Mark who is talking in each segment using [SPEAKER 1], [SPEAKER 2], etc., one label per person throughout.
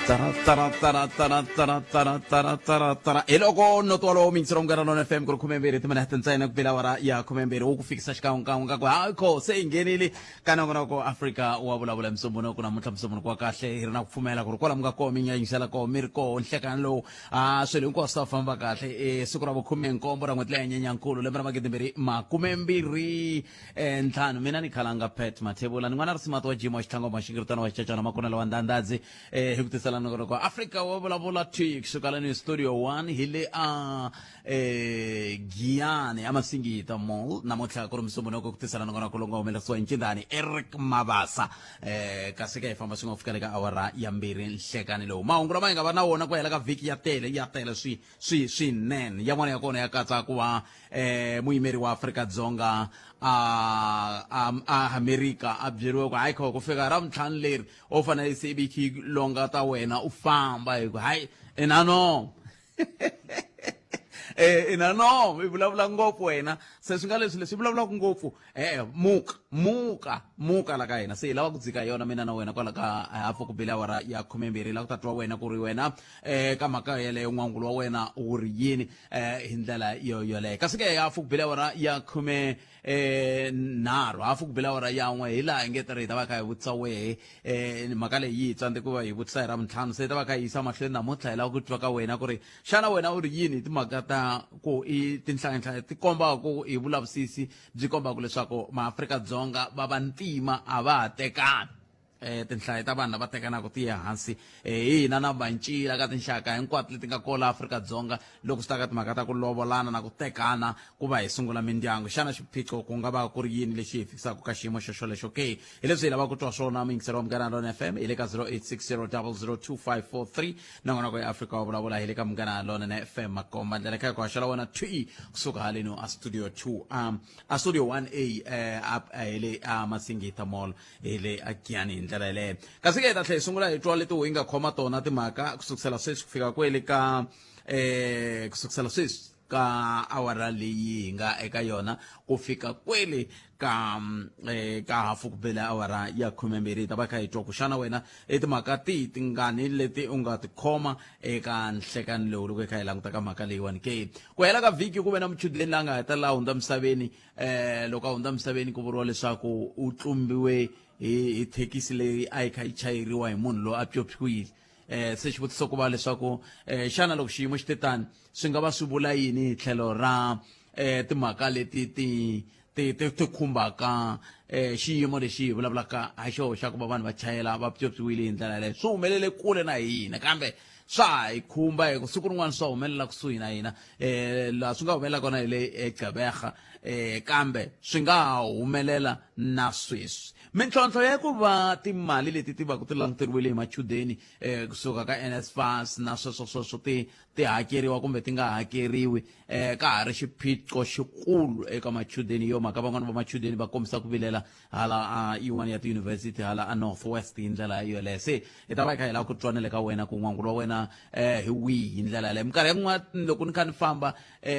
[SPEAKER 1] Tara, tara, tara, tara, tara, tara, tara, tara. Hi loko noto walowo miyingiselo Munghana Lonene FM ku ri 12 timinete ntsena ku bile awara ya 12 wu ku fikisa xikan'wekan'we ka ku hayi kho se hi nghenile ka nongonoko Afrika wa vulavula Musumbhunuku namuntlha Musumbhunuku wa kahle hi ri na ku pfumela ku ri kwala mi nga koho mi nga yingisela koho mi ri koho nhlekani lowu a swilo hinkwaswo swi ta famba kahle i siku ra vukhume-nkombo ra n'hweti leya Nyenyankulu lembe ra magidimbirhi makumembirhi 5 mina ni khalanga Pat Mathebula ni n'wana risimati wa Jim wa Xitlhangoma Xingiritana wa Xicacana Makunela wa Ndandadzi hi ku tisela nongonoko Afrika wa vulavula T kusuka lani studio 1 hi le a Giyani eMasingita Mall namuntlha ku ri Musumbhunuko ku tisela nongonoko lowu nga humelerisiwa hi Ncindani Eric Mabasa kasi ka hi famba swin'we ku fika le ka awara ya 2 nhlekani lowu mahungu lama hi nga va na wona ku hela ka vhiki ya tele ya tele swi swi swinene yan'wana ya kona ya katsa ku va muyimeri wa Afrika-Dzonga a a a Amerika a byeriwe ku hayi kho ku fika ra vuntlhanu leri u fanele se i longa ta wena u famba hi ku hayi ina no ina no i vulavula ngopfu wena se swi nga leswi leswi vulavulaka ngopfu e-e muka muka muka la ka hina se hi lava ku dzika yona mina na wena kwala ka hafu ku bile awara ya 12 la ku ta twa wena ku ri wena ka mhaka yeleyo n'wangulo wa wena wu ri yini hi ndlela yo yoleyo kasi ke hafu ku bile awara ya khume nharhu hafu ku bile awara ya n'we hi laha hi nge tirhi hi ta va kha hi vutisa wehe mhaka leyi yi hi tsandze ku va hi vutisa hi ra vuntlhanu se hi ta va kha hi yisa mahlweni namuntlha hi lava ku twa ka wena ku ri xana wena u ri yini hi timhaka ta ku i tinhlayanhlaya ti kombaka ku hi vulavisisi byi kombaka leswaku maAfrika-Dzonga va vantima a va ha tekani tinhlayo ta vanhu lava tekanaka ti ya hansi hi hina na vancila ka tinxaka hinkwato leti nga kona Afrika-Dzonga loko swi ta ka timhaka ta ku lovolana na ku tekana ku va hi sungula mindyangu xana xiphiqo ku nga va ku ri yini lexi hi fikisaka ka xiyimo xo xolexo ke hi leswi hi lavaka ku twa swona muyingiseri wa Munghana Lonene FM hi le ka 0860002543 nongonoko ya Afrika wa vulavula hi le ka Munghana Lonene FM makomba ndlela kha ku haxela wena thwi kusuka haleno a studio 2 a studio 1A hi le a Masingita Mall hi le a Giyani hi ndlela yeleyo kasi ke hi ta tlhela hi sungula hi twa leti hi nga khoma tona timhaka ku sukusela sweswi ku fika kwele ka ku sukusela sweswi ka awara leyi hi nga eka yona ku fika kwele ka ka hafu ku bele awara ya 12 hi ta va kha hi twa ku xana wena i timhaka tihi tingani leti u nga tikhoma eka nhlekani lowu loko hi kha hi languta ka mhaka leyiwani ke ku hela ka vhiki ku ve na muchudeni la nga hetelela a hundza misaveni loko a hundza misaveni ku vuriwa leswaku u tlumbiwe hi thekisi leyi a yi kha yi chayeriwa hi munhu loyi a pyopyiwile se xivutiso ku va leswaku xana loko xiyimo xi te tani swi nga va swi vula yini hi tlhelo ra timhaka leti ti ti ti ti khumbaka xiyimo lexi hi vulavulaka ha xona xa ku va vanhu va chayela va pyopyiwile hi ndlela yaleyo swi humelele kule na hina kambe swa ha hi khumba hi ku siku rin'wana swa humelela kusuhi na hina laha swi nga humelela kona hi le eGqeberha kambe swi nga ha humelela na sweswi mintlhontlho ya ku va timali leti ti va ku ti languteriwile hi machudeni kusuka ka NSFAS na sweswo sweswo ti ti hakeriwa kumbe ti nga hakeriwi ka ha ri xiphiqo xikulu eka machudeni yo mhaka van'wana va machudeni va kombisa ku vilela hala a yin'wana ya tiyunivhesiti hala a North West hi ndlela yoleyo se hi ta va hi kha hi lava ku twanela ka wena ku n'wangulo wa wena hi wihi hi ndlela yaleyo minkarhi ya kun'wana loko ni kha ni famba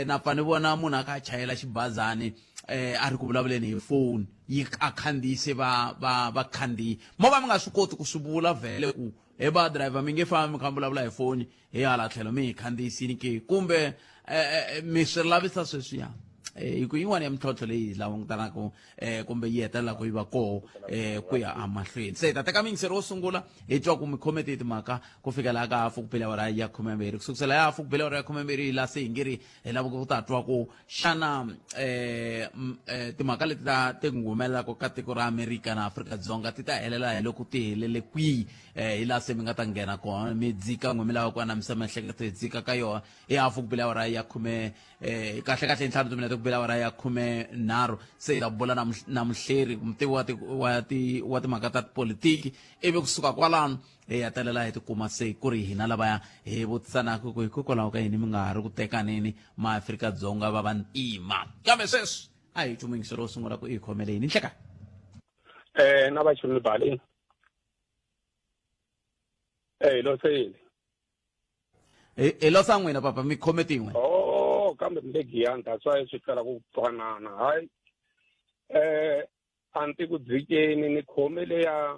[SPEAKER 1] na pfa ni vona munhu a kha a chayela xibazani a ri ku vulavuleni hi foni yi a khandziyise va va vakhandziyi mo va mi nga swi koti ku swi vula vhele ku he ba driver mi nge fambi mi kha mi vulavula hi foni hi hala tlhelo mi hi khandziyisini ke kumbe mi swi lavisa sweswiya hi ku yin'wana ya mintlhontlho leyi hi langutanaka kumbe yi hetelelaka yi va koho ku ya emahlweni se hi ta teka miyingiseri wo sungula hi twa ku mi khome tihi timhaka ku fikela ka hafu ku bile awara ya 12 ku sukusela ya hafu ku bile awara ya 12 laha se hi nge ri hi lava ku ta twa ku xana timhaka leti ta ti humelelaka ka tiko ra Amerika na Afrika-Dzonga ti ta helela hi loko ti helele kwihi hi laha se mi nga ta nghena kona mi dzika n'we mi lava ku anamisa miehleketo hi dzika ka yona hi hafu ku bile awara ya khume kahle kahle ntlhanu timinete ku bile awara ya 13 se hi ta bula na na muhleri mutivi wa ti wa ti wa timhaka ta tipolitiki ivi kusuka kwalano hi hetelela hi tikuma se ku ri hina lavaya hi vutisanaka ku hikokwalaho ka yini mi nga ha ri ku tekaneni maAfrika-Dzonga va vantima kambe sweswi a hi twi muyingiseri wo sungula ku i khomele yini nhleka
[SPEAKER 2] Na va chuluni bali hi loseni
[SPEAKER 1] hi losa n'wina papa mi khome tin'we
[SPEAKER 2] oh kambe mi le Giyani that's why swi hlwela ku twanana hayi a ni ti ku dzikeni ni khome leya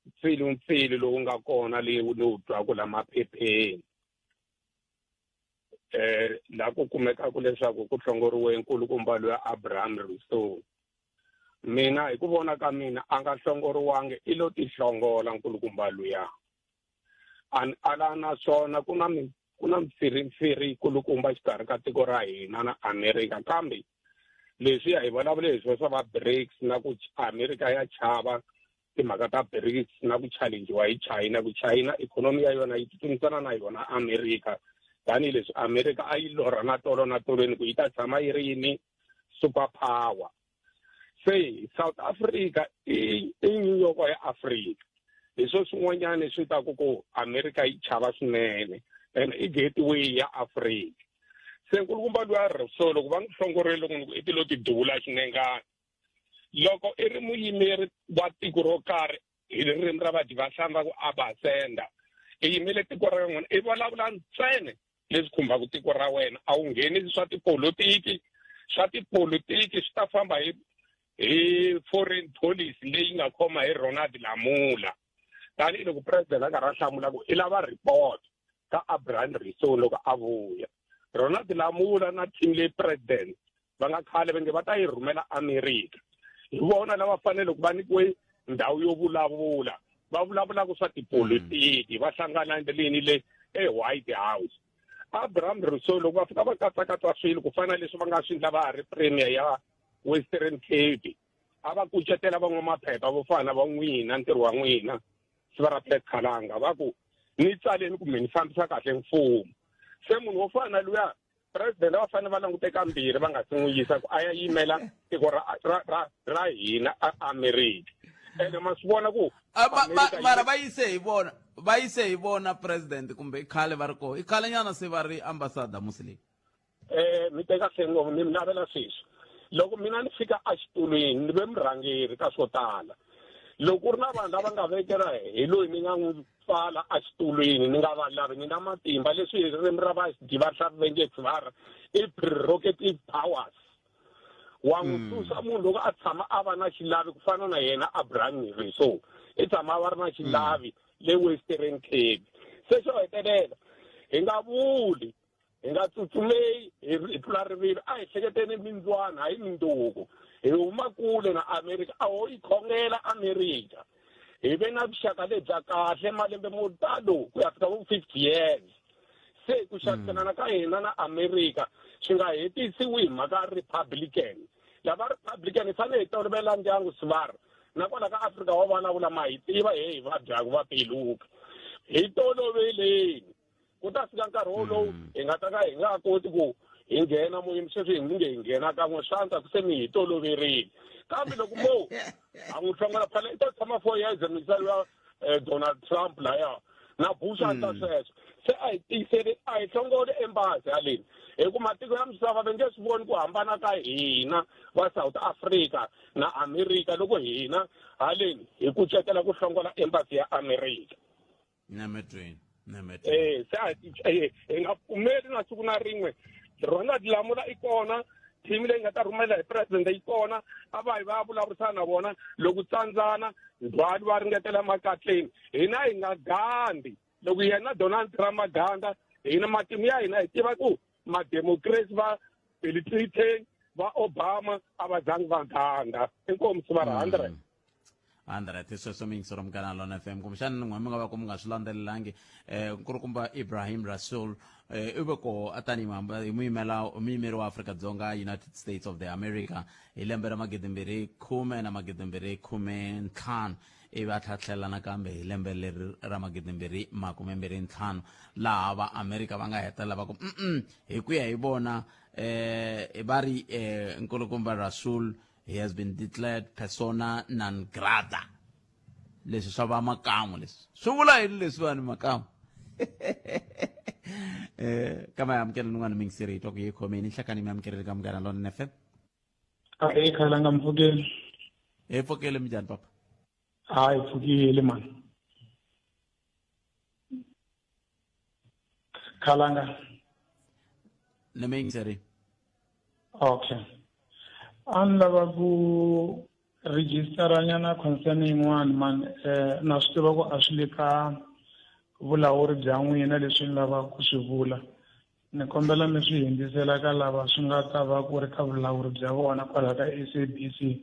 [SPEAKER 2] mpfilumpfilu lowu nga kona leyi ni wu twaku la maphepheni la ku kumekaka leswaku ku hlongoriwe nkulukumba loyi Abraham Rousseau. Mina hi ku vona ka mina a nga hlongoriwangi, i lo tihlongola nkulukumba luya. Ala naswona ku na ku na mpfirimfiri kulukumba xikarhi ka tiko ra hina na America, kambe leswi hi vulavule hi swo swa va BRICS na ku America ya chava timhaka ta BRICS na ku challengiwa hi China, ku China ikhonomi ya yona yi tsutsumisana na yona America, tanihileswi America a yi lorha na tolo na tolweni ku yi ta tshama yi ri yini super power. Se South Africa i New York ya Africa, hi swo swin'wanyana swi ta ku ku America yi chava swinene and i gateway ya Africa. Se nkulukumba luya ri so loko va n'wi hlongorile, loko ni ku i ti lo ti duvula xinengana. Loko i ri muyimeri wa tiko ro karhi, hi ririmi ra vadyi va hlamba ku abasenda, i yimele tiko ra n'wina, i vulavula ntsena leswi khumbaka tiko ra wena, a wu nghenisi swa tipolotiki. Swa tipolotiki swi ta famba hi foreign policy leyi nga khoma hi Ronald Lamola, tanihiloko president a karhi a hlamula ku i lava report ka Abraham Rousseau loko a vuya. Ronald Lamola na team leyi president va nga khale va nge va ta yi rhumela America, hi vona lava fanele ku va nyikiwe ndhawu yo vulavula, va vulavulaka swa tipolotiki, va hlangana endleleni le eWhite House. Abraham Rousseau loko va fika va katsakatsa swilo ku fana leswi va nga swi endla va ha ri premier ya Western Cape, a va kucetela van'wamaphepha vo fana va n'wina, ntirho wa n'wina siva ra Pet Khalanga, va ku ni tsaleni kumbe ni fambisa kahle mfumo. Se munhu wo fana luya president va fanele va langute kambirhi va nga si n'wi yisa ku a ya yimela tiko ra ra ra ra hina America. Ene ma swi vona ku
[SPEAKER 1] mara va yise hi vona, va yise hi vona president, kumbe i khale va ri koho, i khale nyana se va ri ambassador muslim.
[SPEAKER 2] Mi teka hle ngopfu ni mi navela sweswi. Loko mina ni fika exitulwini ni ve murhangeri ka swo tala, loko ku ri na vanhu lava nga vekela hi loyi ni nga n'wi pfala exitulwini ni nga va lavi, ni na matimba leswi hi ririmi ra vadivahlavi va nge vara i prerogative powers. Wa n'wi susa munhu loko a tshama a va na xilavi ku fana na yena Abraham Rousseau, i tshama a va ri na xilavi le Western Cape. Se xo hetelela, hi nga vuli, hi nga tsutsumei hi tlula rivilo, a hi hleketeni mindzwana hayi minduku. Hi huma kule na America, a ho yi khongela America, hi ve na vuxaka lebya kahle malembe mo talo ku ya fika vo 50 years. Se ku xaviselana ka hina na America swi nga hetisiwi hi mhaka Republican. Lava Republican hi fanele hi tolovela ndyangu sivara, na kwala ka Afrika wa vulavula ma hi tiva he hi vabyaka va peluka, hi toloveleni. Ku ta fika nkarhi wolowu hi nga ta ka hi nga koti ku hi nghena moyeni sweswi hi nge hi nghena kan'we, swa antswa ku se mi hi toloverile. Kambe loko mo a n'wi hlongola phela i ta tshama 4 years misava ya Donald Trump laya na Bush a ta sweswo. Se a hi tiyiseli, a hi hlongoli embassy haleni, hi ku matiko ya misava va nge swi voni ku hambana ka hina va South Africa na America loko hina haleni hi kucetela ku hlongola embassy ya America.
[SPEAKER 1] Nemetweni, nemetweni.
[SPEAKER 2] Se a hi nga pfumeli na siku na rin'we. Ronald Lamola i kona, team leyi nga ta rhumela hi president yi kona, a va hi va vulavurisana na vona. Loko tsandzana ndzhwalo va ringetela makatleni, hina hi nga gandhi. Loko yena Donald Trump a gandha, hina matimu ya hina hi tiva ku mademocracy va Bill Clinton va Obama a va zangi va gandha. Inkomu siva ra 100.
[SPEAKER 1] 100 sweswo miyingisero Munghana Lona FM, kumbexana n'wina mi nga va ku mi nga swi landzelelangi, nkulukumba Ibrahim Rasool i ve koho a tanihi hi muyimela muyimeri wa Afrika-Dzonga United States of the America hi lembe ra 2010 na 2015, ivi a tlhela tlhelela nakambe hi lembe leri ra 2025, laha va America va nga hetelela va ku hi ku ya hi vona, va ri nkulukumba Rasool, he has been declared persona non grata. Leswi swa va makamu, leswi swi vula yini leswi vanhu makamu? Kama hi amukela nin'wana mingiseri, hi twa ku yi khomeni nhlakani, mi amukeleli ka Munghana Lona FM.
[SPEAKER 3] Ahe khalanga, mpfukeni.
[SPEAKER 1] Hi pfukile, minjhani papa?
[SPEAKER 3] Hayi, pfukile mani. Khalanga.
[SPEAKER 1] Ni mingiseri.
[SPEAKER 3] Okay. A ni lava ku Register nyana concern yin'wana man na swi tiva ku a swi le ka vulawuri bya n'wina leswi ni lavaka ku swi vula. Ni kombela mi swi hundzisela ka lava swi nga ta va ku ri ka vulawuri bya vona kwalaha ka SABC.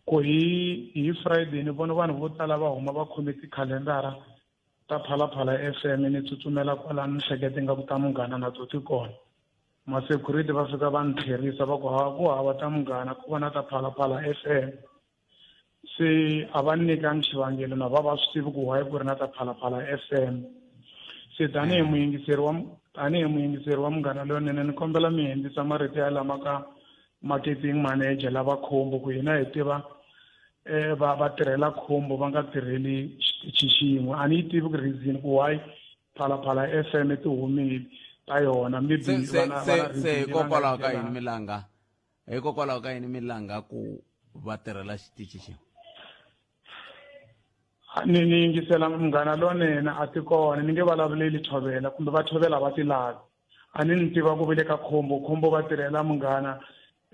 [SPEAKER 3] Ku hi hi Friday ni vone vanhu vo tala va huma va khome tikhalendara ta Phalaphala FM ni tsutsumela kwalano ni hleketa ingaku ta Munghana na to ti kona. Ma-security va fika va ni tlherisa va ku ha ku hava ta Munghana ku va na ta Phalaphala FM. Se a va ni nyikangi xivangelo na va va swi tivi ku why ku ri na ta Phalaphala FM. Se tanihi muyingiseri wa tanihi muyingiseri wa Munghana Lonene ni kombela mi hundzisa marito ya lama ka marketing manager lava khombo ku hina hi tiva va va tirhela khombo va nga tirheli xitichi xin'we. A ni yi tivi ku reason ku why Phalaphala FM ti humile ta yona maybe
[SPEAKER 1] Se se
[SPEAKER 3] va na va
[SPEAKER 1] se
[SPEAKER 3] na
[SPEAKER 1] se
[SPEAKER 3] reason leyi va nga
[SPEAKER 1] hikokwalaho
[SPEAKER 3] yi
[SPEAKER 1] ka yini
[SPEAKER 3] byelaka.
[SPEAKER 1] mi langa hikokwalaho ka yini mi langa ku va tirhela xitichi xin'we?
[SPEAKER 3] Ni ni yingisela Munghana Lonene a ti kona ni nge vulavuleli thovela kumbe va thovela va ti lavi. A ni ni tiva ku va le ka khombo khombo va tirhela Munghana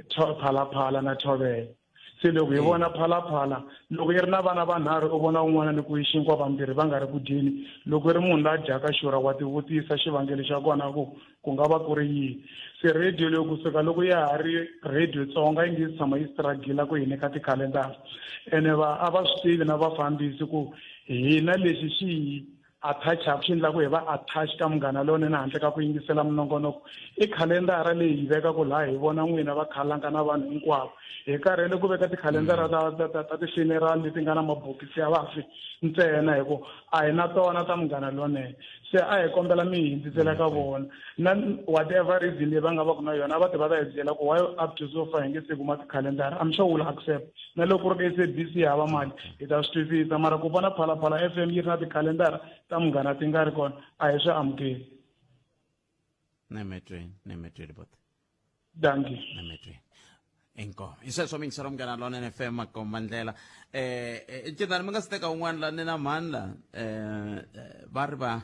[SPEAKER 3] Phalaphala na Thovela. Se loko hi vona Phalaphala loko yi ri na vana vanharhu u vona un'wana ni ku yi xinkwa vambirhi va nga ri ku dyeni loko i ri munhu la dyaka xurha wa tivutisa xivangelo xa kona ku ku nga va ku ri yini. Se radio leyi kusuka loko ya ha ri radio Tsonga yi nge se tshama yi struggle ku hi nyika tikhalendara ene va a va swi tivi na vafambisi ku hina lexi xi hi attach-aku xi endlaku hi va attach ka Munghana Lonene handle ka ku yingisela minongonoko i khalendara leyi hi vekaka laha hi vona n'wina va khalanga na vanhu hinkwavo. Hi karhele ku veka tikhalendara ta ta ta ta ti-funeral leti nga na mabokisi ya vafi ntsena hi ku a hi na tona ta Munghana Lonene. Se a hi kombela mi hi hundzisela ka vona na whatever reason leyi va nga va ku na yona a va ti va ta hi byela ku why up to so far hi nge se kuma tikhalendara. I'm sure we'll accept. Na loko ku ri ka SABC yi hava mali hi ta swi twisisa mara ku vona Phalaphala FM yi ri na tikhalendara ta Munghana ti nga ri kona a hi swi amukeli.
[SPEAKER 1] Nemetweni, nemetweni bot.
[SPEAKER 3] Dankie.
[SPEAKER 1] Nemetweni. Inkomu. Hi sweswo mingiselo Munghana Lonene FM makomba ndlela. Ncindani mi nga si teka un'wana la ni na mhani la va ri va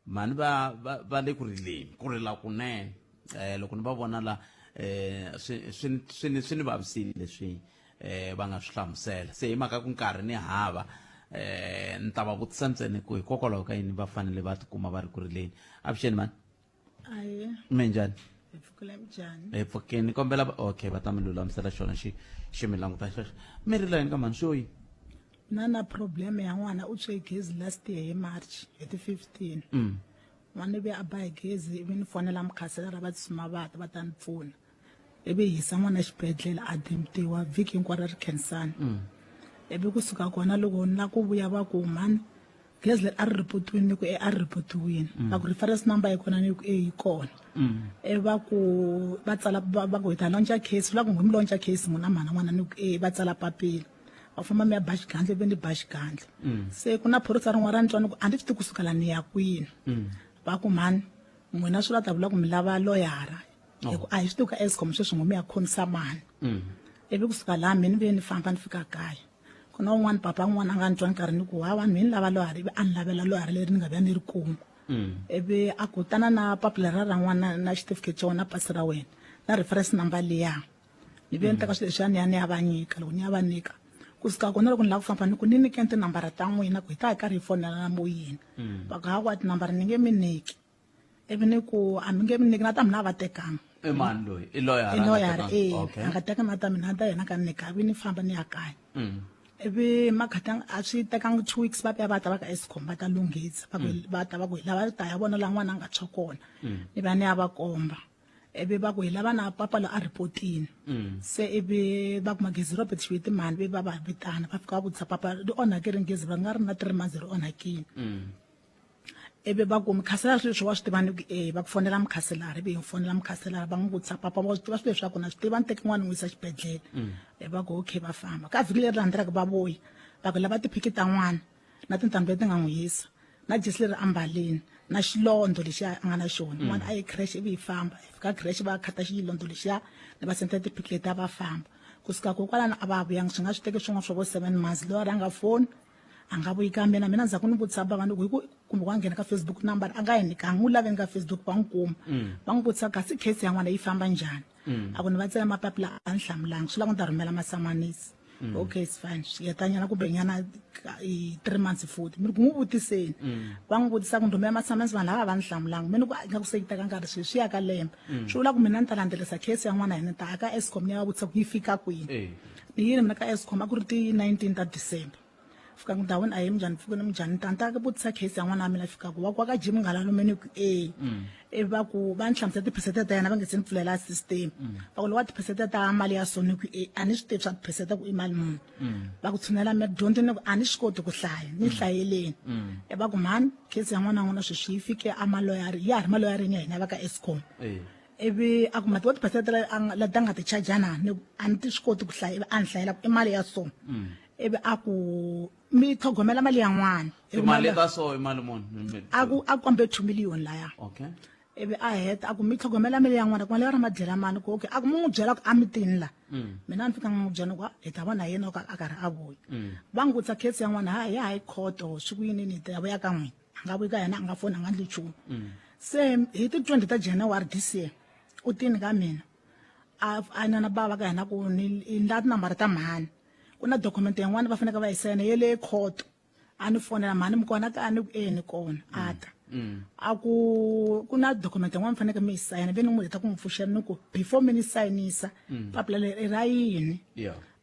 [SPEAKER 1] mhani va va va le ku rileni ku rila kunene loko ni va vona la swi swi swi ni swi ni vavisile leswi va nga swi hlamusela se hi mhaka ku nkarhi ni hava ni ta va vutisa ntsena ku hikokwalaho ka yini va fanele va tikuma va ri ku rileni. Avuxeni mhani.
[SPEAKER 4] Aye.
[SPEAKER 1] Minjhani?
[SPEAKER 4] Hi pfukile minjhani?
[SPEAKER 1] Hi pfukile. Ni kombela okay va ta mi lulamisela xona xi xi mi languta xexo. Mi rila yini ka mhani swo yini?
[SPEAKER 4] Na na problem ya n'wana u tshwe gezi last year hi March hi ti 15. N'wana ivi a ba hi gezi ivi ni fonela mukhanselara va tsutsuma va ta va ta ni pfuna. Ivi hi yisa n'wana exibedhlele a admitiwa vhiki hinkwaro ri khensani. Ivi kusuka kona loko ni la ku vuya va ku mhani gezi leri a ri ripotiwini ni ku e a ri ripotiwini. Va ku reference number yi kona ni ku e yi kona. E va ku va tsala va ku hi ta launcha case va ku mi launcha case n'wina mhana n'wana ni ku e va tsala papila. Va famba mi ya ba xigandlo ivi ni ba xigandlo. Se ku na phorisa rin'wana ra ni twa ni ku a ni swi tivi kusuka la ni ya kwini. Va ku mhani n'wina swi la ta vula ku mi lava loyara. Hi ku a hi swi tivi ka Eskom sweswi n'we mi ya khomisa mani. Ivi kusuka laha mina ni vuye ni famba ni fika kaya. Ku na un'wana papa un'wana a nga ni twa ni karhi ni ku hawa ni lava loyara ivi a ni lavela loyara leri ni nga vuya ni ri kuma. Ivi a ku tana na papila ra ra n'wana na xitifiketi xa wena na pasi ra wena na reference number liya. Ni vuye ni teka swilo leswiya ni ya ni ya va nyika loko ni ya va nyika kusuka kona loko ni lava ku famba ni ku ni nyikeni tinambara ta n'wina ku hi ta hi karhi hi fonelana moyeni. Va ku hawa tinambara ni nge mi nyiki. Ivi ni ku a mi nge mi nyiki na ta mina a va tekanga.
[SPEAKER 1] I mani loyi? I loyara.
[SPEAKER 4] I loyara e.
[SPEAKER 1] Okay.
[SPEAKER 4] A nga teka na ta mina ta yena ka nyika ivi ni famba ni ya kaya. Ivi makhatanga a swi tekangi 2 weeks va vuya va ta va ka Eskom va ta lunghisa va ku va ta va ku hi lava ta ya vona la n'wana a nga tshwa kona. Ni va ni ya va komba. Ivi va ku hi lava na papa lo a ripotini. Se ivi va ku magezi Robert Xiwiti mhani ve va va vitana va fika va vutisa papa ri onhake rini gezi va nga ri na 3 months ri onhakile. Ivi va ku mukhanselara swilo leswi wa swi tiva ni ku e va ku fonela mukhanselara ivi hi fonela mukhanselara va n'wi vutisa papa wa swi tiva swilo leswaku na swi tiva ni teke n'wana n'wi yisa xibedhlele. Ivi va ku okay va famba. Ka vhiki leri landzelaka va vuya va ku lava tiphiki ta n'wana na tintambu leti nga n'wi yisa na jesi leri ambalini na xilondho lexiya a nga na xona. N'wana a ye creche ivi hi famba hi fika creche va khata xilondho lexiya ni va sendela tiphiki letiya va famba. Kusuka kokwalano a va ha vuyanga swi nga swi teki swin'wana swa vo 7 months loyi a nga foni a nga vuyi ka mina mina ndzhaku ni vutisa bava ni ku hi ku kumbe wa nghena ka Facebook number a nga yi nyikanga n'wi laveni ka Facebook va n'wi kuma. Va n'wi vutisa kasi case ya n'wana yi famba njhani. A ku ni va tsela mapapila a ni hlamulanga swi lava ku ni ta rhumela masamanisi. Okay, it's fine, swi hetanyana kumbe nyana i 3 months futhi. Mi ri ku n'wi vutiseni. Va n'wi vutisa ku ndhuma ya ma-summons, vanhu lava va ni hlamulanga. Mi ni ku nga ku se yi teka nkarhi sweswi, swi ya ka lembe. Swi vula ku mina ni ta landzelerisa case ya n'wana hina, ni ta ya ka Eskom ni ya va vutisa ku yi fika kwini. Ni yini mina ka Eskom, a ku ri ti-19 ta December. Fika ku ndhawini, a hi minjhani, pfukeni, minjhani, ni ta ni ta vutisa case ya n'wana wa mina. Fika ku va ku wa ka Jim Ngalalume, ni ku e. Ivi va ku va ni hlamusela tiphesente ta yena, va nge se ni pfulela system. Va ku lowa tiphesente ta mali ya so, ni ku e, a ni swi tivi swa tiphesente ku i mali muni. Va ku tshunela mi dyondzi, ni ku a ni swi koti ku hlaya, ni hlayeleni. E va ku mhani, case ya n'wana wa n'wina sweswi yi fike a maloyari, ya ha ri maloyarini ya hina va ka Eskom. Ivi a ku mati wa tiphesente leti a nga ti chajana, ni a ni ti swi koti ku hlaya. Ivi a ni hlayela ku i mali ya so. Ivi a ku mi tlhogomela mali ya n'wana.
[SPEAKER 1] Timali ta so i mali muni?
[SPEAKER 4] A ku a kombe 2 million laya. Ivi a heta a ku mi tlhogomela mali ya n'wana, ku mali ya ra madyela mani ku okay. A ku mi n'wi byela ku a mitini la. Mina a ni fika n'wi byela ku hi ta vona yena loko a karhi a vuya. Va n'wi vutisa case ya n'wana ha ya high court, swi ku yini, ni ta vuya ka n'wina. A nga vuyi ka yena, a nga foni, a nga ndli nchumu. Se hi ti 20 ta January this year u tini ka mina, a nana bava ka hina ku ni ndla tinambara ta mhani, ku na document yin'wana va faneke va yi sayina ya le court. A ni fonela, mhani mi kona ka? Ni ku e, ni kona. A ta a ku ku na document yin'wana mi faneke mi yi sayina. Ve ni n'wi heta ku n'wi pfuxela, ni ku before mi ni sayinisa, papila leri i ra yini?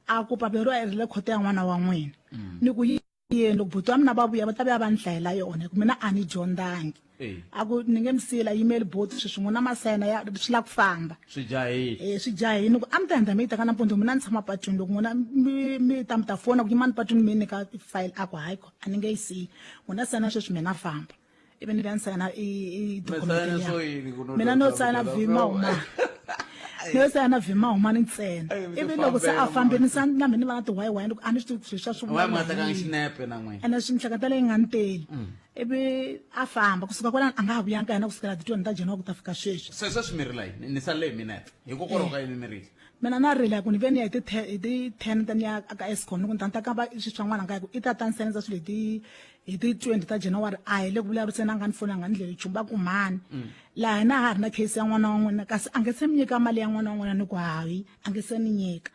[SPEAKER 4] A ku papila ro i ri le khoto ya n'wana wa n'wina. Ni ku yeni loko buti wa mina va vuya, va ta vuya va ni hlayela yona, hi ku mina a ni dyondzangi. A ku ni nge mi siyela yimeli boti sweswi, n'wina masayina ya swi lava ku famba.
[SPEAKER 1] Swi jahile.
[SPEAKER 4] E swi jahile. Ku a mi ta hundza mi yi teka nampundzu, mina ni tshama patwini. Loko n'wina mi ta, mi ta fona ku yimani patwini mi nyika file. A ku hayi, a ni nge yi siyi, n'wina sayina sweswi, mina famba. Ivi ni vuya ni sayina i document. Mina no sayina vhima huma, no sayina vhima humani ntsena. Ivi loko se a fambini sa na mina ni va na tiwayiwayi, loko a ni swi tivi swilo swa
[SPEAKER 1] swi nga tekanga xinepe na n'wina.
[SPEAKER 4] Ene swi mihleketa leyi nga ni teli. Ivi a famba, kusuka kwalano a nga ha vuyanga ka yena kusukela ti 20 ta January ku ta fika sweswi.
[SPEAKER 1] Se sweswi mi rila yini? Ni salele hi minete, hikokwalaho ka yini mi rila?
[SPEAKER 4] Mina na rila ku ni ve ni ya hi ti 10, hi ti 10 ta ni ya ka Eskom, ni ku ni ta ni ta kamba swilo swa n'wana nga ku i ta ta ni sayinisa swilo hi ti 20 ta January. A hi le ku vulavuriseni, a nga ni foni, a nga ni ndleli nchumu. Va ku mhani, laha hina ha ri na case ya n'wana wa n'wina, kasi a nge se mi nyika mali ya n'wana wa n'wina. Ni ku hayi, a nge se ni nyika.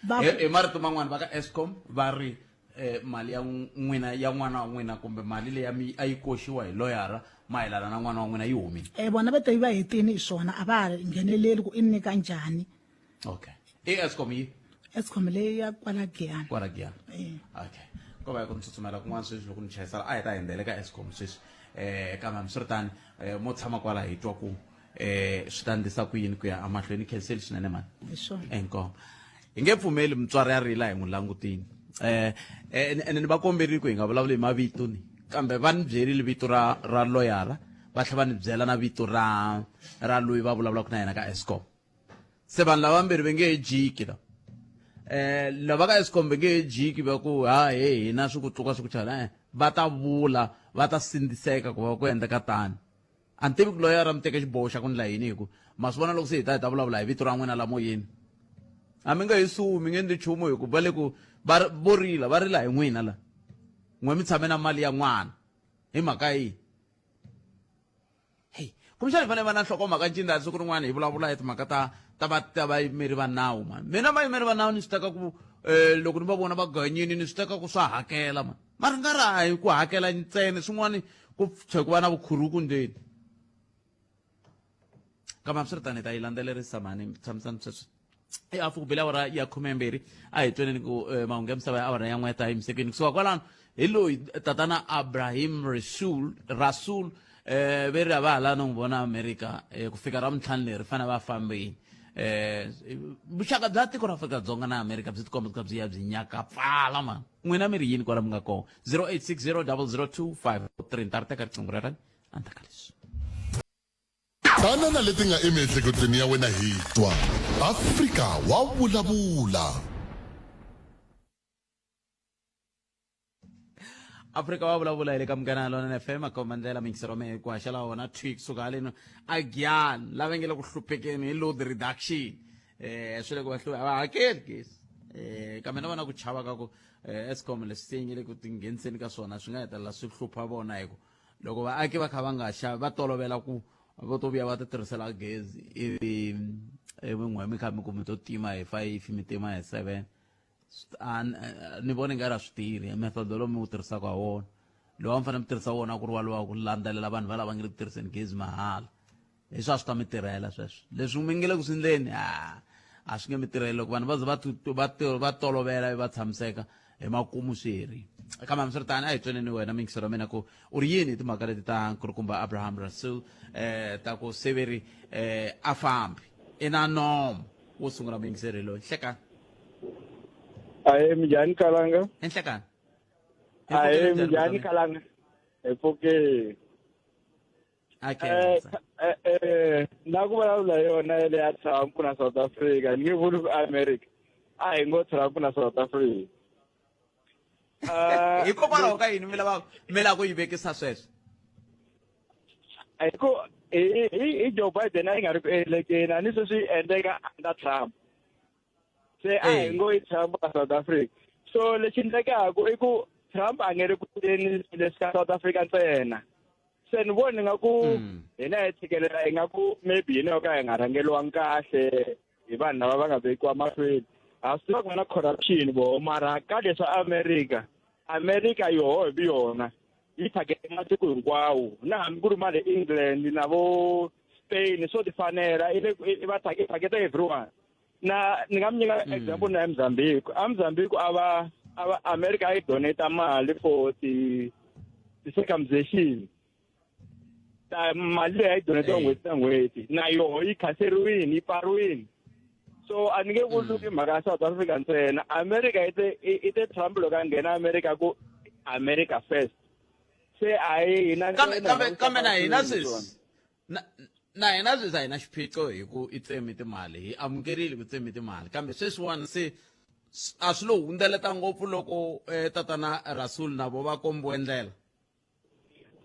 [SPEAKER 1] Va hi marito man'wani, va ka Eskom va ri mali ya n'wina, ya n'wana wa n'wina, kumbe mali leyi mi a yi koxiwa hi loyara mayelana na n'wana wa n'wina yi humile.
[SPEAKER 4] E vona va te va hetini hi swona, a va ha ngheneleli ku i nyika njhani.
[SPEAKER 1] Okay, i Eskom yi?
[SPEAKER 4] Eskom leyi ya kwala Giyani.
[SPEAKER 1] Kwala Giyani. Okay, ko va ku ni tsutsumela kun'wana sweswi loko ni chayisela, a hi ta hundzela ka Eskom sweswi. Kambe hambiswiritano, mo tshama kwala, hi twa ku swi ta ndlisa ku yini ku ya emahlweni. Khenseli swinene mani.
[SPEAKER 4] Hi swona.
[SPEAKER 1] Inkomu. Hi nge pfumeli mutswari ya rila hi n'wi langutini. Ene ni va komberile ku hi nga vulavuli hi mavito ni, kambe va ni byerile vito ra loyara, va tlhela va ni byela na vito ra loyi va vulavulaka na yena ka Eskom. Se vanhu lavambirhi va nge he jiki la. Lava ka Eskom va nge he jiki va ku ha he hina swi ku tluka swi ku chala. Va ta vula, va ta sindziseka ku va ku endleka tani. A ni tivi ku loyara mi teke xiboho xa ku ndla yini, hi ku ma swi vona loko se hi ta vulavula hi vito ra n'wina la moyeni, a mi nga hi suwi, mi nge ndli nchumu, hi ku va le ku va vo rila, va rila hi n'wina la. N'we mi tshame na mali ya n'wana hi mhaka yihi? Hey, kumbexana hi fanele va na nhlokomhaka ncinda siku rin'wana, hi vulavula hi timhaka ta vayimeri va nawu mani. Mina vayimeri va nawu ni swi teka ku loko ni va vona va ganyini, ni swi teka ku swa hakela mani, mara nga ri a hi ku hakela ntsena, swin'wana ku tlhe ku va na vukhuruku ndzeni. Kambe hambiswiritano hi ta yi landzelerisa mhani, tshamisani sweswi. I hafu ku bile awara ya 12. A hi tweneni ku mahungu ya misava ya awara ya 1 ta yimisekweni. Kusuka kwalano hi loyi tatana Abrahim Rasul, ve ri a va ha la no n'wi vona Amerika. Ku fika ra mintlhanu leri fanele va fambeni. Vuxaka bya tiko ra Afrika-Dzonga na Amerika byi tikomba byi ya byi nyakapfala mani. N'wina mi ri yini kwala mi nga kona? 0860 002 53. Ni ta ri teka riqingho rerani endzhaku ka leswi.
[SPEAKER 5] Tana na leti nga emiehleketweni ya wena hi twa. Afrika wa vulavula.
[SPEAKER 1] Afrika wa vulavula hi le ka Munghana Lonene FM, makomba ndlela miyingiselo mehe ku haxela wona thwi kusuka haleno a Giyani. Lava nge le ku hluphekeni hi load reduction, swi le ku va hlupha, a va hakeli gezi. Kambe na vona ku chava ka ku Eskom leswi se yi nge le ku tingheniseni ka swona swi nga hetelela swi hlupha vona, hi ku loko vaaki va kha va nga xavi, va tolovela ku vo to vuya va ti tirhisela gezi, ivi n'we mi kha mi ku mi to tima hi 5, mi tima hi 7. Ni vona nga ri a swi tirhi method lowu mi wu tirhisaka ha wona, lowu a mi fanele mi tirhisa wona ku ri walowa ku landzelela vanhu va lava nge le ku tirhiseni gezi mahala. Hi swa swi ta mi tirhela sweswo. Leswi mi nge le ku swi ndleni, a swi nge mi tirheli. Loko vanhu va ze va tolovela va tshamiseka, hi makumu swi herile. Kambe hambiswiritano, a hi tweneni wena mingiselo wa mina ku u ri yini hi timhaka leti ta nkulukumba Abraham Rasul, ta ku severi a fambi i na nomo wo sungula muyingiseri loyi. Nhlekani.
[SPEAKER 6] Ahe, minjhani Kalanga?
[SPEAKER 1] Enhlekani.
[SPEAKER 6] Ahe, minjhani Kalanga? Hi pfukile.
[SPEAKER 1] Okay.
[SPEAKER 6] Na ku vulavula yona yele ya Trump na South Africa, ni nge vuli ku America, a hi ngo Trump na South Africa.
[SPEAKER 1] Hikokwalaho ka yini mi lava ku yi vekisa sweswo?
[SPEAKER 6] Hi ku hi Joe Biden a yi nga ri ku endlekeni, a ni sweswi yi endleka under Trump. Se a hi ngo i Trump ka South Africa. So lexi endlekaka i ku Trump a nge ri ku endleni leswi ka South Africa ntsena. Se ni vona nga ku hina hi tshikelela, hi nga ku maybe hina yo ka hi nga rhangeliwangi kahle hi vanhu lava va nga vekiwa mahlweni. Ha swi tiva ku va na corruption vo, mara ka leswa America, America yoho hi yona yi target matiko hinkwawo, na hambi ku ri ma le England na vo Spain, swo ti fanela i le i va target everyone. Na ni nga mi nyika example na eMozambique. A Mozambique a va America a yi donate mali for ti circumcision, ta mali leyi a yi donate n'hweti na n'hweti, na yoho yi khaseriwini, yi pfariwini. So a ni nge vuli ku mhaka ya South Africa ntsena. America i te Trump loko a nghena America ku America first. Se a hi hina.
[SPEAKER 1] Kambe na hina sweswi, na hina sweswi a hi na xiphiqo hi ku i tsemi timali, hi amukerile ku tsemi timali, kambe sweswiwani se a swi lo hundzeleta ngopfu loko tatana Rasul na vo va kombiwe ndlela.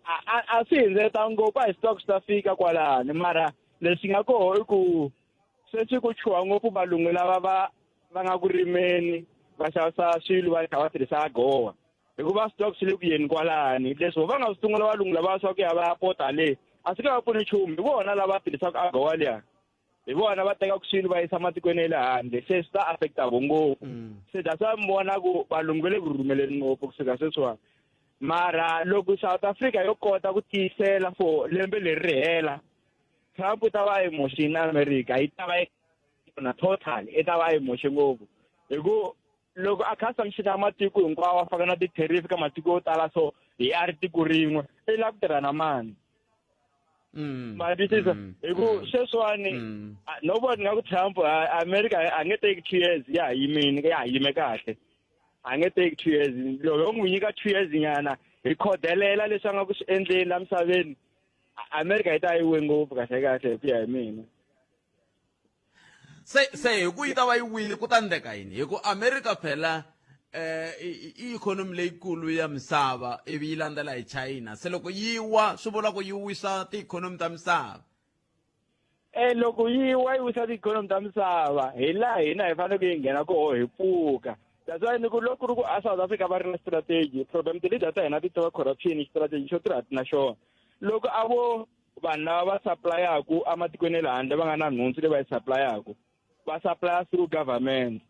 [SPEAKER 6] A swi hindzeta ngopfu, a hi swi tiva ku swi ta fika kwalani, mara lexi nga koho i ku sweswi ku chuha ngopfu valungu lava va nga ku rimeni, va xavisa swilo va kha va tirhisa AGOA, hikuva swi tiva ku swi le ku yeni kwalani. Leswi va nga swi sungula valungu lava swa ku ya va ya pota le, a swi nge va pfuni nchumu. Hi vona lava tirhisaka AGOA liya, hi vona va tekaka swilo va yisa matikweni ya le handle. Se swi ta affecta vo ngopfu. Se that's why mi vona ku valungu va le ku rhumeleni ngopfu kusuka sweswiwani. Mara loko South Africa yo kota ku tiyisela for lembe leri ri hela, Trump u ta va a yi moxini America, yi ta va yi na total, i ta va a yi moxe ngopfu, hi ku loko a kha sanction matiko hinkwawo, a faka na ti-tariff ka matiko yo tala, so hi a ri tiko rin'we i lava ku tirha na mani? Ma twisisa? Hi ku sweswiwani no vona nga ku Trump, America a nge teki 2 years ya ha yimini, ya ha yime kahle. A nge teki 2 years. Loko yo n'wi nyika 2 years nyana hi khodelela leswi a nga ku swi endleni la misaveni, America yi ta yi we ngopfu kahle kahle, hi ku ya hi mina.
[SPEAKER 1] Se hi ku yi ta va yi wile, ku ta ndleka yini? Hi ku America phela i economy leyikulu ya misava, ivi yi landzela hi China. Se loko yi wa, swi vula ku yi wisa ti-economy ta misava.
[SPEAKER 6] Loko yi wa, yi wisa ti-economy ta misava, hi laha hina hi fanele ku yi nghena koho hi pfuka. That's why ni ku loko ku ri ku a South Africa va ri na strategy, problem ti-leader ta hina ti tiva corruption, strategy xo tirha na xona. Loko a vo vanhu lava va supply-aku ematikweni ya le handle va nga na nhundzu leyi va yi supply-aku, va supply through government,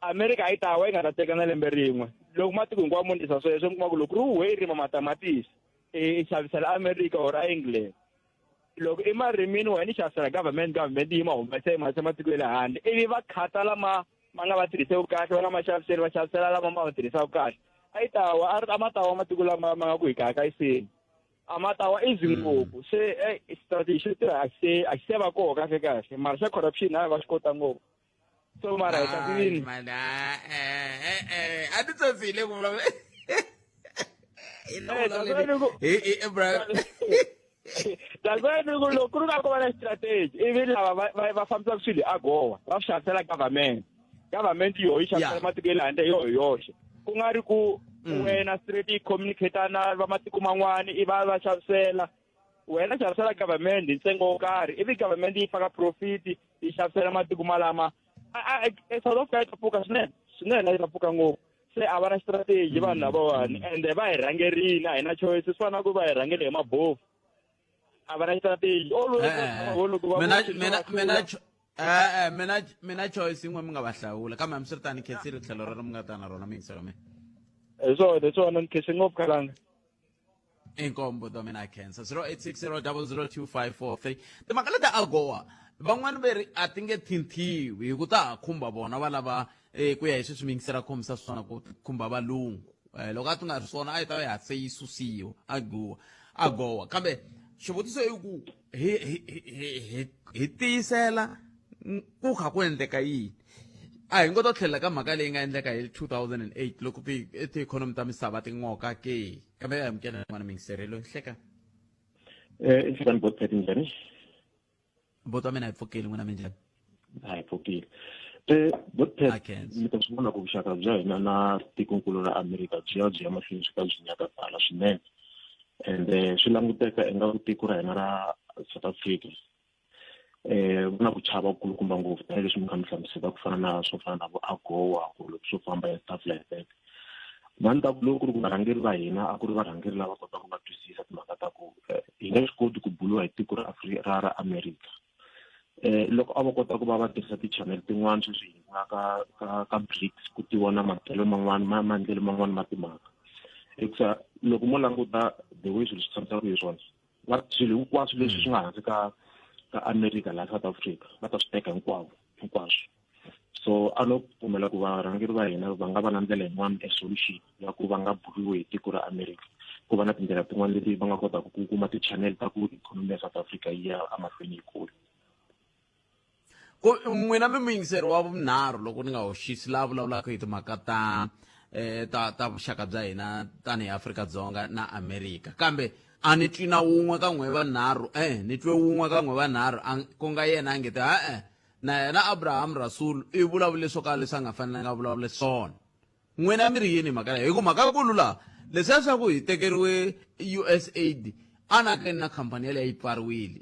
[SPEAKER 6] America a yi ta wa yi nga ta teka na lembe rin'we. Loko matiko hinkwawo mo ndlisa sweswo, mi kuma ku loko ri wehe yi rima matamatisi, i xavisela America or a England. Loko i marimini wena, i xavisela government, government yi ma humesa, yi ma yisa matiko ya le handle, ivi va khata lama ma nga va tirhiseki kahle, va nga ma xaviseli, va xavisela lama ma va tirhisaka kahle. A yi ta wa, a ma ta wa matiko lama ma nga ku hi kahakayiseni, a ma ta wa easy ngopfu. Se strategy xo tirha a xi se va koho kahle kahle, mara xa corruption a va xi kota ngopfu. So mara hi ta ku yini?
[SPEAKER 1] A ti tsatsile ku vulavula.
[SPEAKER 6] That's why ni ku loko ku ri na ku va na strategy, ivi lava va fambisaka swilo hi AGOA va swi xavisela government, government yoho yi xavisela matiko ya le handle yoho yoxe, ku nga ri ku wena straight yi communicate na va matiko man'wani, i va va xavisela. Wena xavisela government hi ntsengo wo karhi, ivi government yi faka profit, yi xavisela matiko malama. South Africa yi ta pfuka swinene swinene, yi ta pfuka ngopfu. Se a va na strategy vanhu lavawani, ende va hi rhangerini, a hi na choice. Swi fana na ku va hi rhangele hi mabofu, a va na strategy.
[SPEAKER 1] Mina E-e, mina mina choice yin'we mi nga va hlawula kambe hambiswiritano khensile tlhelo rero mi nga ta na rona mi yingisela mina.
[SPEAKER 6] Hi swona, hi swona, ni khense ngopfu khalanga.
[SPEAKER 1] Inkombo ta mina khensa. 0860002543. Timhaka leti AGOA van'wani ve ri a ti nge thinthiwi hi ku ta ha khumba vona va lava ku ya hi sweswi mi yingisela khomisa swona ku khumba valungu. Loko a ti nga ri swona a yi ta va ya se yi susiwa AGOA AGOA kambe xivutiso i ku hi hi hi hi hi tiyisela ku kha ku endleka yini a hi ngo to tlhelela ka mhaka leyi nga endleka hi 2008 loko ti-economy ta misava ti n'oka ke kambe ya amukela n'wana mingiserelo hleka.
[SPEAKER 7] Inhlekani bot phet, njhani?
[SPEAKER 1] Bot wa mina, hi pfukile, n'wina minjhani?
[SPEAKER 7] A hi pfukile. Bot phet, mi ta swi vona ku vuxaka bya hina na tikonkulu ra America byi ya byi ya mahlweni swi ka byi nyakatala swinene, ende swi languteka ingaku tiko ra hina ra South Africa ku na ku chava kulukumba ngopfu, tanihileswi mi kha mi hlamusela ku fana na swo fana na vo AGOA ku loko swo famba and stuff like that. Na ni ta ku loko ku ri ku varhangeri va hina a ku ri varhangeri lava kotaka va twisisa timhaka ta ku hi nge swi koti ku buriwa hi tiko ra ra ra America, loko a va kota ku va va tirhisa ti-channel tin'wana, sweswi hi nga ka BRICS, ku tiwa na matelo man'wani ma maendlelo man'wani ma timhaka, hikusa loko mo languta the way swilo swi tshamisaka hi swona, va swilo hinkwaswo leswi swi nga hansi ka America laha South Africa va ta swi teka hinkwavo hinkwaswo. So a no pfumela ku varhangeri va hina va nga va na ndlela yin'wana, a solution ya ku va nga buriwi hi tiko ra America, ku va na tindlela tin'wana leti va nga kotaka ku kuma ti-channel ta ku ikhonomi ya South Africa yi ya emahlweni yi kula.
[SPEAKER 1] Ku n'wina mi muyingiseri wa vunharhu loko ni nga hoxisi laha vulavulaka hi timhaka ta ta vuxaka bya hina tanihi Afrika-Dzonga na America, kambe a ni twi na wun'we ka n'we vanharhu, ni twe wun'we ka n'we vanharhu ku nga yena a nge te e-e na yena Abraham Rasul i vulavule swo ka leswi a nga fanelanga a vulavule swona. N'wina mi ri yini mhaka leyi? Hi ku mhaka kulu laha leswiya swa ku hi tekeriwe USAID anakeni na khampani yaleyo yi pfariwile,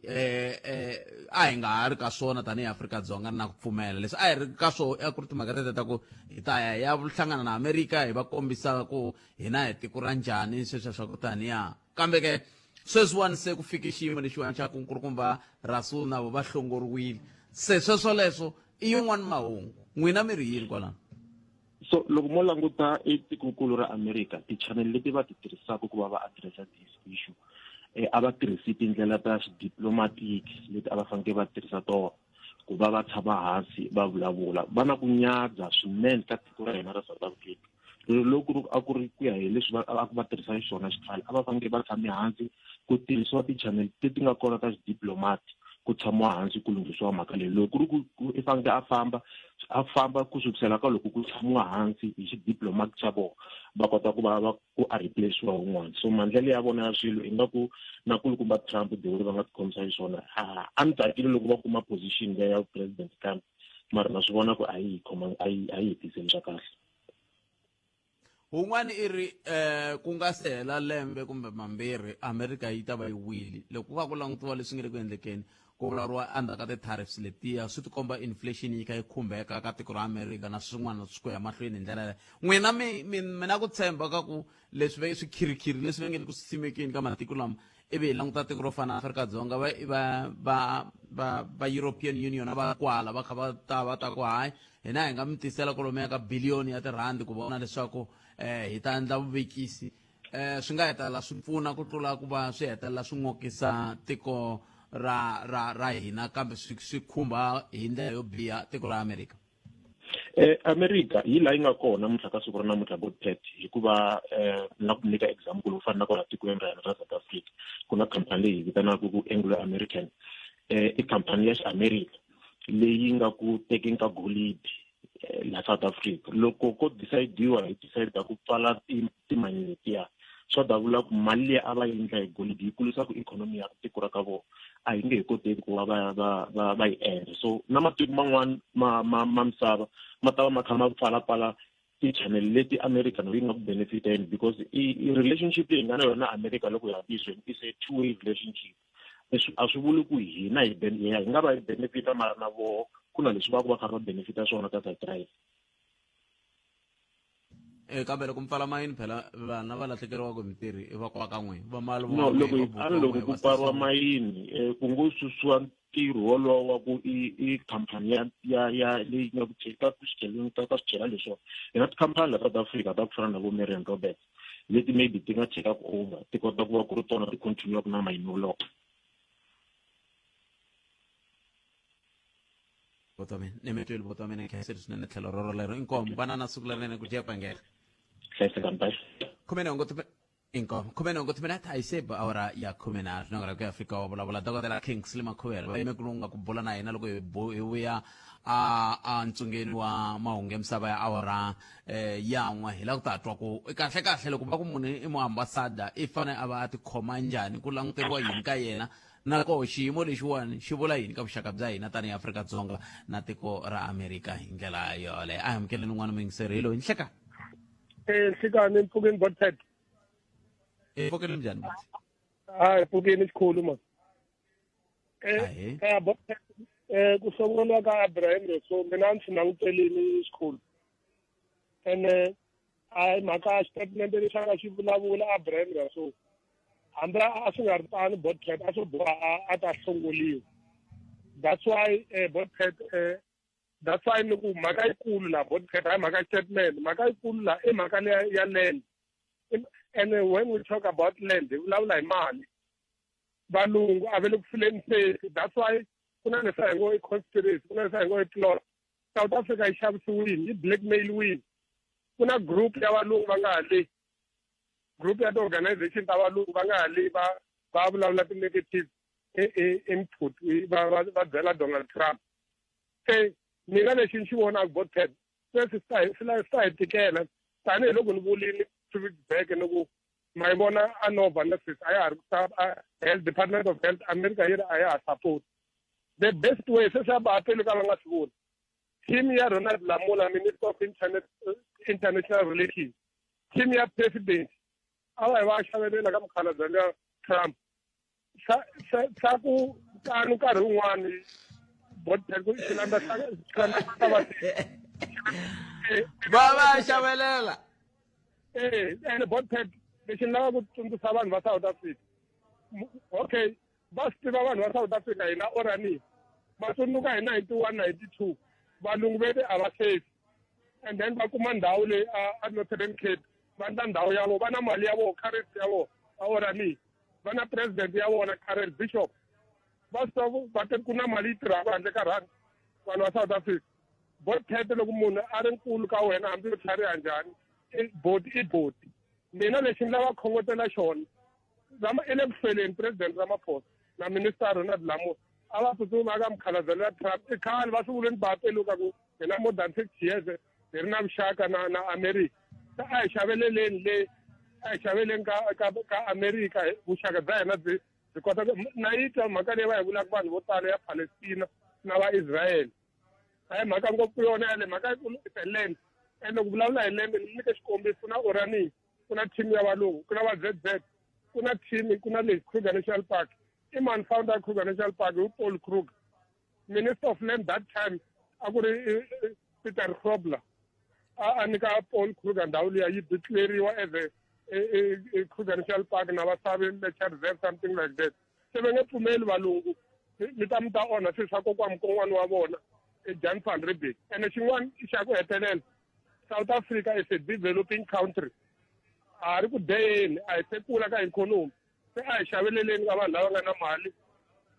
[SPEAKER 1] a hi nga ha ri ka swona tanihi Afrika-Dzonga na ku pfumela leswi a hi ri ka swona, a ku ri timhaka tete ta ku hi ta ya hi ya hlangana na Amerika hi va kombisa ku hina hi tiko ra njhani, sweswiya swa ku taniya. Kambe ke sweswiwani se ku fike xiyimo lexiwani xa ku nkulukumba Rasul na vo va hlongoriwile, se sweswoleswo i yin'wani mahungu. N'wina mi ri yini kwalano?
[SPEAKER 7] So loko mo languta etikonkulu ra America, ti-channel leti va ti tirhisaka ku va va addressa this issue, a va tirhisi tindlela ta xidiplomatiki leti a va fanekele va tirhisa tona ku va va tshama hansi va vulavula. Va na ku nyadza swinene ka tiko ra hina ra South Africa. Loko a ku ri ku ya hi leswi a ku va tirhisa xiswona xikhale, a va fanekele va tshame hansi ku tirhisiwa ti-channel leti nga kona ta xidiplomat, ku tshamiwa hansi ku lunghisiwa mhaka leyi. Loko ku ri ku i fanekele a famba, a famba ku sukisela ka loko ku tshamiwa hansi hi xidiplomat xa vona, va kota ku va va ku a replace-iwa wun'wana. So maendlelo ya vona ya swilo ingaku na kulukumba Trump, the way va nga tikhomisa xiswona, a ni tsakile loko va kuma position leya ya president, kambe mara na swi vona ku a yi khoma a yi a yi hetiseli swa kahle.
[SPEAKER 1] Wun'wani i ri ku nga se hela lembe kumbe mambirhi America yi ta va yi wile. Loko ku kha ku langutiwa leswi nga le ku endlekeni, ku vulavuriwa endzhaku ka ti-tariffs letiya, swi tikomba inflation yi kha yi khumbeka ka tiko ra America na swin'wana swi ku ya mahlweni hi ndlela yaleyo. N'wina mi mi mi na ku tshemba ka ku leswi ve swikhirikhiri leswi va nge le ku simekeni ka matiko lama, ivi hi languta tiko ro fana na Afrika-Dzonga, va va va va va European Union a va kwala va kha va ta va ta ku hayi, hina hi nga mi tisela kwalomuya ka biliyoni ya tirhandi ku vona leswaku hi ta endla vuvekisi, swi nga hetelela swi pfuna ku tlula ku va swi hetelela swi n'okisa tiko ra ra ra hina, kambe swi swi khumba hi ndlela yo biha tiko ra Amerika?
[SPEAKER 7] America yi laha yi nga kona namuntlha ka siku ra namuntlha, bo Pat, hikuva na ku nyika example ku fana na kwala tikweni ra hina ra South Africa ku na khampani leyi hi vitanaka ku Anglo American, i khampani ya xiAmerica leyi nga ku tekeni ka golidi la South Africa. Loko ko decide-iwa hi decide ku pfala timayini letiya, swa ta vula ku mali leyi a va yi endla hi golidi yi kulisa ku ikhonomi ya tiko ra ka vona a yi nge he koteki ku va va va va va yi endla. So na matiko man'wana ma ma ma misava ma ta va ma kha ma pfala pfala ti-channel leti America no yi nga ku benefiteni, because i relationship leyi hi nga na yona America loko ya tiyisweni is a two way relationship. Leswi a swi vuli ku hina hi hi nga va hi benefita, mara na voho ku na leswi va ku va kha va benefita swona ka side ra hina.
[SPEAKER 1] Eh, kambe loko mi pfala mayini phela vanhu lava lahlekeriwaka hi mintirho i va kwaka n'we va malume
[SPEAKER 7] No,
[SPEAKER 1] wa n'we
[SPEAKER 7] loko
[SPEAKER 1] va
[SPEAKER 7] hi
[SPEAKER 1] buti
[SPEAKER 7] pfala
[SPEAKER 1] wa
[SPEAKER 7] loko
[SPEAKER 1] n'we
[SPEAKER 7] ku
[SPEAKER 1] va
[SPEAKER 7] pfariwa
[SPEAKER 1] sesi wa n'we
[SPEAKER 7] mayini eh, ku ngo susiwa ntirho wolowo wa ku i i khampani ya ya ya leyi nga ku ka ku swiceleni ka ka swicelwa leswiwa hi na tikhampani la South Africa ta ku fana na vo Marian Roberts leti maybe ti nga take over ti kota ku va ku ri tona ti continue na mayini wolowo.
[SPEAKER 1] Buti wa mina ni mi twile buti wa mina khensile swinene tlhelo roro lero inkomu vana na siku lerinene ku dya pangela.
[SPEAKER 7] Hlayisekani bye.
[SPEAKER 1] 18 inkomu 18 timinete a yi se ba awara ya 13 nongera ku ya fika wa vulavula dokodela Kingsley Makhuvela va yime ku lunga ku bula na hina loko hi hi vuya a a ntsungeni wa mahungu ya misava ya awara eh, yan'we hi lava ku ta twa ku kahle kahle loko va ku munhu i muambasada i fanele a va a tikhoma njhani ku languteriwa yini ka yena na koho xiyimo lexiwani xi vula yini ka vuxaka bya hina tanihi Afrika-Dzonga na tiko ra Amerika hi ndlela yoleyo a hi amukeleni un'wana muyingiseri hi loyi nhleka.
[SPEAKER 8] Eh, nhlikani mpfukeni botpet.
[SPEAKER 1] Eh, mpfukeni njhani buti?
[SPEAKER 8] Hayi mpfukeni xikhulu ma. Eh,
[SPEAKER 1] Ahee.
[SPEAKER 8] eh botpet eh ku hlongoriwa ka Abraham Rousseau mina ndzi swi langutelini xikhulu. Ene a hi mhaka ya xitatimende lexi a nga xi vulavula Abraham Rousseau. Hambi a swi nga ri tano botpet a swi boha a ta hlongoliwa. That's why eh botpet eh that's why ni ku mhaka yikulu la botpet hayi mhaka statement mhaka yikulu la i mhaka leya ya land. And when we talk about land hi vulavula hi mali. Valungu a va le ku fileni sweswi that's why ku na leswi a hi ngo i conspiracy ku na leswi a hi ngo i plot. South Africa yi xavisiwile yi blackmailiwile. Ku na group ya valungu va nga ha le group ya ti-organization ta valungu va nga ha le va va vulavula ti-negative input va va va byela Donald Trump. Se mina lexi ni xi vonaka botpet sweswi swi ta hi swi ta hi tikela tanihiloko ni vulile 2 weeks back ni ku ma yi vona Anova na sweswi a ya ha ri health department of health America yi ri a ya ha support. The best way se swi ya ba pele ka va nga swi voni team ya Ronald Lamola minister of internet international relations team ya president a va hi va xavelela ka mukhalabye luya Trump swa swa swa ku tano nkarhi wun'wani botpet ku xilanda xilanda xa va
[SPEAKER 1] va va xavelela.
[SPEAKER 8] Eh ene botpet lexi ni lava ku tsundzuxa vanhu va South Africa okay va swi tiva vanhu va South Africa hina orani va tsundzuka hi 91 92 valungu ve te a va safe and then va kuma ndhawu leyi a Northern Cape va ndla ndhawu ya vona va na mali ya vona currency ya vona a orani va na president ya vona Karel Bishop va swi tiva ku va te ku na mali yi tirhaka handle ka rand vanhu va South Africa botpet loko munhu a ri nkulu ka wena hambi yo tlhariha njhani i boti i boti mina lexi ni lava khongotela xona Rama i le ku hlweleni president Ramaphosa na minister Ronald Lamola a va tsutsuma ka mukhalabye ya Trump i khale va swi vuleni ba peluka ku hi na more than 60 years hi ri na vuxaka na na America se a hi xaveleleni le a hi xaveleni ka ka ka America vuxaka bya hina byi byi kota na yi twa mhaka leyi va yi vulaka vanhu vo tala ya Palestina na va Israel a hi mhaka ngopfu yona yale mhaka yikulu is a land and loko vulavula hi land ni nyike xikombiso ku na Orania ku na team ya valungu ku na va ZZ ku na team ku na le Kruger National Park i mani founder ya Kruger National Park hi Paul Kruger minister of land that time a ku ri Peter Grobler a nyika Paul Kruger ndhawu liya yi declariwa as a Kruger National Park na Vasavi Nature Reserve something like that se va nge pfumeli valungu mi ta mi ta onha swilo swa kokwa mukon'wana wa vona Jan van Riebeeck ene xin'wana xa ku hetelela South Africa is a developing country a ha ri ku deyeni a hi se kula ka ikhonomi se a hi xaveleleni ka vanhu lava nga na mali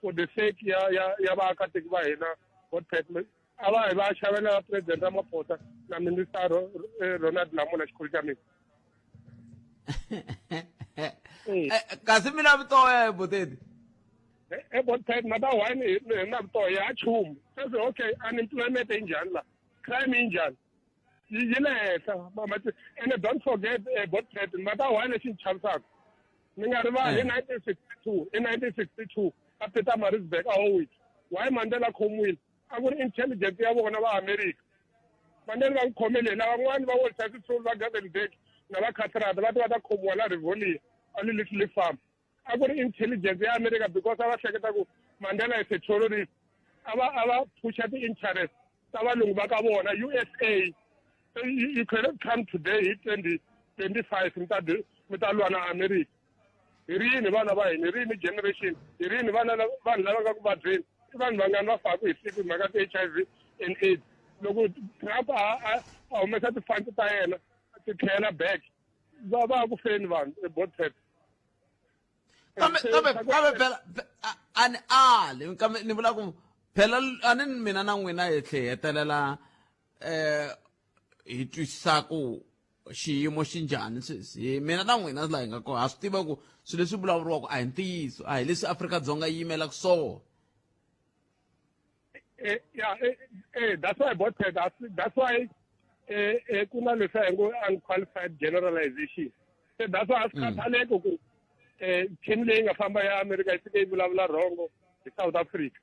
[SPEAKER 8] for the sake ya ya ya vaakatiko va hina botpet a va hi va xavelela president Ramaphosa na minister Ronald Lamola xikhulu xa mina.
[SPEAKER 1] Kasi mina vutoya boteti
[SPEAKER 8] e botpet na ta wine hi na vutoya ya chumu sweswi okay unemployment yi njhani la crime yi njhani yi le henhla ene don't forget botpet na ta wine lexi ni chavisaka ni nga rivali hi 1962 hi 1962 a Pietermaritzburg a Howick why Mandela khomiwile a ku ri intelligence ya vona va America Mandela va n'wi khomele lavan'wani va Walter Sisulu va Govan Mbeki na va Kathrada va ti va ta khomiwa la Rivonia a le Little Farm a ku ri intelligence ya America because a va hleketa ku Mandela is a terrorist a va a va phusha ti-interest ta valungu va ka vona USA. You cannot come today hi 2025 mi ta mi ta lwa na America. Hi ri yini vana va hina, hi ri yini generation, hi ri yini vana vanhu lava nga ku vabyeni, i vanhu vangani va faku hi siku hi mhaka ti-HIV and AIDS. Loko Trump a a humesa ti-funds ta yena ti tlhela back, va va ku feni vanhu eBotset.
[SPEAKER 1] Kambe kambe kambe phela a ni ali, kambe ni vula ku phela a ni mina na n'wina hi tlhe hetelela hi twisisa ku xiyimo xi njhani sweswi. Hi mina na n'wina laha hi nga kona ha swi tiva ku swilo leswi vulavuriwaka a hi ntiyiso, a hi leswi Afrika-Dzonga yi yimelaka swona.
[SPEAKER 8] Yeah, that's why bot that's why ku na leswi hi ngo unqualified generalization. Se that's why a swi khathaleki ku team leyi nga famba ya America yi fike yi vulavula wrong hi South Africa.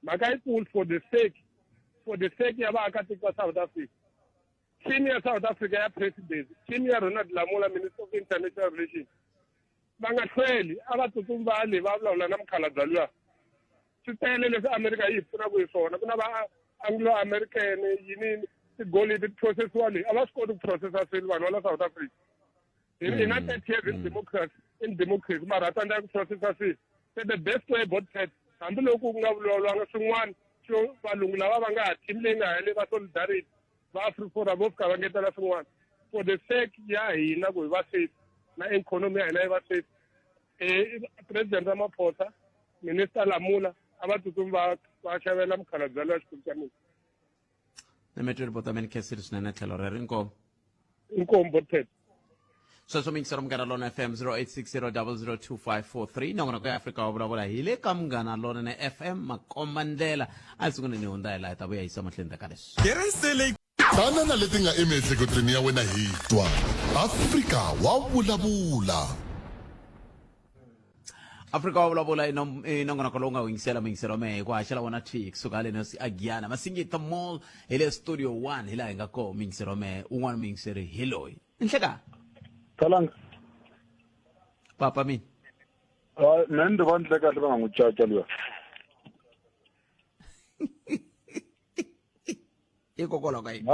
[SPEAKER 8] Mhaka yikulu for the sake ya vaakatiko va South Africa, team ya South Africa ya president, team ya Ronald Lamola, Minister of International Relations, va nga hlweli, a va tsutsumi va le va vulavula na mukhalabye luya. Swi tele leswi America yi hi pfunaka hi swona, ku na va Anglo American yini, tigolidi ti processiwa leyi, a va swi koti ku processa swilo vanhu va la South Africa. Hi na 30 years in democracy, mara a tsandzeka ku processa swilo. Se the best way, bot hambiloko ku nga vulavulanga swin'wana swo valungu lava va nga ha team leyi nga hele va solidarity va AfriForum vo fika va ngetela swin'wana for the sake ya hina ku hi va safe na economy ya hina yi va safe. President Ramaphosa, Minister Lamula, a va tsutsumi va va xavela mukhalabye lowa xikwembu xa mina.
[SPEAKER 1] Ni mi tweli bota mi ni khensile swinene tlhelo rero, inkomu.
[SPEAKER 8] Inkomu, bot.
[SPEAKER 1] Sweswo miyingiselo Munghana Lona FM, 0860002543, nongonoko ya Afrika wa Vulavula hi le ka Munghana Lonene FM, makomba ndlela. A hi sunguleni hi hundza hi laha hi ta vuya yisa mahlweni ka leswi.
[SPEAKER 5] Kerese leyi tana na leti nga emiehleketweni ya wena hi twa Afrika wa Vulavula.
[SPEAKER 1] Afrika wa Vulavula i nongonoko lowu nga yingisela muyingiselo wa mehe hi ku haxela wona thwi kusuka haleni a Giyana Masingita Mall hi le studio 1 hi laha hi nga koho. Muyingiselo wa mehe un'wana muyingiseri hi loyi nhleka.
[SPEAKER 9] Kalanga.
[SPEAKER 1] Papa mina.
[SPEAKER 9] Hayi, mina ni va ndle kahle va nga n'wi caca luya.
[SPEAKER 1] Hikokwalaho ka yini?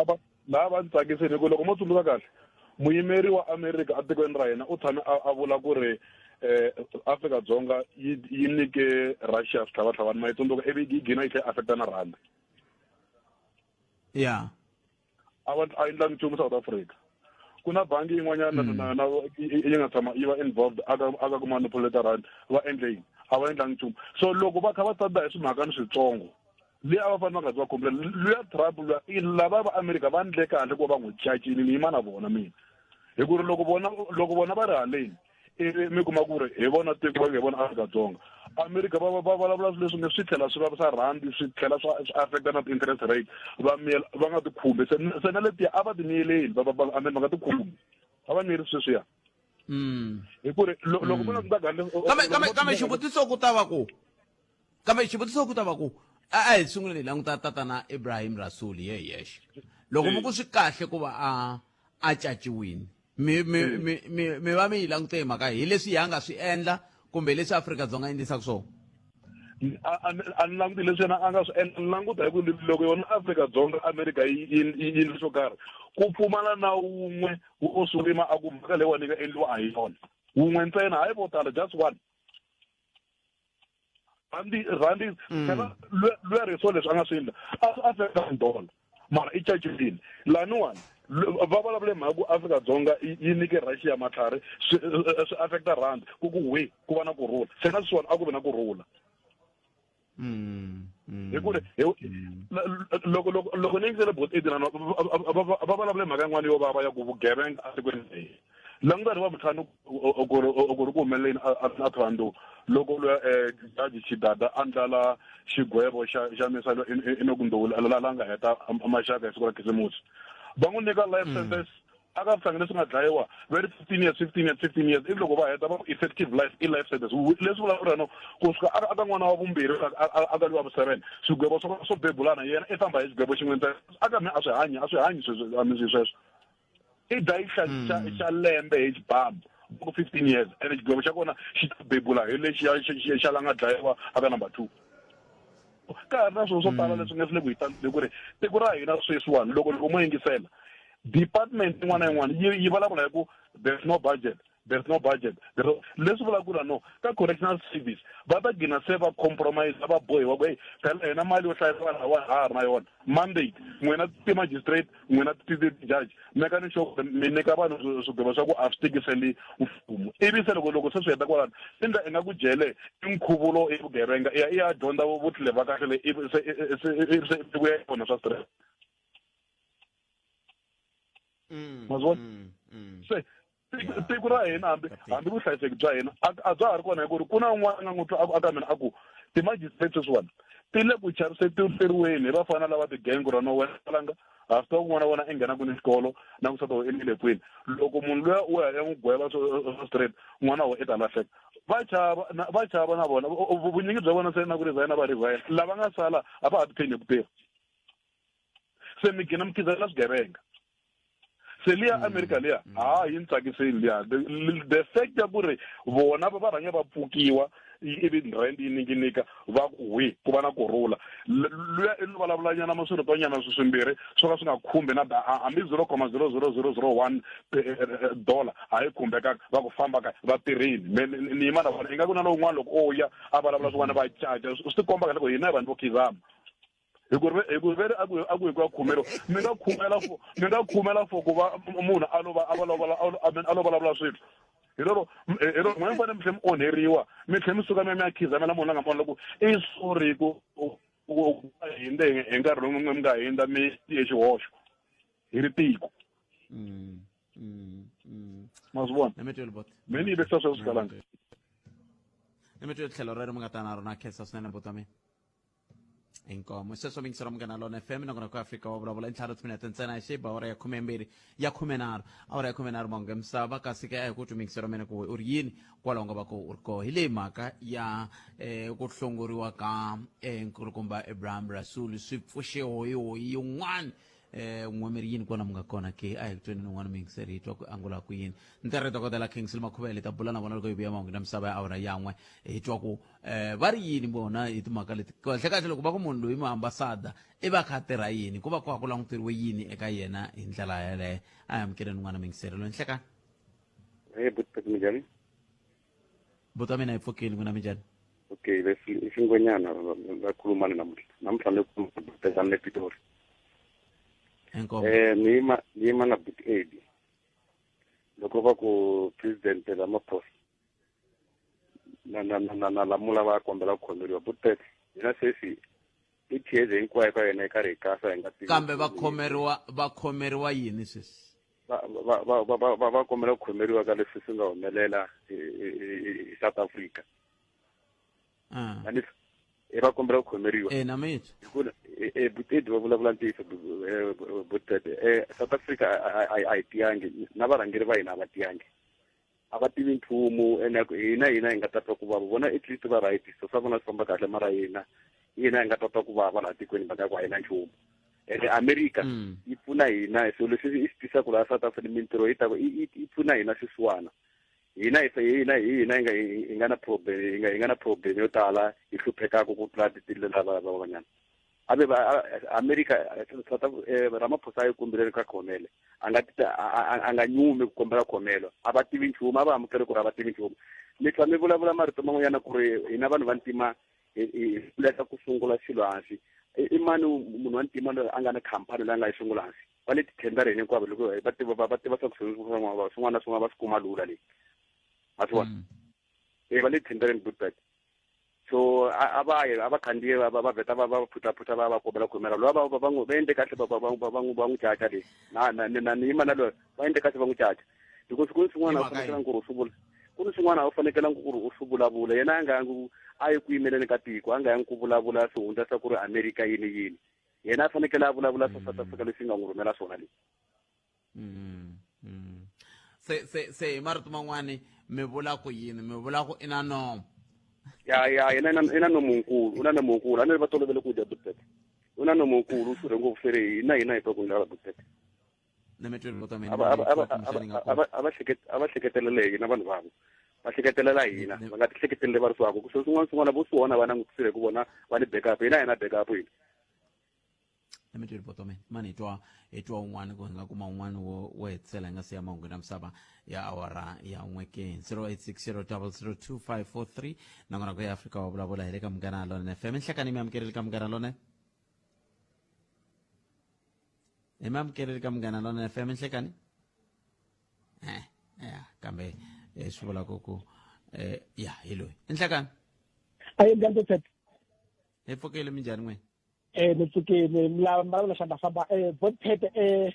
[SPEAKER 9] Laha va ndzi tsakisile hi ku loko mo tsundzuka kahle, muyimeri wa America etikweni ra hina u tshame a vula ku ri Afrika-Dzonga yi nyike Russia switlhavatlhavani, ma yi tsundzuka, ivi yi gina yi tlhela yi affecta na rhandi. A va a endla nchumu South Africa. Ku na bangi yin'wanyana na yi nga tshama yi va involved aka ku manipulate rand, va endle yini? A va endlangi nchumu. So loko va kha va tsandza hi swimhakani switsongo leyi a va fanele va nga zi va complain luya Trump luya, lava va America va ndle kahle ku va va n'wi cacini. Ni yima na vona mina hi ku ri loko vona va ri haleni, ivi mi kuma ku ri hi vona tiko va nge vona Afrika-Dzonga, America va va vulavula swilo leswi nge swi tlhela swi vavisa rhandi, swi tlhela swa swi affecta na ti-interest rate, va miyela va nga ti khumbi. Se na letiya a va ti miyeleli, va va I mean, va nga ti khumbi, a va miyeli sweswiya hi ku ri loko mo languta kahle.
[SPEAKER 1] Kambe xivutiso ku ta va ku kambe xivutiso ku ta va ku a hi sunguleni hi languta tatana Ibrahim Rasool ye yexe. Loko mi ku swi kahle ku va a caciwini, mi va mi yi langute hi mhaka hi leswi hi a nga swi endla kumbe leswi Afrika-Dzonga yi endlisaka swona?
[SPEAKER 9] A ni languti leswi yena a nga swi endla, ni languta hi ku loko yona Afrika-Dzonga, Amerika yi endle xo karhi, ku pfumala na wun'we wo sungula a ku mhaka leyiwani yi nga endliwa a hi yona, wun'we ntsena, hayi vo tala, just one. Rhandi phela luya riso leswi a nga swi endla a swi affecta dollar, mara i cacile laniwani. Va vulavule mhaka ku Afrika-Dzonga yi nyike Russia matlhari, swi affecta rand, ku we ku va na kurhula. Se na sweswiwani a ku vi na kurhula hi ku ri loko ni yingisele bot 8 va vulavule mhaka yin'wana yo vava ya ku vugevenga etikweni leyi. Languta ri va vutlhanu ku ri ku humeleleni a Thohoyandou loko luya jaji Chidada a ndlala xigwevo xa misalo Enoch Ndou la nga heta maxaka hi siku ra Khisimusi, va n'wi nyika life sentence aka vuhlangi leswi nga dlayiwa va ri 15 years, 15 years, 15 years, ivi loko va heta va ku effective life i life sentence. Leswi vulaka ku ri no kusuka aka n'wana wa vumbirhi aka luwa vu 7, swigwevo swo bebulana, yena i famba hi xigwevo xin'we ntsena. Aka me a swi hanyi sweswo sweswo i dlayi xa lembe hi xibamu ku 15 years, ene xigwevo xa kona xi ta bebula hi lexiya xa la nga dlayiwa aka number 2. Ka ha ri na swilo swo tala leswi nga swi le ku hi ku ri tiko ra hina sweswiwani. Loko mo yingisela Department yin'wana na yin'wana yi yi vulavula hi ku there's no budget, there's no budget. Leswi vulaka ku ri no ka correctional service va ta gina se va compromise va bohiwa ku hey phela hina mali yo hlayisa vanhu lava ha ha ri na yona mandate n'wina ti-magistrate n'wina ti-judge mekani sure ku mi nyika vanhu swigwevo swa ku a swi tikiseli mfumo ivi se loko loko se swi heta kwalano swi endla ingaku jele i nkhuvulo i vugevenga i ya i ya dyondza vutleva kahle le ivi se ivi se vuya yona swa stress ma swi vona se tiko ra hina hambi hambi vuhlayiseki bya hina a bya ha ri kona hi ku ri ku na un'wana a nga n'wi twa a ka mina a ku ti-magistrate sweswiwani ti le ku chaviseteriweni hi vafana lava ti-gang ra no wena langa ha swi tiva ku n'wana wa wena i nghena kwini xikolo na ku sata i le kwini loko munhu luya u ya ya n'wi gweva swa straight n'wana wa i ta lahleka va chava va chava na vona vunyingi bya vona se na ku resign va resign lava nga sala a va ha tiphini hi ku tirha se mi gina mi khizela swigevenga se liya America liya ha yi ni tsakiseli liya the fact ya ku ri vona va rhange va pfukiwa ivi rand yi ninginika va ku hwi ku va na kurhula luya i lo vulavulanyana maswiritonyana swi swimbirhi swo ka swi nga khumbi na hambi 0,00001 dollar a yi khumbekaka va ku famba ka va tirhini me ni yima na vona ingaku na lowun'wana loko o ya a vulavula swin'wana va caca swi tikomba kahle ku hina hi vanhu vo khizama hi ku hi ku vele a ku a ku hi ku ya khumelo mi nga khumela fo mi nga khumela fo ku va munhu a lo va a vulavula a lo vulavula swilo hi lero hi lero n'wina mi fanele mi tlhela mi onheriwa mi tlhela mi suka mi ya mi ya khizamela munhu la nga vona ku i sorry ku hinde hi nkarhi lowu mi nga hindza mi ye xihoxo hi ri tiko ma swi vona me ni yi vekisa sweswo swi kalanga
[SPEAKER 1] ni mi twele tlhelo rero mi nga ta na rona khensa swinene buti wa mina inkomo sweswo mingiselo munghana lona fm nakona ku afrika wa vulavula ntlhanu timinete ntsena hi xiba awara ya khumembirhi ya khumenharhu awara ya khumenharhu mahungu ya misava kasi ke a hi ku twi mingiselo mina ku u ri yini kwalaho nga va ku u ri koho hi leyi mhaka ya ku hlongoriwa ka nkulukumba Abraham Rasool swi pfuxe hoyihoyi yin'wana n'we mi ri yini kwala mi nga kona ke a hi ku tweni n'wana muyingiseri hi twa ku angula ku yini ni ta ri dokodela Kingsley Makhuvele hi ta bula na vona loko hi vuya mahungu na misava ya awara yan'we hi twa ku va ri yini vona hi timhaka leti kahle kahle loko va ku munhu loyi muambasada i va kha a tirha yini ku va ku ku languteriwe yini eka yena hi ndlela yeleyo a hi amukeleni n'wana muyingiseri loyi nhlekani
[SPEAKER 10] Hey, buti minjhani?
[SPEAKER 1] Buti wa mina hi pfukile n'wina minjhani?
[SPEAKER 10] Okay, leswi i xingwenyana va khulumani namuntlha. Namuntlha ni khuluma le Pitori.
[SPEAKER 1] Inkomo.
[SPEAKER 10] Ni yima ni yima na buti Eddie. Loko va ku President Ramaphosa na na na na, na lamula va kombela ku khomeriwa buti hina sweswi i tears hinkwayo ka yena yi karhi yi kasa hi nga tivi
[SPEAKER 1] kambe va khomeriwa va khomeriwa yini sweswi
[SPEAKER 10] va va va va va va va kombela ku khomeriwa ka leswi swi nga humelela hi South Africa e va kombela ku khomeriwa
[SPEAKER 1] e na mitwa
[SPEAKER 10] hikuva e butedi va vulavula ntiyiso butete e South Africa a yi tiyangi na varhangeri va hina a va tiyangi a va tivi nchumu ene hina hina hi nga ta twa ku vava vona at least va right so swa vona swi famba kahle mara hina hina hi nga ta twa ku vava laha tikweni mhaka ya ku a hi na nchumu ene America yi pfuna hina swilo leswi i swi tisaka laha South Africa mintirho yi ta yi pfuna hina swisiwana hina hi hina hi hina hi nga hi nga na problem hi nga hi nga na problem yo tala hi hluphekaka ku tlula lava van'wanyana a ve va America South Ramaphosa a yi kombelele ka khomele a nga a nga nyumi ku kombela khomelo a va tivi nchumu a va amukele ku ri a va tivi nchumu mi tlha mi vulavula marito man'wanyana ku ri hina vanhu va ntima hi hluleka ku sungula xilo hansi i mani munhu wa ntima loyi a nga na khampani loyi a nga yi sungula hansi va le tithendareni hinkwavo loko va tiva va tiva swa ku swin'wana swin'wana na swin'wana va swi kuma lula leyi ma swi vona e va le tithendareni goodback so a va ye a va khandziye va va vheta va va phutaphutha va va kombela khomela loyi va va va n'wi va endle kahle va va va va n'wi va n'wi caca leyi na na na ni yima na loyi va endle kahle va n'wi caca because ku ni swin'wana a wu fanekelanga ku ri u swi vula ku ni swin'wana a wu fanekelanga ku ri u swi vulavula yena a nga yangi a yi ku yimeleni ka tiko a nga yangi ku vulavula swihundla swa ku ri America yini yini yena a fanekele a vulavula swa South Africa leswi nga n'wi rhumela swona leyi
[SPEAKER 1] Se se se hi marito man'wani mi vula ku yini mi vula ku i na nomo
[SPEAKER 10] ya ya yena i na nomo nkulu u na nomo nkulu a ni ri va tolovele ku dya butete u na nomo nkulu u xurhe ngopfu se ri hina hina hi twa ku ndlala butete
[SPEAKER 1] na mi tweli vota mina
[SPEAKER 10] a va hleketelele hina vanhu vavo va hleketelela hina va nga ti hleketelele va ri swako ku swin'wana swin'wana vo swi vona va langutisile ku vona va ni backup hina hina backup hina
[SPEAKER 1] Emitweni botomen mani hi twa hi twa un'wana ku hi nga kuma un'wana wo wo hetisela hi nga siya mahungu na misava ya awara ya n'we ke 0860002543 nakona ku ya Afrika wa vulavula hi le ka Munghana Lonene FM. Nhlekani mi amukerile ka Munghana Lonene. Hi mi amukerile ka Munghana Lonene FM nhlekani. Eh, ya kambe eh, swi vula ku ku eh, ya hi loyi. Nhlekani.
[SPEAKER 11] Ayi njhani Tete?
[SPEAKER 1] Hi pfukile minjhani n'wina?
[SPEAKER 11] Eh ni pfukile mi la xandla famba eh bot Phete eh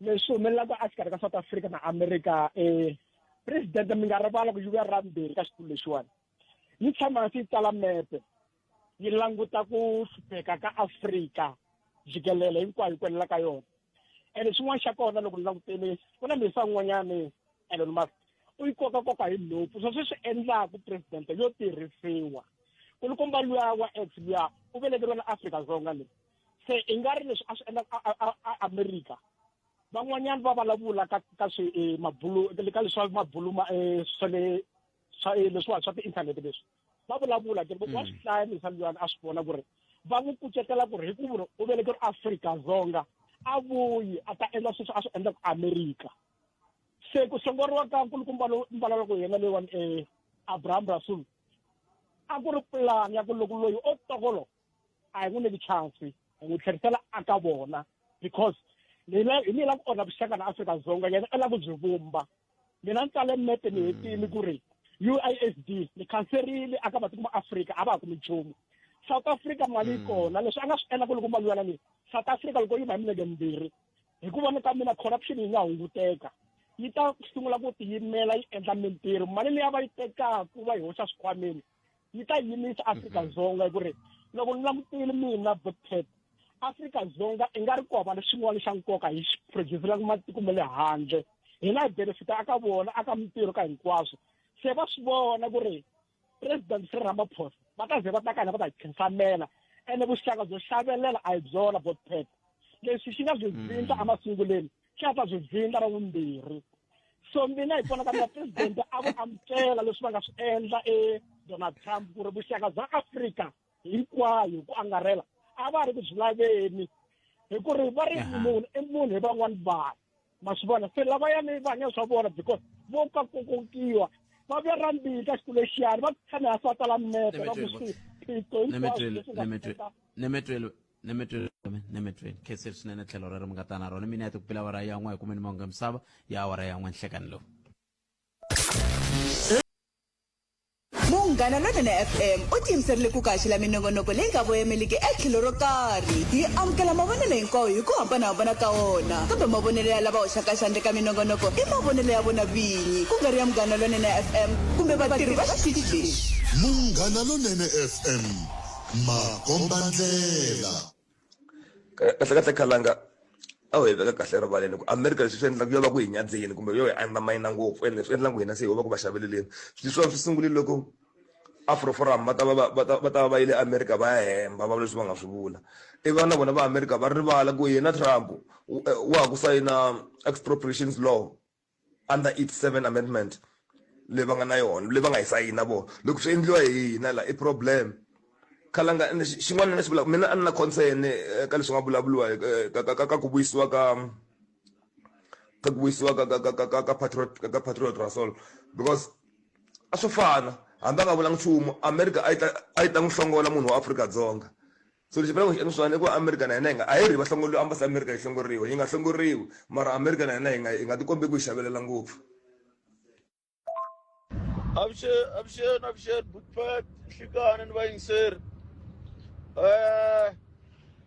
[SPEAKER 11] leswi humelelaka exikarhi ka South Africa na America eh president mi nga rivala ku yi vuya ra mbirhi ka xitulu lexiwani yi tshama hansi yi tsala mepe yi languta ku hlupheka ka Afrika jikelele hinkwayo ku elela ka yona ene xin'wana xa kona loko ni langutele ku na misa un'wanyani Elon Musk u yi kokakoka hi nhompfu sweswo swi endlaku president yo tirhisiwa kulukumba luya wa ex luya u velekeriwe na Afrika-Dzonga leyi se i nga ri leswi a swi endlaka Amerika van'wanyana va vulavula ka ka swi eh, mabulu ka leswi mabulu ma eh, swa le swa eh, leswiwani swa ti-internet leswi va vulavula ke wa swi hlaya misa luyani a swi vona ku ri va n'wi kucetela ku ri hi ku ri u velekeriwe Afrika-Dzonga a vuyi a ta endla sweswi a swi endlaka Amerika se ku hlongoriwa ka nkulukumba lowu vulavulaka hi yena loyiwani um Abraham Rasool a ku ri pulani ya ku loko loyi o tokolo a hi n'wi nyiki chance hi n'wi tlherisela aka vona because hi ni la ku onha vuxaka na Afrika-Dzonga yena i lava ku byi vumba mina ni tsale mepe ni hetile ku ri UISD ni khanserile aka matiko ma Afrika a va ha kumi nchumu South Africa mali yi kona leswi a nga swi endla ku loko mali yona ni South Africa loko yi yima hi milenge mimbirhi hi ku vona ka mina corruption yi nga hunguteka yi ta sungula ku tiyimela yi endla mintirho mali leyi va yi tekaku va yi hoxa swikhwameni yi ta yimisa Afrika-Dzonga hi ku ri loko ni langutile mina Botpet Afrika-Dzonga i nga ri ku hava xin'wana xa nkoka hi xi producer matiko ma le handle hina hi benefita aka vona aka mintirho ka hinkwaswo se va swi vona ku ri president Cyril Ramaphosa va ta ze va ta ka hina va ta hi khinsamela ene vuxaka byo xavelela a hi byona Botpet leswi xi nga byi dzindza emasunguleni xi nga ta byi dzindza ra vumbirhi so mina hi vona ka mina president a vo amukela leswi va nga swi endla e Donald Trump ku ri vuxaka bya Afrika hinkwayo ku angarhela a va ri ku byi laveni hi ku ri va ri munhu i munhu hi van'wani vanhu ma swi vona se lavayani va hanya swa vona because vo ka kokokiwa va vuya ra mbili ka xitulu lexiyani va tshame hansi va tsala mepe va ku swiphiqo hinkwaswo leswi nga
[SPEAKER 1] nemetwelo nemetwelo nemetwelo khenseli swinene tlhelo rero mi nga ta na rona mina ya tikupela awara ya n'we hi kumeni mahungu ya misava ya awara ya n'we nhlekani lowu
[SPEAKER 12] Munghana Lonene FM u tiyimiserile ku ku haxela minongonoko leyi nga voyemeliki etlhelo ro karhi. Hi amukela mavonelo hinkwawo hi ku hambana-hambana ka wona, kambe mavonelo ya lava hoxaka xandla eka minongonoko i mavonelo ya vona vinyi, ku nga ri ya Munghana Lonene FM kumbe vatirhi va xitichi lexi.
[SPEAKER 5] Munghana Lonene FM, makombandlela.
[SPEAKER 13] Kahle kahle khalanga a wu hi veka kahle erivaleni ku America leswi swi endlaka yo va ku hi nyadzeni kumbe yo hi undermine ngopfu ende swi endla ku hina se ho va ku va xaveleleni leswiwani swi sungule loko Afro Forum va ta va va ta va ta va yile America va ya hemba va vula leswi va nga swi vula ivi na vona va America va rivala ku yena Trump wa ha ku sayina expropriations law under its 7 amendment leyi va nga na yona leyi va nga yi sayina vona loko swi endliwa hi hina la i problem khalanga ende xin'wana ni xi vulaka mina a ni na concern eh, ka leswi nga vulavuriwa eh, ka ka ka ku vuyisiwa ka ka ku vuyisiwa ka ka ka ka ka patriot ka patriot Russell because a swo fana hambi a nga vulanga nchumu America a yi ta a yi ta n'wi hlongola munhu wa Afrika-Dzonga So lexi hi faneleke ku xi endla swona i ku America na hina hi nga a hi ri va hlongoriwa ambasi America yi hlongoriwa yi nga hlongoriwi mara America na hina hi nga hi nga tikombi ku yi xavelela ngopfu.
[SPEAKER 14] Avuxeni avuxeni avuxeni Bootpet nhlikani ni vayingiseri eh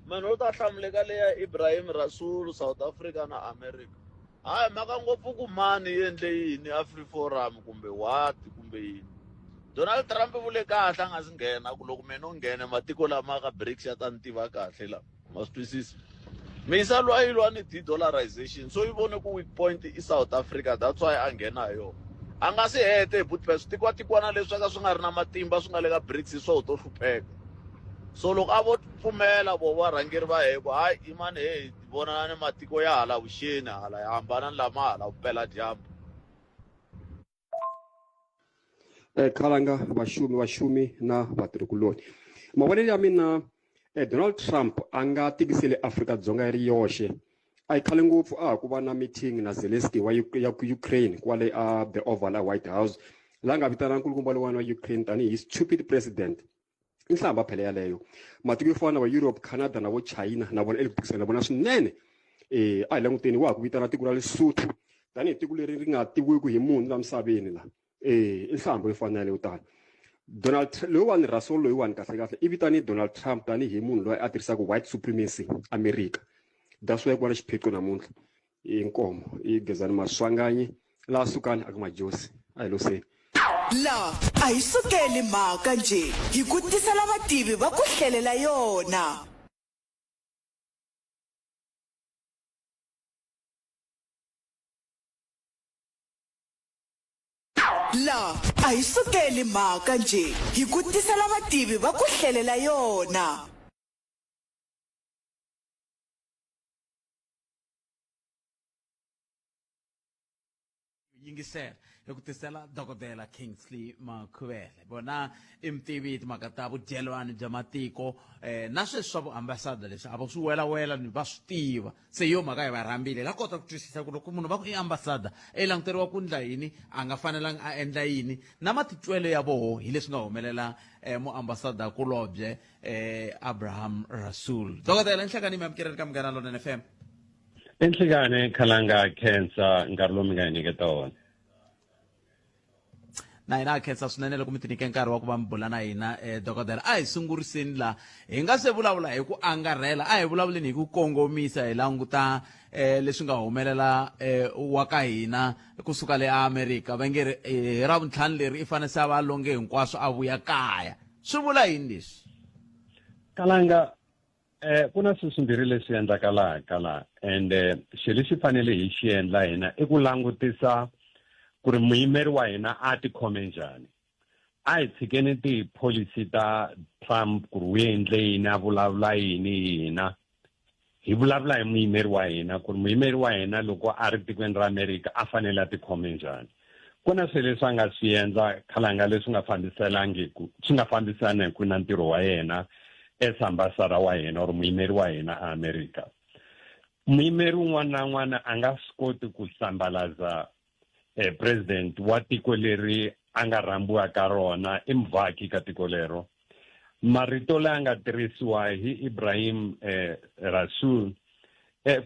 [SPEAKER 14] munhu wo ta hlamuleka leya Ibrahim Rasool South Africa na America Hayi mhaka ngopfu ku mani yi endle yini a free forum kumbe what kumbe yini. Donald Trump vule kahle a nga si nghena ku loko mina no nghena matiko lama ka BRICS ya ta ni tiva kahle la ma swi twisisa. Misa lwa yi lwa ni de-dollarization so yi vone ku weak point i South Africa that's why a nghena hi yona. A nga si hete hi Budapest switikotikwana leswi ka swi nga ri na matimba swi nga le ka BRICS hi swoho to hlupheka. So loko a vo pfumela vo varhangeri va hehe ku hayi yimani heyi vonana ni matiko ya hala vuxeni hala ya hambana ni lama hala vupeladyambu.
[SPEAKER 15] Khalanga vashumi vashumi na vatirhikuloni mavonelo ya mina Donald Trump a nga tikiseli Afrika-Dzonga yi ri yoxe. A hi khale ngopfu a ha ku va na meeting na Zelensky wa ya ku Ukraine kwale a The Oval a White House, la nga vitana nkulukumba lowani wa Ukraine tanihi stupid president. I nhlamba phela yaleyo. Matiko yo fana na va Europe, Canada na vo China na vona i le ku tikisela na vona swinene. A hi languteni wa ha ku vitana tiko ra Lesotho tanihi tiko leri ri nga tiviwiki hi munhu la misaveni la. I nhlamba yo fana na yaleyo tano. Donald loyiwani Russell loyiwani kahle kahle i vitane Donald Trump tanihi munhu loyi a tirhisaka white supremacy America. That's why ku va na xiphiqo namuntlha. I Nkomo, i Gezani Maswanganyi laha sukani a ka Majosi. A hi loseni.
[SPEAKER 12] La a hi sukeli mhaka njhe hi ku tisela vativi va ku hlelela yona. La a hi sukeli mhaka njhe hi ku tisela vativi va ku hlelela yona.
[SPEAKER 1] Yingisela hi ku tisela Dokodela Kingsley Makhuvele. Vona i mutivi hi timhaka ta vudyelwani bya matiko na sweswi swa vuambasada leswi a va swi welawela ni va swi tiva. Se hi yo mhaka hi va rhambile la kota ku twisisa ku loko munhu va ku i ambasada i languteriwa ku ndla yini, a nga fanelanga a endla yini, na matitwelo ya voho hi leswi nga humelela muambasada kulobye Abraham Rasool. Dokodela, nhlekani mi amukeleni ka Munghana Lonene FM.
[SPEAKER 16] Enhlekani Khalanga, khensa nkarhi lowu mi nga hi nyiketa wona.
[SPEAKER 1] Na hina ha khensa swinene loko mi tinike nkarhi wa ku va mi bula na hina. Dokodela, a hi sunguriseni la hi nga se vulavula hi ku angarhela, a hi vulavuleni hi ku kongomisa, hi languta leswi nga humelela wa ka hina kusuka le Amerika. Va nge ri hi Ravuntlhanu leri i fanele se a va longe hinkwaswo a vuya kaya. Swi vula yini leswi?
[SPEAKER 16] Kalanga, ku na swilo swimbirhi leswi endlakalaka la, ende xilo lexi fanele hi xi endla hina i ku langutisa ku ri muyimeri wa hina a tikhome njhani. A hi tshikeni tipholisi ta Trump ku ri u endle yini, a vulavula yini hi hina. Hi vulavula hi muyimeri wa hina ku ri muyimeri wa hina loko a ri tikweni ra Amerika a fanele a tikhome njhani. Ku na swilo leswi a nga swi endla Khalanga leswi nga fambiselangiku, swi nga fambisaniki na ntirho wa yena as ambassador wa hina or muyimeri wa hina eAmerika. Muyimeri un'wana na un'wana a nga swi koti ku hlambalaza president wa tiko leri a nga rhambiwa ka rona, i muvhaki ka tiko lero. Marito laya nga tirhisiwa hi Ibrahim Rasool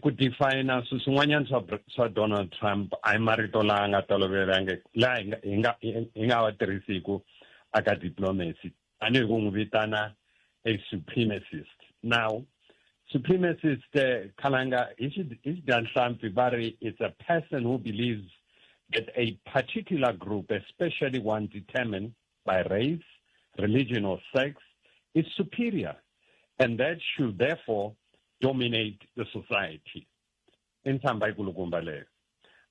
[SPEAKER 16] ku define swilo swin'wanyana swa Donald Trump a hi marito laya nga tolovelangiki, laya hi nga wa tirhisiku aka diplomacy, tanihi ku n'wi vitana a supremacist. Now, supremacist, Khalanga, hi xidyanhlampfi va ri it's a person who believes that a particular group, especially one determined by race, religion or sex, is superior and that should therefore dominate the society. I nhlamba yikulukumba leyo.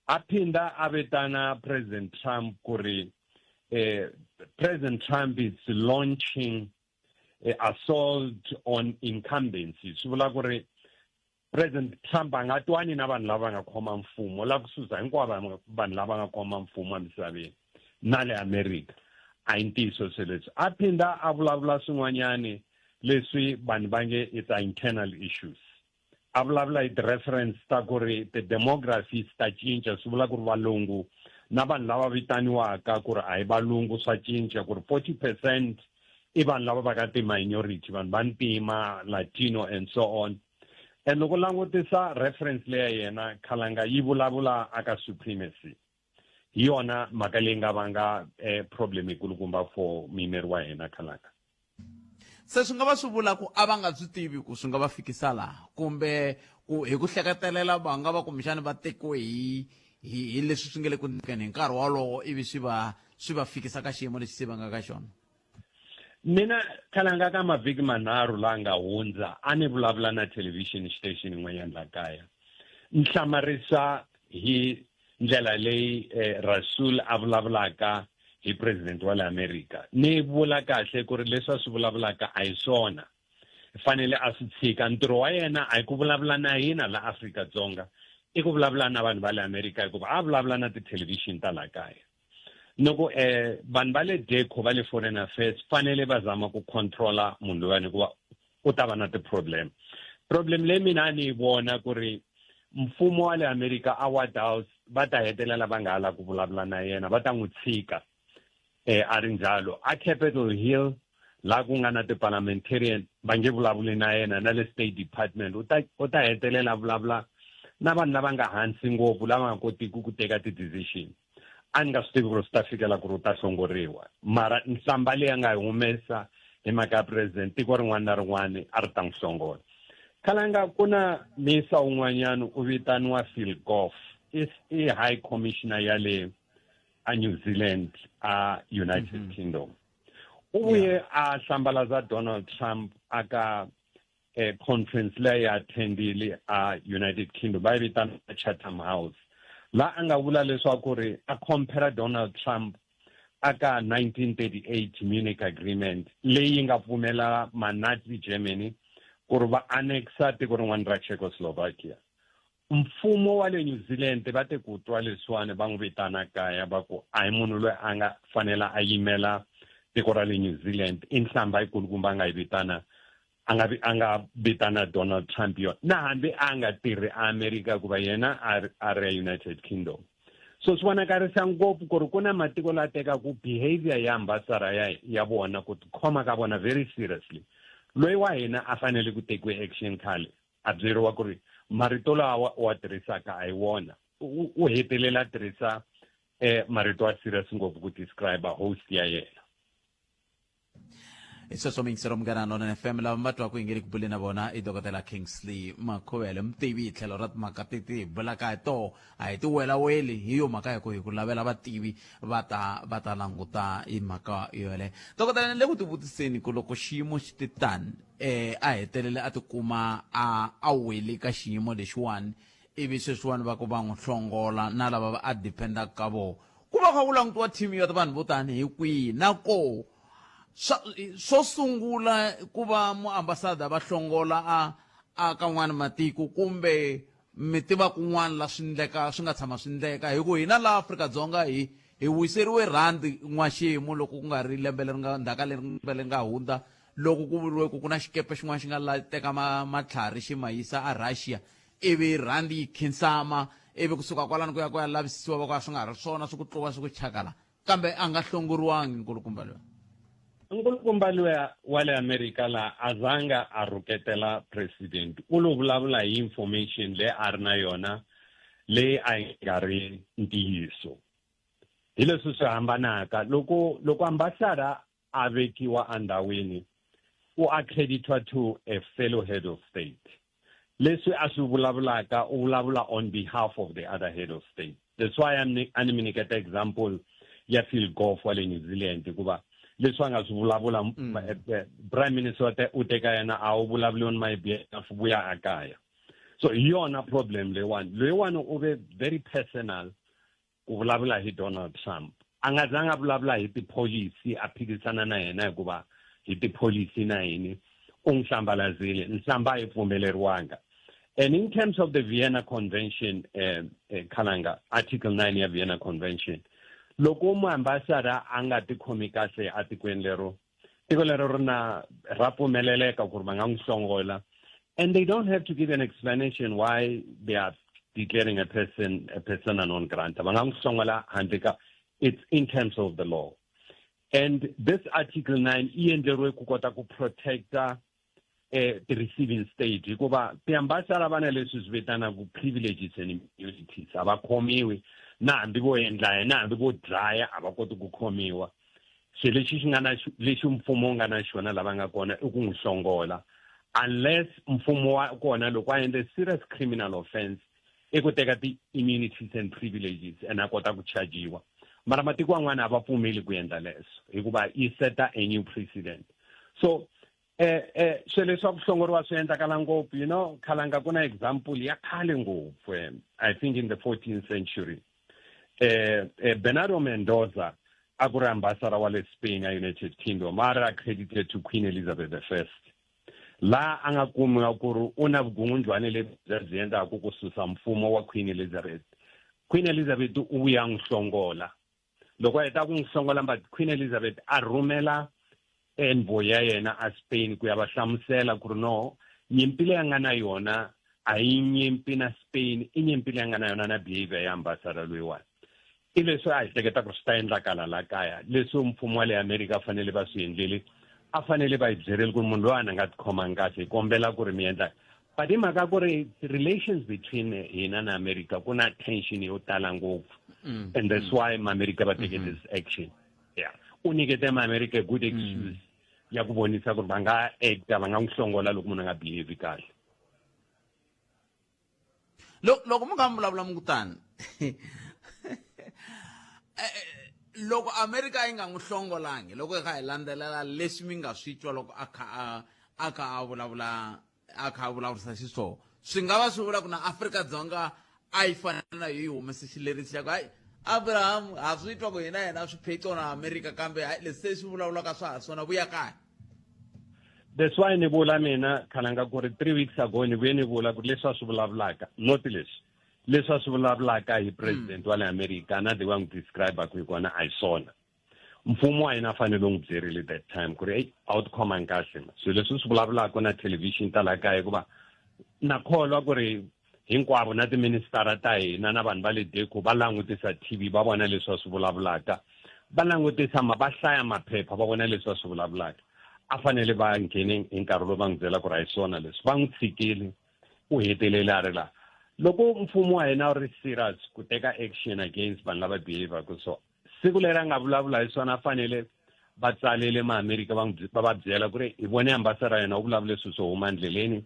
[SPEAKER 16] A phinda a vitana President Trump ku ri President Trump is launching assault on incumbency. Swi vula ku ri President Trump a nga twani na vanhu lava nga khoma mfumo, la ku susa hinkwavo vanhu lava nga khoma mfumo emisaveni na le America. A hi ntiyiso swilo leswi. A phinda a vulavula swin'wanyani leswi vanhu va nge it's internal issues. A vulavula hi ti-reference ta ku ri ti-demographies ta cinca, swi vula ku ri valungu na vanhu lava vitaniwaka ku ri a hi valungu swa cinca, ku ri 40% i vanhu lava va ka ti-minority, vanhu va ntima, Latino and so on. And loko langutisa reference leya yena Khalanga yi vulavula aka supremacy, hi yona mhaka leyi nga vanga problem yikulukumba for muyimeri wa hina Khalanga.
[SPEAKER 1] Se swi nga va swi vula ku a va nga swi tivi ku swi nga va fikisa laha, kumbe ku hi ku hleketelela va nga va kumbexani va tekiwe hi leswi swi nga le ku endlekeni hi nkarhi wolowo, ivi swi va fikisa ka xiyimo lexi se va nga ka xona.
[SPEAKER 16] Mina Khalanga ka mavhiki manharhu la nga hundza a ni vulavula na television station yin'wanyana la kaya. Ni hlamarisa hi ndlela leyi Rasool a vulavulaka hi president wa le America. Ni vula kahle ku ri leswi a swi vulavulaka a hi swona, fanele a swi tshika. Ntirho wa yena a hi ku vulavula na hina la Afrika-Dzonga, i ku vulavula na vanhu va le America, hikuva a vulavula na tithelevhixini ta la kaya. Ni ku vanhu va le DECO va le Foreign Affairs fanele va zama ku controla munhu loyani, hikuva U ta va na ti-problem. Problem leyi mina a ni yi vona ku ri mfumo wa le America a White House va ta hetelela va nga ha lavi ku vulavula na yena, va ta n'wi tshika eh a ri njalo. A Capitol Hill laha ku nga na ti-parliamentarian va nge vulavuli na yena, na le State Department u ta u ta hetelela a vulavula na vanhu lava nga hansi ngopfu lava nga kotiki ku teka ti-decision. A ni nga swi tivi ku ri swi ta fikela ku ri u ta hlongoriwa, mara nhlamba leyi a nga yi humesa hi mhaka ya president, tiko rin'wana na rin'wana a ri ta n'wi hlongola. Khalanga ku na misa un'wanyana u vitaniwa Phil Goff, i i high commissioner ya le a New Zealand a United Kingdom. U vuye a hlambalaza Donald Trump aka eh, conference leyi ya attendile a United Kingdom, va yi vitana Chatham House, la a nga vula leswaku ri a compare Donald Trump aka 1938 Munich Agreement leyi nga pfumela ma-Nazi Germany ku ri va annexa tiko rin'wana ra Czechoslovakia. Mfumo wa le New Zealand va te ku twa leswiwani va n'wi vitana kaya va ku a hi munhu loyi a nga fanela a yimela tiko ra le New Zealand, i nhlamba yikulukumba a nga yi vitana a nga a nga vitana Donald Trump yona, na hambi a nga tirhi eAmerika hikuva yena a a ri United Kingdom. So swi vonakarisa ngopfu ku ri ku na matiko la tekaku behavior ya ambassador ya ya vona, ku tikhoma ka vona very seriously. Loyi wa hina a fanele ku tekiwe action khale, a byeriwa ku ri marito lawa u wa tirhisaka a hi wona. U hetelela a tirhisa eh marito ya serious ngopfu ku describe host ya yena.
[SPEAKER 1] Hi sweswo miyingisero Munghana Lonene FM, lava va twaku hi nge le ku buleni na vona i Dokodela Kingsley Makhuvele, mutivi hi tlhelo ra timhaka teti hi bulaka hi toho, a hi ti welaweli hi yo mhaka hi ku hi ku lavela vativi va ta va ta languta hi mhaka yoleyo. Dokodela, ni le ku tivutiseni ku loko xiyimo xi ti tani, eh a hetelele a tikuma a a wele ka xiyimo lexiwani, ivi sweswiwani va ku va n'wi hlongola na lava va a dependaka ka vona, ku va kha ku langutiwa team ya vanhu vo tani hi kwihi na koho swa swo sungula ku va muambasada va hlongola a a ka n'wana matiko, kumbe mi tiva kun'wana la swi ndleka swi nga tshama swi ndleka? Hi ku hina laha Afrika-Dzonga hi hi wiseriwe rhandi n'waxemu loko ku nga ri lembe leri nga ndzhaka leri lembe leri nga hundza, loko ku vuriwe ku ku na xikepe xin'wana xi nga la teka matlhari xi ma yisa a Russia, ivi rhandi yi khinsama, ivi kusuka kwalano ku ya ku ya lavisisiwa va ku a swi nga ri swona, swi ku tluva swi ku chakala, kambe a nga hlongoriwangi nkulukumba loyi.
[SPEAKER 16] Nkulukumba luya wa le Amerika la a zanga a rhuketela president, u lo vulavula hi information leyi a ri na yona leyi a yi nga ri ntiyiso. Hi leswi swi hambanaka loko loko ambassador a vekiwa endhawini, u accreditwa to a fellow head of state. Leswi a swi vulavulaka u vulavula on behalf of the other head of state. That's why a ni a ni mi nyiketa example ya Phil Goff wa le New Zealand, hikuva leswi a nga swi vulavula prime minister u teka yena a wu vulavuli on my behalf, vuya a kaya. So hi yona problem leyiwani. Loyiwani u ve very personal ku vulavula hi Donald Trump. A nga zanga a vulavula hi tipholisi a phikisana na yena, hikuva hi tipholisi na yini u n'wi hlambalazile, nhlamba a yi pfumeleriwanga. And in terms of the Vienna Convention, Khalanga, Article 9 ya Vienna Convention, loko muambasada a nga tikhomi kahle atikweni lero, tiko lero ri na ra pfumeleleka ku ri va nga n'wi hlongola, and they don't have to give an explanation why they are declaring a person a persona non grata. Va nga n'wi hlongola handle ka, it's in terms of the law. And this Article 9 yi endleriwe ku kota ku protecta ti-receiving state, hikuva tiambasara va na leswi swi vitanaka privileges and immunities, a va khomiwi na hambi vo endla na hambi vo dlaya, a va koti ku khomiwa. Xilo lexi xi nga na lexi mfumo wu nga na xona lava nga kona i ku n'wi hlongola, unless mfumo wa kona loko a endle serious criminal offense i ku teka ti-immunities and privileges and a kota ku chajiwa. Mara matiko an'wana a va pfumeli ku endla leswo hikuva yi seta a new precedent. So swilo leswa ku hlongoriwa swi endlakala ngopfu, you know, Khalanga. Ku na example ya khale ngopfu, I think in the 14th century, Bernardo Mendoza a ku ri ambassador wa le Spain a United Kingdom, a ri accredited to Queen Elizabeth the First, laha a nga kumiwa ku ri u na vugungundzwani lebyi bya byi endlaka ku susa mfumo wa Queen Elizabeth. Queen Elizabeth u vuya n'wi hlongola. Loko a heta ku n'wi hlongola, but Queen Elizabeth a rhumela envoy ya yena a Spain ku ya va hlamusela ku ri no nyimpi leyi a nga na yona a yi nyimpi na Spain i nyimpi leyi a nga na yona na behavior ya ambassador loyiwani i leswi a hi hleketa ku swi ta endlakala la kaya leswi mfumo wa le America fanele va swi endlile a fanele va hi byerile ku ri munhu loyi a nga tikhomangi kahle hi kombela ku ri mi endla but hi mhaka ku ri relations between hina na America ku na tension yo tala ngopfu and that's why maAmerica va teke this action yeah u nyikete maAmerica a good excuse ya ku vonisa ku ri va nga acta va nga n'wi hlongola loko munhu a nga behave kahle
[SPEAKER 1] loko mi nga mi vulavula mi ku tani loko amerika yi nga n'wi hlongolangi loko hi kha hi landzelela leswi mi nga swi twa loko a kha a a kha a vulavula a kha a vulavurisa xiswona swi nga va swi vula ku na Afrika-Dzonga a yi fanele na yo yi humese xileriso xa ku hayi Abraham ha swi twa ku hina hina swiphiqo na Amerika kambe hayi leswi se swi vulavulaka swa ha swona vuya kaya.
[SPEAKER 16] That's why ni vula mina khalanga ku ri 3 weeks ago ni vuye ni vula ku ri leswi a swi vulavulaka not leswi leswi a swi vulavulaka hi president wa le America na the way a n'wi describe ku hi kona a hi swona. Mfumo wa hina fanele wu n'wi byerile that time ku ri eyi a wu tikhomangi kahle ma swilo leswi u swi vulavulaka na thelevhixini ta laha kaya hikuva na kholwa ku ri hinkwavo na tiministara ta hina na vanhu va le deco va langutisa TV va vona leswi va swi vulavulaka va langutisa ma va hlaya maphepha va vona leswi va swi vulavulaka a fanele va nghene hi nkarhi lowu va n'wi byela ku ri a hi swona leswi va n'wi tshikile u hetelele a ri laha loko mfumo wa hina wu ri serious ku teka action against vanhu lava behavaka so siku leri a nga vulavula hi swona a fanele va tsalele maamerika va va va byela ku ri hi vone ambassador yena u vulavule swilo swo huma endleleni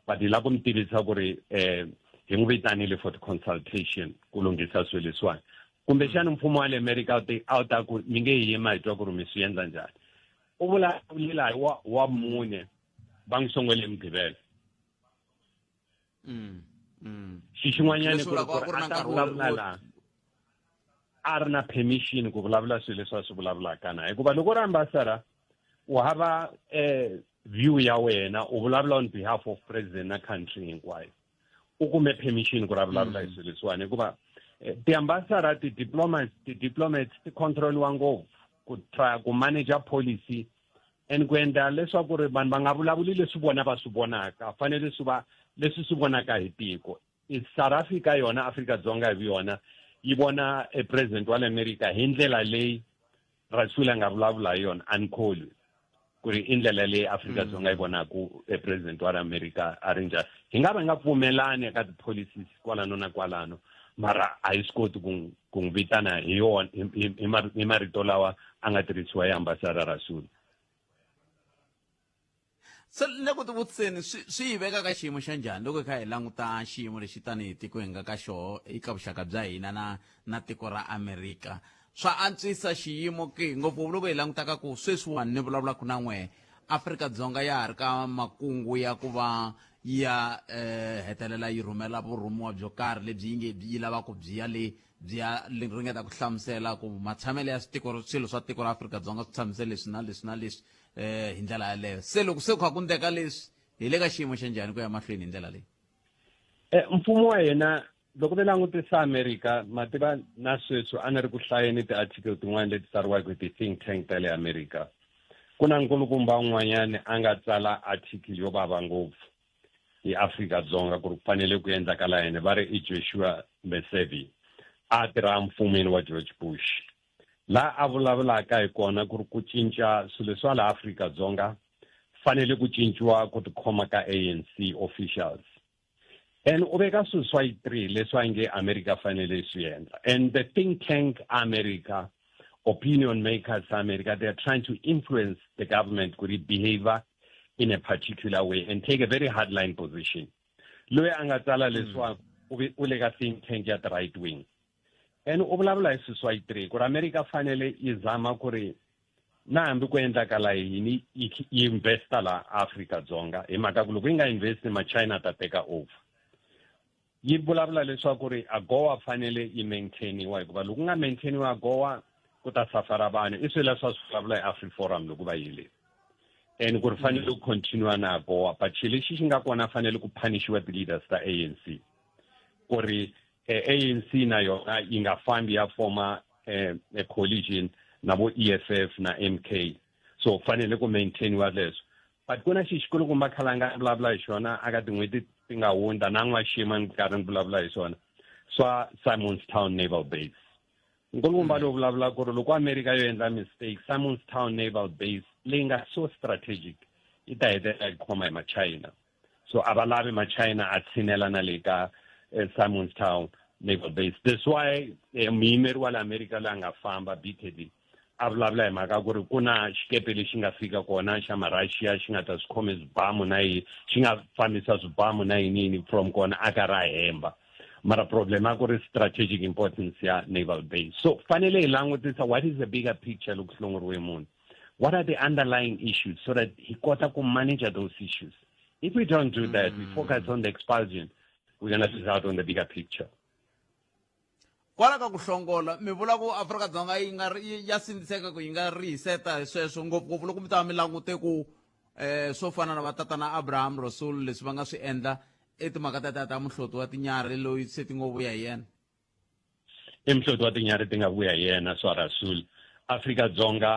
[SPEAKER 16] but hi lava ku mi tivisa ku ri um hi n'wi vitanile for the consultation ku lunghisa swilo leswiwani kumbexana mfumo wa le amerika a wu ta ku mi nge yima hi twa ku ri mi swi endla njhani u vulavulile hi wa wa mune va n'wi songwele hi mugqivela xi xin'wanyana ku ri ku ri a ta vulavula laha a ri na permission ku vulavula swilo leswi a swi vulavulaka na hikuva loko u ri ambassador u hava eh, view ya wena u vulavula on behalf of president na country hinkwayo u kume permission ku ri a vulavula hi swilo leswiwani hikuva eh, ti-ambassador ti-diplomats ti-diplomats ti controliwa ngopfu ku try ku manager policy and ku endla leswaku ri vanhu va nga vulavuli leswi vona va swi vonaka fanele swi va leswi swi vonaka hi tiko South Africa yona Afrika Dzonga hi yona yi vona e president wa le America hi ndlela leyi Rasool a nga vulavula hi yona a ni kholwi ku ri i ndlela leyi Afrika Dzonga yi vonaka e president wa le America a ri njhani hi nga va hi nga pfumelani eka ti-policies kwalano na kwalano mara a hi swi koti ku ku n'wi vitana hi yona hi marito lawa a nga tirhisiwa hi ambassador Rasool
[SPEAKER 1] Se ni le ku tivutiseni swi swi yi veka ka xiyimo xa njhani loko hi kha hi languta xiyimo lexi tanihi tiko hi nga ka xoho eka vuxaka bya hina na na tiko ra Amerika swa antswisa xiyimo ke ngopfungopfu loko hi languta ka ku sweswiwani ni vulavulaka na n'wehe Afrika-Dzonga ya ha ri ka makungu ya ku va ya eh, hetelela yi rhumela vurhumiwa byo karhi lebyi yi nge yi lava ku byi ya le byi ya ringeta ku hlamusela ku matshamelo ya switiko swilo swa tiko ra Afrika-Dzonga swi tshamise leswi na leswi na leswi eh hi ndlela yaleyo se loko se ku kha ku ndleka leswi hi le ka xiyimo xa njhani ku ya mahlweni hi ndlela leyi
[SPEAKER 16] eh, mfumo wa hina loko mi langutisa america ma tiva na sweswi a ni ri ku hlayeni ti-article tin'wana leti tsariwaka hi ti-think tank ta le america ku na nkulukumba un'wanyana a nga tsala article yo vava ngopfu hi Afrika-Dzonga ku ri ku fanele ku endlakala yini va ri i Joshua Mesevi a tirha mfumeni wa George Bush laha a vulavulaka hi kona ku ri ku cinca swilo swa laha Afrika-Dzonga fanele ku cinciwa ku tikhoma ka ANC officials and u veka swilo swa yi 3 leswi a nge America fanele swi endla and the think tank America opinion makers America they are trying to influence the government ku ri behavior in a particular way and take a very hardline position loyi a nga tsala leswaku u le ka think tank ya the right wing and u vulavula hi swilo swa yi 3 ku ri America fanele yi zama ku ri na hambi ku endlakala yini yi investa la Afrika-Dzonga hi mhaka ku loko yi nga investi ma-China ta teka over yi vulavula leswaku ri AGOA fanele yi maintainiwa hikuva loko ku nga maintainiwa AGOA ku ta safara vanhu i swilo leswi a swi vulavula hi AfriForum loko va yile and ku ri fanele ku continue na AGOA but xilo lexi xi nga kona fanele ku punishiwa ti-leaders ta ANC ku ri eh, ANC na yona yi nga fambi ya forma eh, a coalition na vo EFF na MK. So fanele ku maintainiwa leswo. But ku na xi xikulukumba Khalanga a vulavula hi xona aka tin'hweti ti nga hundza na n'waxima ni karhi ni vulavula hi swona swa Simonstown Naval Base. Nkulukumba lowu vulavula ku ri loko America yo endla mistake, Simonstown Naval Base leyi nga so strategic yi ta hetelela yi khoma hi Machina. So a va lavi Machina a tshinela na le ka eh, Simonstown Naval Base. That's why eh, muyimeri wa le America loyi a nga famba BKD a vulavula hi mhaka ku ri ku na xikepe lexi nga fika kona xa marussia xi nga ta swi khome swibamu na yi xi nga fambisa swibamu na yinini from kona a ka ra hemba mara problem a ku ri strategic importance ya naval base so fanele hi langutisa what is the bigger picture loko hlongoriwe munhu what are the underlying issues so that hi kota ku manage those issues if we don't do that we focus on the expulsion we're going to lose out on the bigger picture
[SPEAKER 1] Kwala ka ku hlongola, mi vula ku Afrika-Dzonga yi nga ya sindziseka ku yi nga rihiseta hi sweswo ngopfungopfu loko mi ta va mi langute ku um swo fana na va tatana Abraham Rasool leswi va nga swi endla i timhaka ta ta ta muhloti wa tinyarhi loyi se ti ngo vuya hi yena.
[SPEAKER 16] I muhloti wa tinyarhi ti nga vuya hi yena swa Rasool. Afrika-Dzonga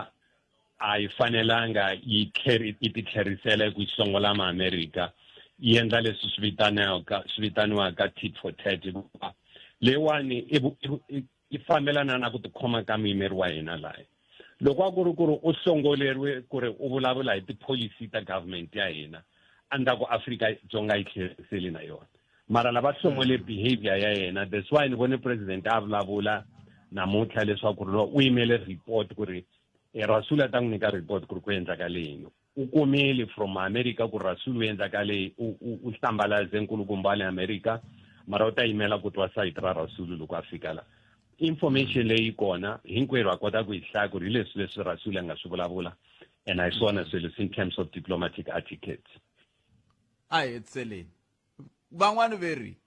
[SPEAKER 16] a yi fanelanga yi yi titlherisela ku hlongola Maamerika yi endla leswi swi vitaniwaka swi vitaniwaka tit for tat hikuva leyiwani yi fambelana na ku tikhoma ka muyimeri wa hina laya loko a ku ri ku ri u hlongoleriwe ku ri u vulavula hi tipholisi ta government ya hina a ni ta ku Afrika Dzonga yi tlheriseli na yona mara lava hlongole behavior ya yena that's why ni vone president a vulavula namuntlha leswaku ri u yimele report ku ri e Rasul a ta n'wi nyika report ku ri ku endlakale yini u kumile from America ku Rasul u endlakale u u hlambalaze nkulukumba wa le America mara u ta yimela ku twa sayiti ra Rasul loko a fika la information leyi kona hinkwerhu a kota ku yi hlaya ku ri hi leswi leswi Rasul a nga swi vulavula and a hi swona swilo in terms of diplomatic etiquette
[SPEAKER 1] a hi hetiseleni van'wani ve ri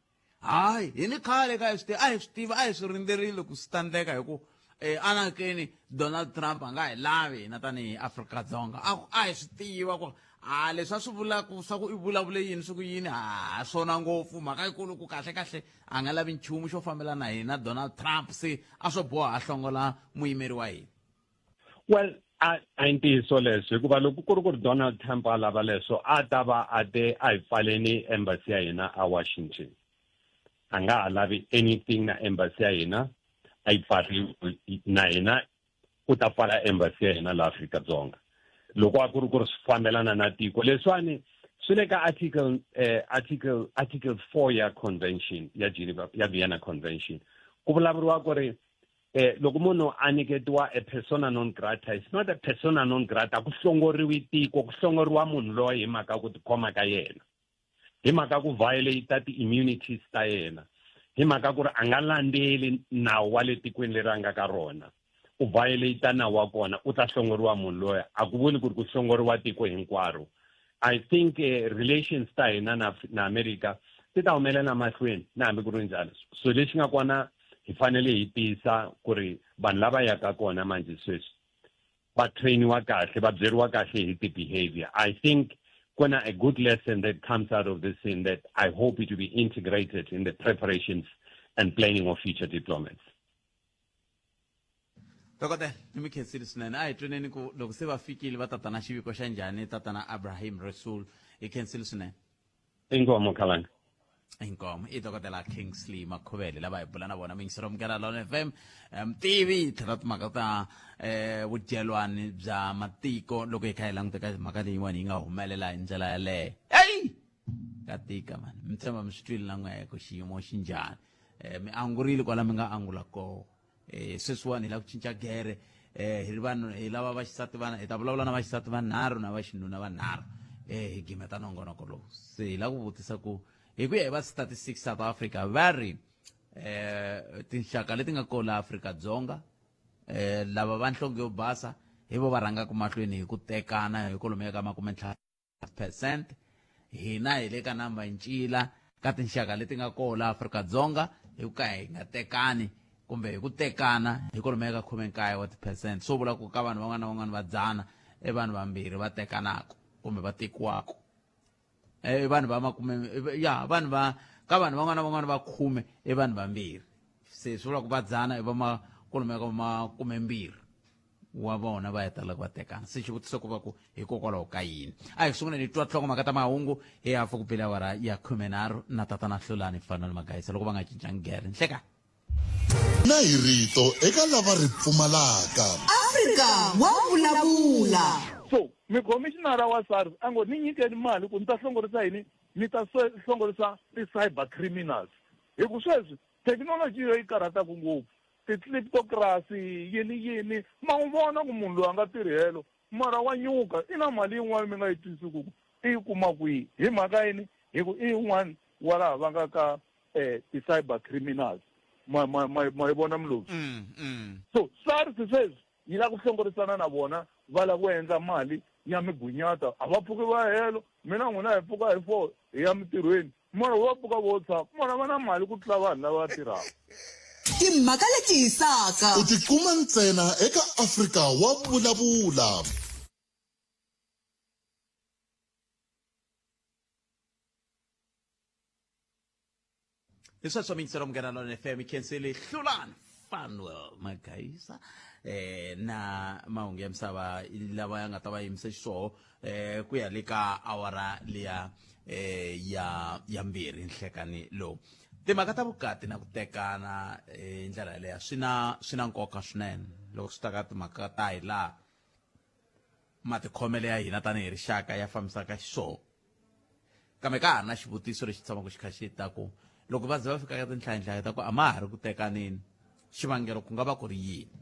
[SPEAKER 1] hayi hi ni khale ka hi swi a hi swi tiva a hi swi rindzerile ku swi tandleka hi ku eh, anakeni Donald Trump a nga hi lavi hina tanihi Afrika-Dzonga a ku a hi swi tiva ku a leswi a swi vulaka swa ku i vulavule yini swi ku yini ha swona ngopfu mhaka yikulu ku kahle kahle a nga lavi nchumu xo fambelana hina Donald Trump se a swo boha a hlongola muyimeri wa hina
[SPEAKER 16] Well, a a hi ntiyiso leswo hikuva loko ku ri ku ri Donald Trump a lava leswo a ta va a te a hi pfaleni embassy ya hina a Washington a nga ha lavi anything na embassy ya hina a yi pfariwi na hina u ta pfala embassy ya hina laha Afrika-Dzonga loko a ku ri ku ri swi fambelana na tiko leswiwani swi le ka article eh, article article 4 ya convention ya Geneva ya Vienna Convention ku vulavuriwa ku ri eh loko munhu a nyiketiwa a persona non grata it's not a persona non grata ku hlongoriwi tiko ku hlongoriwa munhu loyi hi mhaka ku tikhoma ka yena hi mhaka ku violate ti-immunities ta yena hi mhaka ku ri a nga landzeli nawu wa le tikweni leri a nga ka rona u violate nawu wa kona u ta hlongoriwa munhu loyi a ku vuli ku ri ku hlongoriwa tiko hinkwaro I think eh, relations ta hina na, na America ti ta humelela mahlweni na hambi ku ri njhani so lexi nga kona hi fanele hi tiyisa ku ri vanhu lava yaka kona manje sweswi va trainiwa kahle va byeriwa kahle hi ti-behavior i think kuna a good lesson that comes out of this in that i hope it will be integrated in the preparations and planning of future diplomats
[SPEAKER 1] Dokodela, ni mi khensile swinene. A hi tweneni ku loko se va fikile va tatana xiviko xa njhani tatana Abraham Rasool. Hi khensile swinene.
[SPEAKER 16] Inkomo Khalanga.
[SPEAKER 1] Inkomo i dokodela Kingsley Makhuvele lava hi bula na vona muyingiseri wa Munghana Lona FM mutivi tlhela timhaka ta eh vudyelwani bya matiko loko hi kha hi languta ka mhaka leyiwani yi nga humelela hi ndlela yaleyo. Hey! Ka tika mani mi tshemba mi swi twile na n'wehe ku xiyimo xi njhani. Eh mi angurile kwala mi nga angula kona. Eh sweswiwani hi lava ku cinca gere eh hi ri vanhu hi lava vaxisati vana hi ta vulavula na vaxisati vanharhu na vaxinuna vanharhu eh hi gimeta nongonoko lowu se hi lava ku vutisa ku hi ku ya hi va Statistics South Africa va ri eh tinxaka leti nga kona laha Afrika-Dzonga eh lava va nhlonge yo basa hi vo va rhangaka mahlweni hi ku tekana hi kwalomuya ka makumentlhanu percent hina hi le ka namba ncila ka tinxaka leti nga koho la Afrika-Dzonga hi ku ka hi nga tekani kumbe hi ku tekana hi kwalomuya ka khumenkaye wa ti-percent swo vula ku ka vanhu van'wana na van'wana va dzana i vanhu vambirhi va tekanaka kumbe va tekiwaka i vanhu va makume ya vanhu va ka vanhu van'wana na van'wana va khume i vanhu vambirhi se swi vula ku va dzana i va kwalomuya ka makumembirhi wa vona va hetelela va tekana. Se xivutiso ku va ku hikokwalaho ka yini? A hi sunguleni hi twa nhlokomhaka ta mahungu hi hafu ku bile awara ya 13 na tatana Hlulani Fanel Magayisa loko va nga cincangi gere. Nhleka.
[SPEAKER 5] Na hi rito eka lava ri pfumalaka.
[SPEAKER 12] Afrika wa vulavula.
[SPEAKER 9] So mukhomishinara wa SARS a ngo ni nyikeni mali ku ni ta hlongorisa yini? Ni ta hlongorisa ti-cyber criminals. Hi ku sweswi thekinoloji yo yi karhataka ngopfu, ti-kleptocracy yini yini, ma n'wi vona ku munhu loyi a nga tirhi helo mara wa nyuka, i na mali yin'wana mi nga yi twisisi ku i yi kuma kwihi. Hi mhaka yini? Hi ku i yin'wana wa laha va nga ka ti-cyber criminals. Ma ma ma ma yi vona Mlozi? So SARS sweswi yi lava ku hlongorisana na vona, va lava ku endla mali ya migunyata, a va pfuki va ya helo. Mina n'wina hi pfuka hi 4 hi ya mintirhweni, mara vo va pfuka vo tshama, mara va na mali ku tlula vanhu lava tirhaka.
[SPEAKER 12] Timhaka leti hisaka.
[SPEAKER 5] U ti kuma ntsena eka Afrika wa Vulavula.
[SPEAKER 1] Hi sweswo miyingiselo Munghana Lonene FM yi khensile Hlulani Fanuel Magayisa na mahungu ya misava lawa ya nga ta va yimise xiswoho ku ya le ka awara liya ya 2 nhlekani lowu. Timhaka ta vukati na ku tekana hi ndlela yaleyo swi na nkoka swinene loko swi ta ka timhaka ta hi laha matikhomelo ya hina tanihi rixaka ya fambisaka xiswona. Kambe ka ha ri na xivutiso lexi tshamaka xi kha xi ta ku loko va ze va fika ka tinhlayinhlayo ta ku a ma ha ri ku tekaneni, xivangelo ku nga va ku ri yini?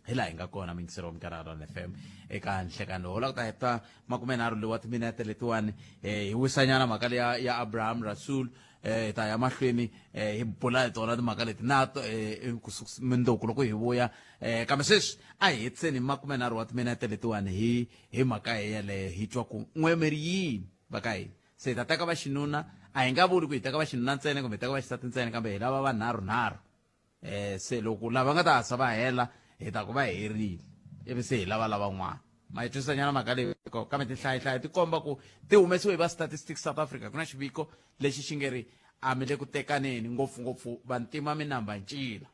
[SPEAKER 1] Hi laha hi nga kona muyingiseri wa Munghana Lonene FM eka nhlekani lowu. Loko ta heta makumenharhu lewa timinete letiwani hi wisanyana mhaka leya ya Abraham Rasool, hi ta ya mahlweni hi bula hi tona timhaka leti na mundzuku loko hi vuya. Kambe sweswi a hi hetiseni hi makumenharhu wa timinete letiwani hi mhaka yeleyo, hi twa ku n'we mi ri yini va ka hina. Se hi ta teka va xinuna, a hi nga vuli ku hi teka va xinuna ntsena kumbe hi teka va xisati ntsena, kambe hi lava vanharhunharhu. Se loko lava nga ta hasa va hela, hi ta ku va herile, ivi se hi lava lavan'wana. Ma yi twisisa nyana mhaka leyi? Kambe tinhlayihlayi ti komba ku ti humesiwe hi va Statistics South Africa. Ku na xiviko lexi xi nge ri a mi le ku tekaneni, ngopfungopfu vantima mi namba ncila.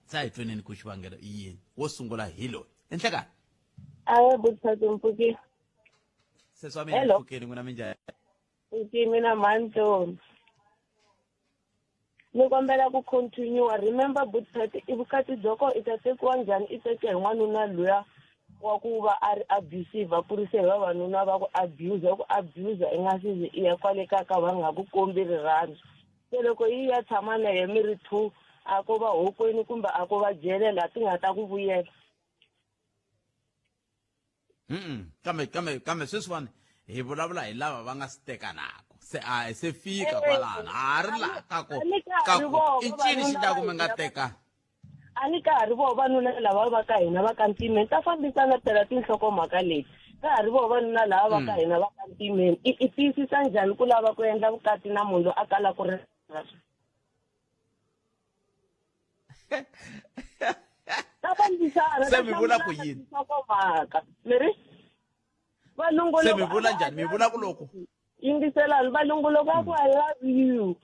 [SPEAKER 1] Se a hi tweneni ku xivangelo i yini. Wo sungula hi loyi. Enhlekani.
[SPEAKER 17] Awe Buthathu mpfukile.
[SPEAKER 1] Sesi wa mina,
[SPEAKER 17] Hello.
[SPEAKER 1] mpfukeni n'wina minjhani?
[SPEAKER 17] Pfukile mina mhani. Ni kombela ku continue. Remember Buthathu, i vukati bya kona i ta tekiwa njhani? I teke hi n'wanuna luya wa ku va a ri abusive, a kurise hi vavanuna va ku abuse, ku abuse i nga si ze i ya kwale ka ka va nga ku kombi rirhandzu. Se loko yi ya tshama na yena mi ri 2, a ko va hokweni kumbe a ko va jele laha ti nga ta ku vuyela.
[SPEAKER 1] Kambe, kambe, kambe sweswiwani hi vulavula hi lava va nga si tekanaka. Se a hi se fika kwalano, a ha ri laha ka ku, ka ku i ncini xi endlaku mi nga tekani?
[SPEAKER 17] A ni ka ha ri voho vanuna lava va ka hina va ka ntimeni, ta fambisana phela tinhlokomhaka leti. Ka ha ri voho vanuna lava va ka hina va ka ntimeni. I tiyisisa njhani ku lava ku endla vukati na munhu loyi a kalaka ku ri Ta fambisana,
[SPEAKER 1] Se mi vula ku yini?
[SPEAKER 17] Tinhlokomhaka. Mi ri? Valungu
[SPEAKER 1] Se mi vula njhani? Mi vula ku loko
[SPEAKER 17] Yingiselani, valungu loko a ku I love you,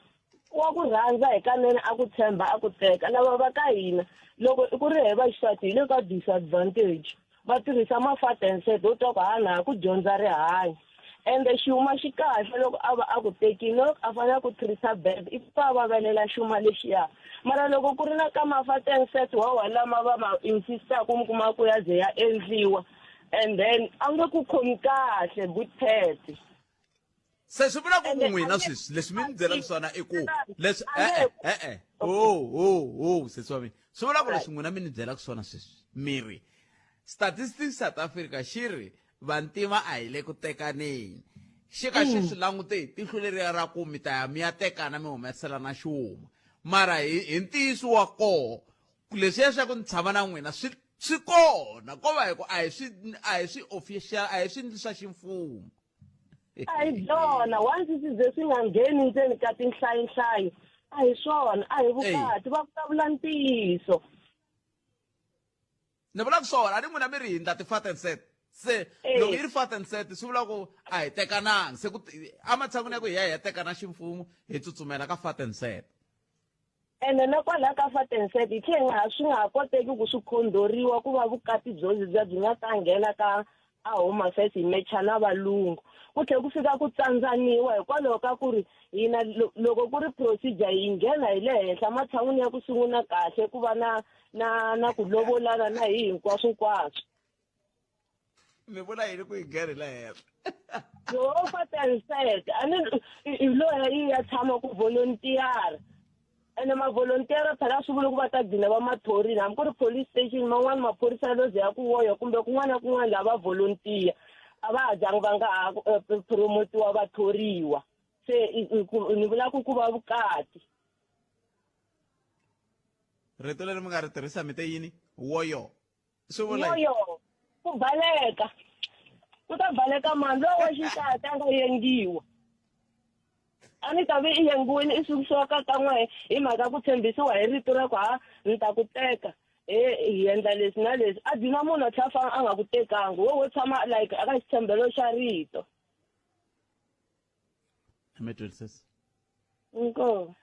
[SPEAKER 17] wa ku rhandza hi kanene, a ku tshemba, a ku teka. Lava va ka hina, loko i ku ri he va xisati hi le ka disadvantage. Va tirhisa ma-fat and set, u twa ku ha na ha ku dyondza rihanyo. Ende xuma xi kahle loko a va a ku tekile, loko a fanele ku treat-a bad, i pfa a vavelela xuma lexiya. Mara loko ku ri na ka ma-fat and set wawa lama va ma insist-aka, mi kuma ku ya ze ya endliwa, and then a nge ku khomi kahle Butpet.
[SPEAKER 1] Se swi vula ku n'wina sweswi leswi mi ni byelaka swona i ku leswi e-e, e-e, ho, ho, ho, sesi wa mina, swi vula ku leswi n'wina mi ni byelaka swona sweswi mi ri Statistics South Africa xi ri vantima a hi le ku tekaneni, xi ka xi swi langute hi tihlo leriya ra ku mi ta ya mi ya tekana mi humeselana xuma, mara hi ntiyiso wa koho leswiya swa ku ni tshama na n'wina swi kona, ko va hi ku a hi swi, a hi swi official, a hi swi endli swa ximfumo.
[SPEAKER 17] A hi byona, once swi ze swi nga ngheni ndzeni ka tinhlayinhlayo, a hi swona, a hi vukati, va vulavula ntiyiso.
[SPEAKER 1] Ni vula ku swona, a ni n'wina mi ri hi ndla ti-fat and set. Se loko yi ri fat and set swi vula ku a hi tekananga, se ku ematshan'wini ya ku hi ya hi ya tekana ximfumo hi tsutsumela ka fat and set.
[SPEAKER 17] Ene na kwalaya ka Fatenset hi tlhe hi nga ha swi nga ha koteki ku swi khondhoriwa ku va vukati byo bya byi nga ta nghena ka a Home Affairs hi mecha na valungu. Ku tlhe ku fika ku tsandzaniwa hikwalaho ka ku ri hina loko ku ri procedure hi nghena hi le henhla matshan'wini ya ku sungula kahle ku va na na na ku lovolana na hi hinkwaswo nkwaswo.
[SPEAKER 1] Mi vula yini ku yi nghena hi le henhla?
[SPEAKER 17] Yo Fatenset a ni hi loyi yi ya tshama ku volunteer ene mavolontiere phela swi vula ku va ta gcina va ma thorile hambi ku ri police station man'wani maphorisa lo ze ya ku woya kumbe kun'wana na kun'wana laha va volontiya a va ha zangi va nga ha eh, promotiwa va thoriwa se ni vula ku ku va vukati
[SPEAKER 1] rito leri mi nga ri tirhisa mi te yini woyo swi vula
[SPEAKER 17] yoyo ku baleka ku ta baleka mani lowa wa xisati a nga yengiwa a ni ta vi i yengiwile i susiwa ka kan'we hi mhaka ku tshembisiwa hi rito ra ku ha ni ta ku teka e hi endla leswi na leswi a dina munhu a tlhela fana a nga ku tekangi wo wo tshama like aka xitshembelo xa rito
[SPEAKER 1] mi twisisa
[SPEAKER 17] inkomu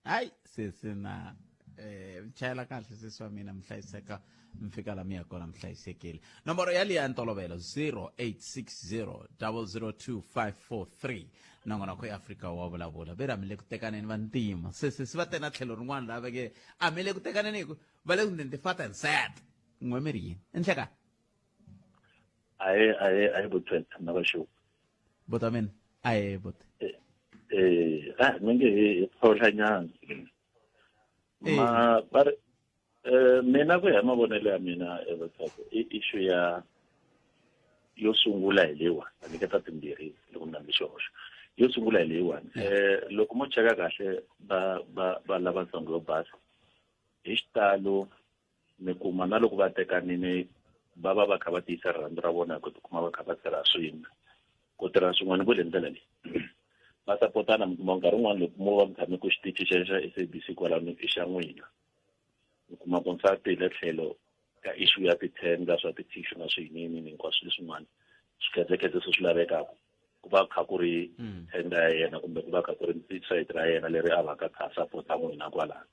[SPEAKER 1] hayi sesi na eh chayela kahle sesi wa mina mi hlayiseka mi fika la mi ya kona mi hlayisekile nomboro yaliya ya ntolovelo 0860 002543 nongonoko ya afrika wa vulavula ve ri a mi le ku tekaneni va ntima se sesi va tena tlhelo rin'wana laha va nge a mi le ku tekaneni hi ku va le ku ndeni ti-fat and sad n'we mi ri yini i nhlekani
[SPEAKER 18] ahe ahe ahe botwet na va xo
[SPEAKER 1] bota mina ahe bot
[SPEAKER 18] eh, eh ah mi nge hi tlhotlha nyana ma va ri eh mina ku ya mavonelo ya mina evatsaku i issue ya yo sungula hi leyiwani a nyiketa timbirhi loko ni nga xihoxo yo sungula hi leyiwani eh loko mo cheka kahle va va va lava nsangu yo basa hi xitalo mi kuma na loko va tekanile va va va kha va tiyisa rirhandzu ra vona hi ku tikuma va kha va tirha swin'we ku tirha swin'we ni vule hi ndlela leyi va sapotana mi kuma nkarhi wun'wani loko mo va mi tshame ku xitichi xexo xa S_A_B_C kwalano i xa n'wina mi kuma ku nsati hi le tlhelo ka issue ya ti-tender swa ti-tissue na swiyiniyini hinkwaswo leswin'wana swikhedzekhedze swi swi lavekaka ku va kha ku ri tender ya yena kumbe ku va kha ku ri sayiti ra yena leri a va ka kha a sapota n'wina kwalano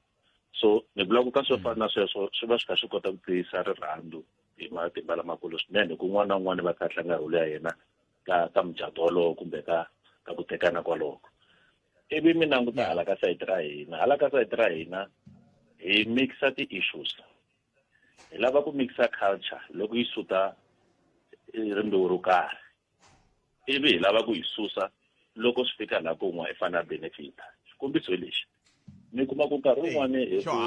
[SPEAKER 18] so ni vula ku ka swo fana na sweswo swi va swi kha swi kota ku tiyisa rirhandzu hi matimba lamakulu swinene hi ku un'wana na un'wana va kha a tlanga role ya yena ka ka mucato wolowo kumbe ka ka ku tekana kwaloko ivi mi languta hala ka sayiti ra hina hala ka sayiti ra hina hi mixa ti-issues hi lava ku mixa culture loko yi suta rimbewu ro karhi ivi hi lava ku yi susa loko swi fika laha ku n'wa i fanele a benefita xikombiso hi lexi mi kuma ku nkarhi wun'wani hi ku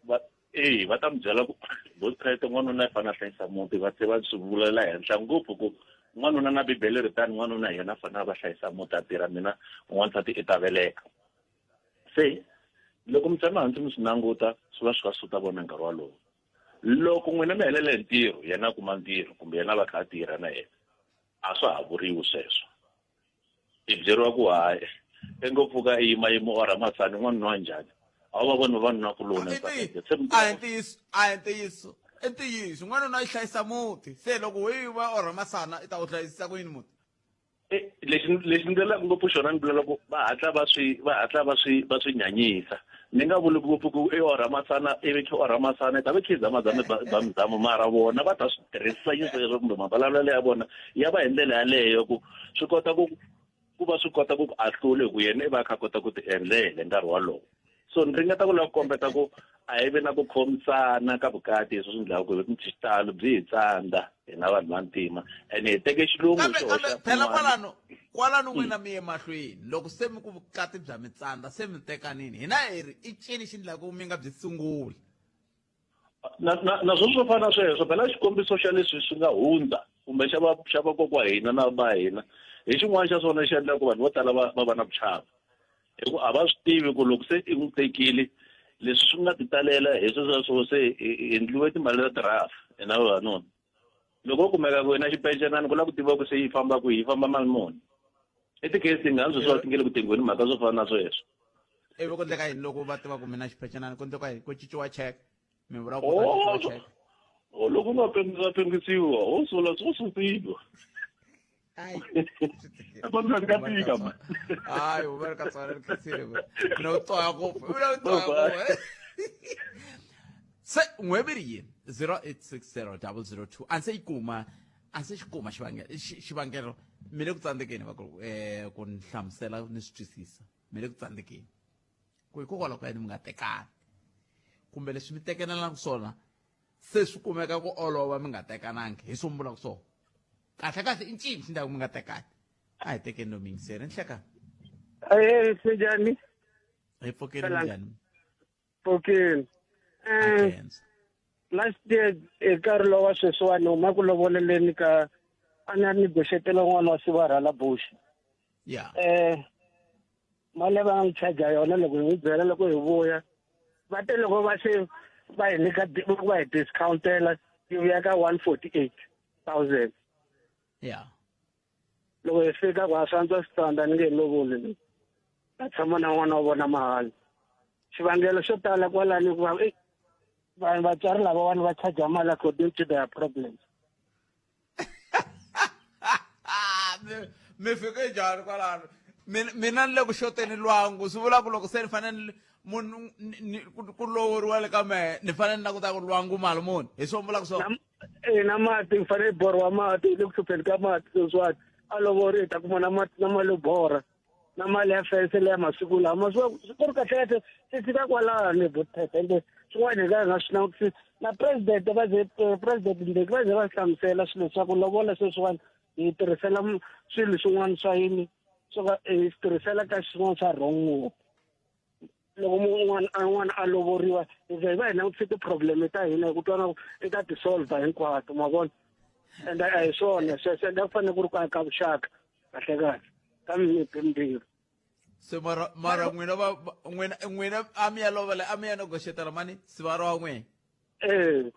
[SPEAKER 18] va e va ta mi byela ku bosprete n'wanuna i fanele a hlayisa muti va tlhe va swi vulela henhla ngopfu ku n'wanuna na bibele ri tani n'wanuna hi yena a fanele a va hlayisa muti a tirha mina n'wansati i ta veleka se loko mi tshama hansi mi swi languta swi va swi kha swi suta vona nkarhi wolowo loko n'wina mi helele hi ntirho yena a kuma ntirho kumbe yena va kha a tirha na yena a swa ha vuriwi sweswo i byeriwa ku hayi i ngo pfuka i yima yima orha masani n'wanuna wa njhani a wu va voni vavanuna kuloni
[SPEAKER 1] a hi ntiyiso a hi ntiyiso i ntiyiso n'wanuna yi hlayisa muti se loko wo yi va orha masana i ta wu hlayisisa ku yini muti
[SPEAKER 18] Eh, lexi lexi ni ndzelaka ngopfu xona ni vula ku va hatla va swi va hatla va swi va swi nyanyisa ni nga vuli ngopfu ku i orha masana ivi khe orha masana i ta ve khe zamazame ba mizamo mara vona va ta swi tirhisa xisweswo kumbe mavulavulelo ya vona ya va hi ndlela yaleyo ku swi kota ku ku va swi kota ku ku ahlula hi ku yena i va a kha a kota ku ti endlela hi nkarhi wolowo so ni ringeta ku lava ku kombeta ku a hi vi na ku khomisana ka vukati hi swi swi ndlaku ku xitalo byi hi tsandza hina vanhu vantima ene hi teke xilungu
[SPEAKER 1] kambe kambe phela kwalano kwalano n'wina mi ye mahlweni loko se mi ku vukati bya mi tsandza se mi tekanini hina hi ri i cini xi ndlaku mi nga byi sunguli
[SPEAKER 18] na na na swo swo fana na sweswo phela xikombiso xa leswi swi nga hundza kumbe xa va xa vakokwa hina na va hina hi xin'wana xa swona xi endlaka ku vanhu vo tala va va va na ku chava hi ku a va swi tivi ku loko se i n'wi tekile leswi swi nga titalela hi sweswo se hi endliwe timali ta tirafu hina vavanuna loko u kumeka ku wena xipencenani ku lava ku tiva ku se yi famba kwihi yi famba mali muni i ti-case tingani sweswi ti nge le ku tengiweni mhaka swo fana na sweswo
[SPEAKER 1] ivi ku endleka yini loko va tiva ku mina xipecenani ku endleka yini ku cinciwa check mi vula ku ta cinciwa check
[SPEAKER 18] o loko u nga pengisa pengisiwa wo sula swo susiwa
[SPEAKER 1] ayi swi tikile.
[SPEAKER 9] Contract ka tika man.
[SPEAKER 1] Hayi, u ka tswala ri khensile mina u toya ngopfu mina u toya ngopfu. Se n'weveri yini 0860 002 a ndzi yi kuma a ndzi xi kuma xivangelo xivangelo mi le ku tsandzekeni va ku eh ku ni hlamusela ni swi twisisa mi le ku tsandzekeni ku hikokwalaho ka yini mi nga tekani kumbe leswi mi tekelelaka swona se swi kumeka ku olova mi nga tekanangi hi swo mi vulaka swona kahle kahle i ncini xi ndlaku mi nga tekani a hi tekeni no miyingiseri nhleka
[SPEAKER 19] Eh, sinjani?
[SPEAKER 1] Hi pfukeni minjhani?
[SPEAKER 19] Pfukeni. Eh, last year hi nkarhi lowa wa sweswiwani huma ku lovoleleni ka a ni a ni goxetela un'wana wa sivarhala bush.
[SPEAKER 1] Yeah.
[SPEAKER 19] Eh, mali leyi va nga n'wi charge yona loko hi n'wi byela loko hi vuya va te loko va se va hi nyika va hi discountela yi vuya ka 148,000.
[SPEAKER 1] Yeah.
[SPEAKER 19] Loko hi fika ku a swi antswa swi tsandza ni nge he lovoli ni ta tshama na n'wana wa vona mahala xivangelo xo tala kwalani ku va vanhu vatswari lavawani va charge mali according to their problems.
[SPEAKER 1] Mi fike njhani kwalano? Mina ni le ku xoteni lwangu swi vula ku loko se ni fanele munhu ku lovoriwa le ka mehe ni fanele ni languta ku lwangu mali muni hi swo vulaka swona.
[SPEAKER 19] E na mati ku fanele borhiwa mati le ku hlupheni ka mati sweswiwani a lovori hi ta kuma na mati na mali yo borha na mali ya fense leya masiku lama swi ku ri kahle kahle swi fika kwalano botete ende swin'wana hi nga hi nga swi langutisi na president va ze president Mbeki va ze va hlamusela swilo swa ku lovola sweswiwani hi tirhisela swilo swin'wana swa yini swo ka hi swi tirhisela ka swin'wana swa wrong ngopfu loko un'wana a un'wana a lovoriwa hi ze hi va hi langutise ti-problem ta hina hi ku twana ku i ta ti-solve hinkwato ma vona and a hi swona sweswo ende a ku fanele ku ri ku aka vuxaka kahle kahle ka mimiti mimbirhi.
[SPEAKER 1] Se mara mara n'wina va n'wina n'wina a mi ya lovola a mi ya negotiatela mani sivara wa n'wina?
[SPEAKER 19] Eh,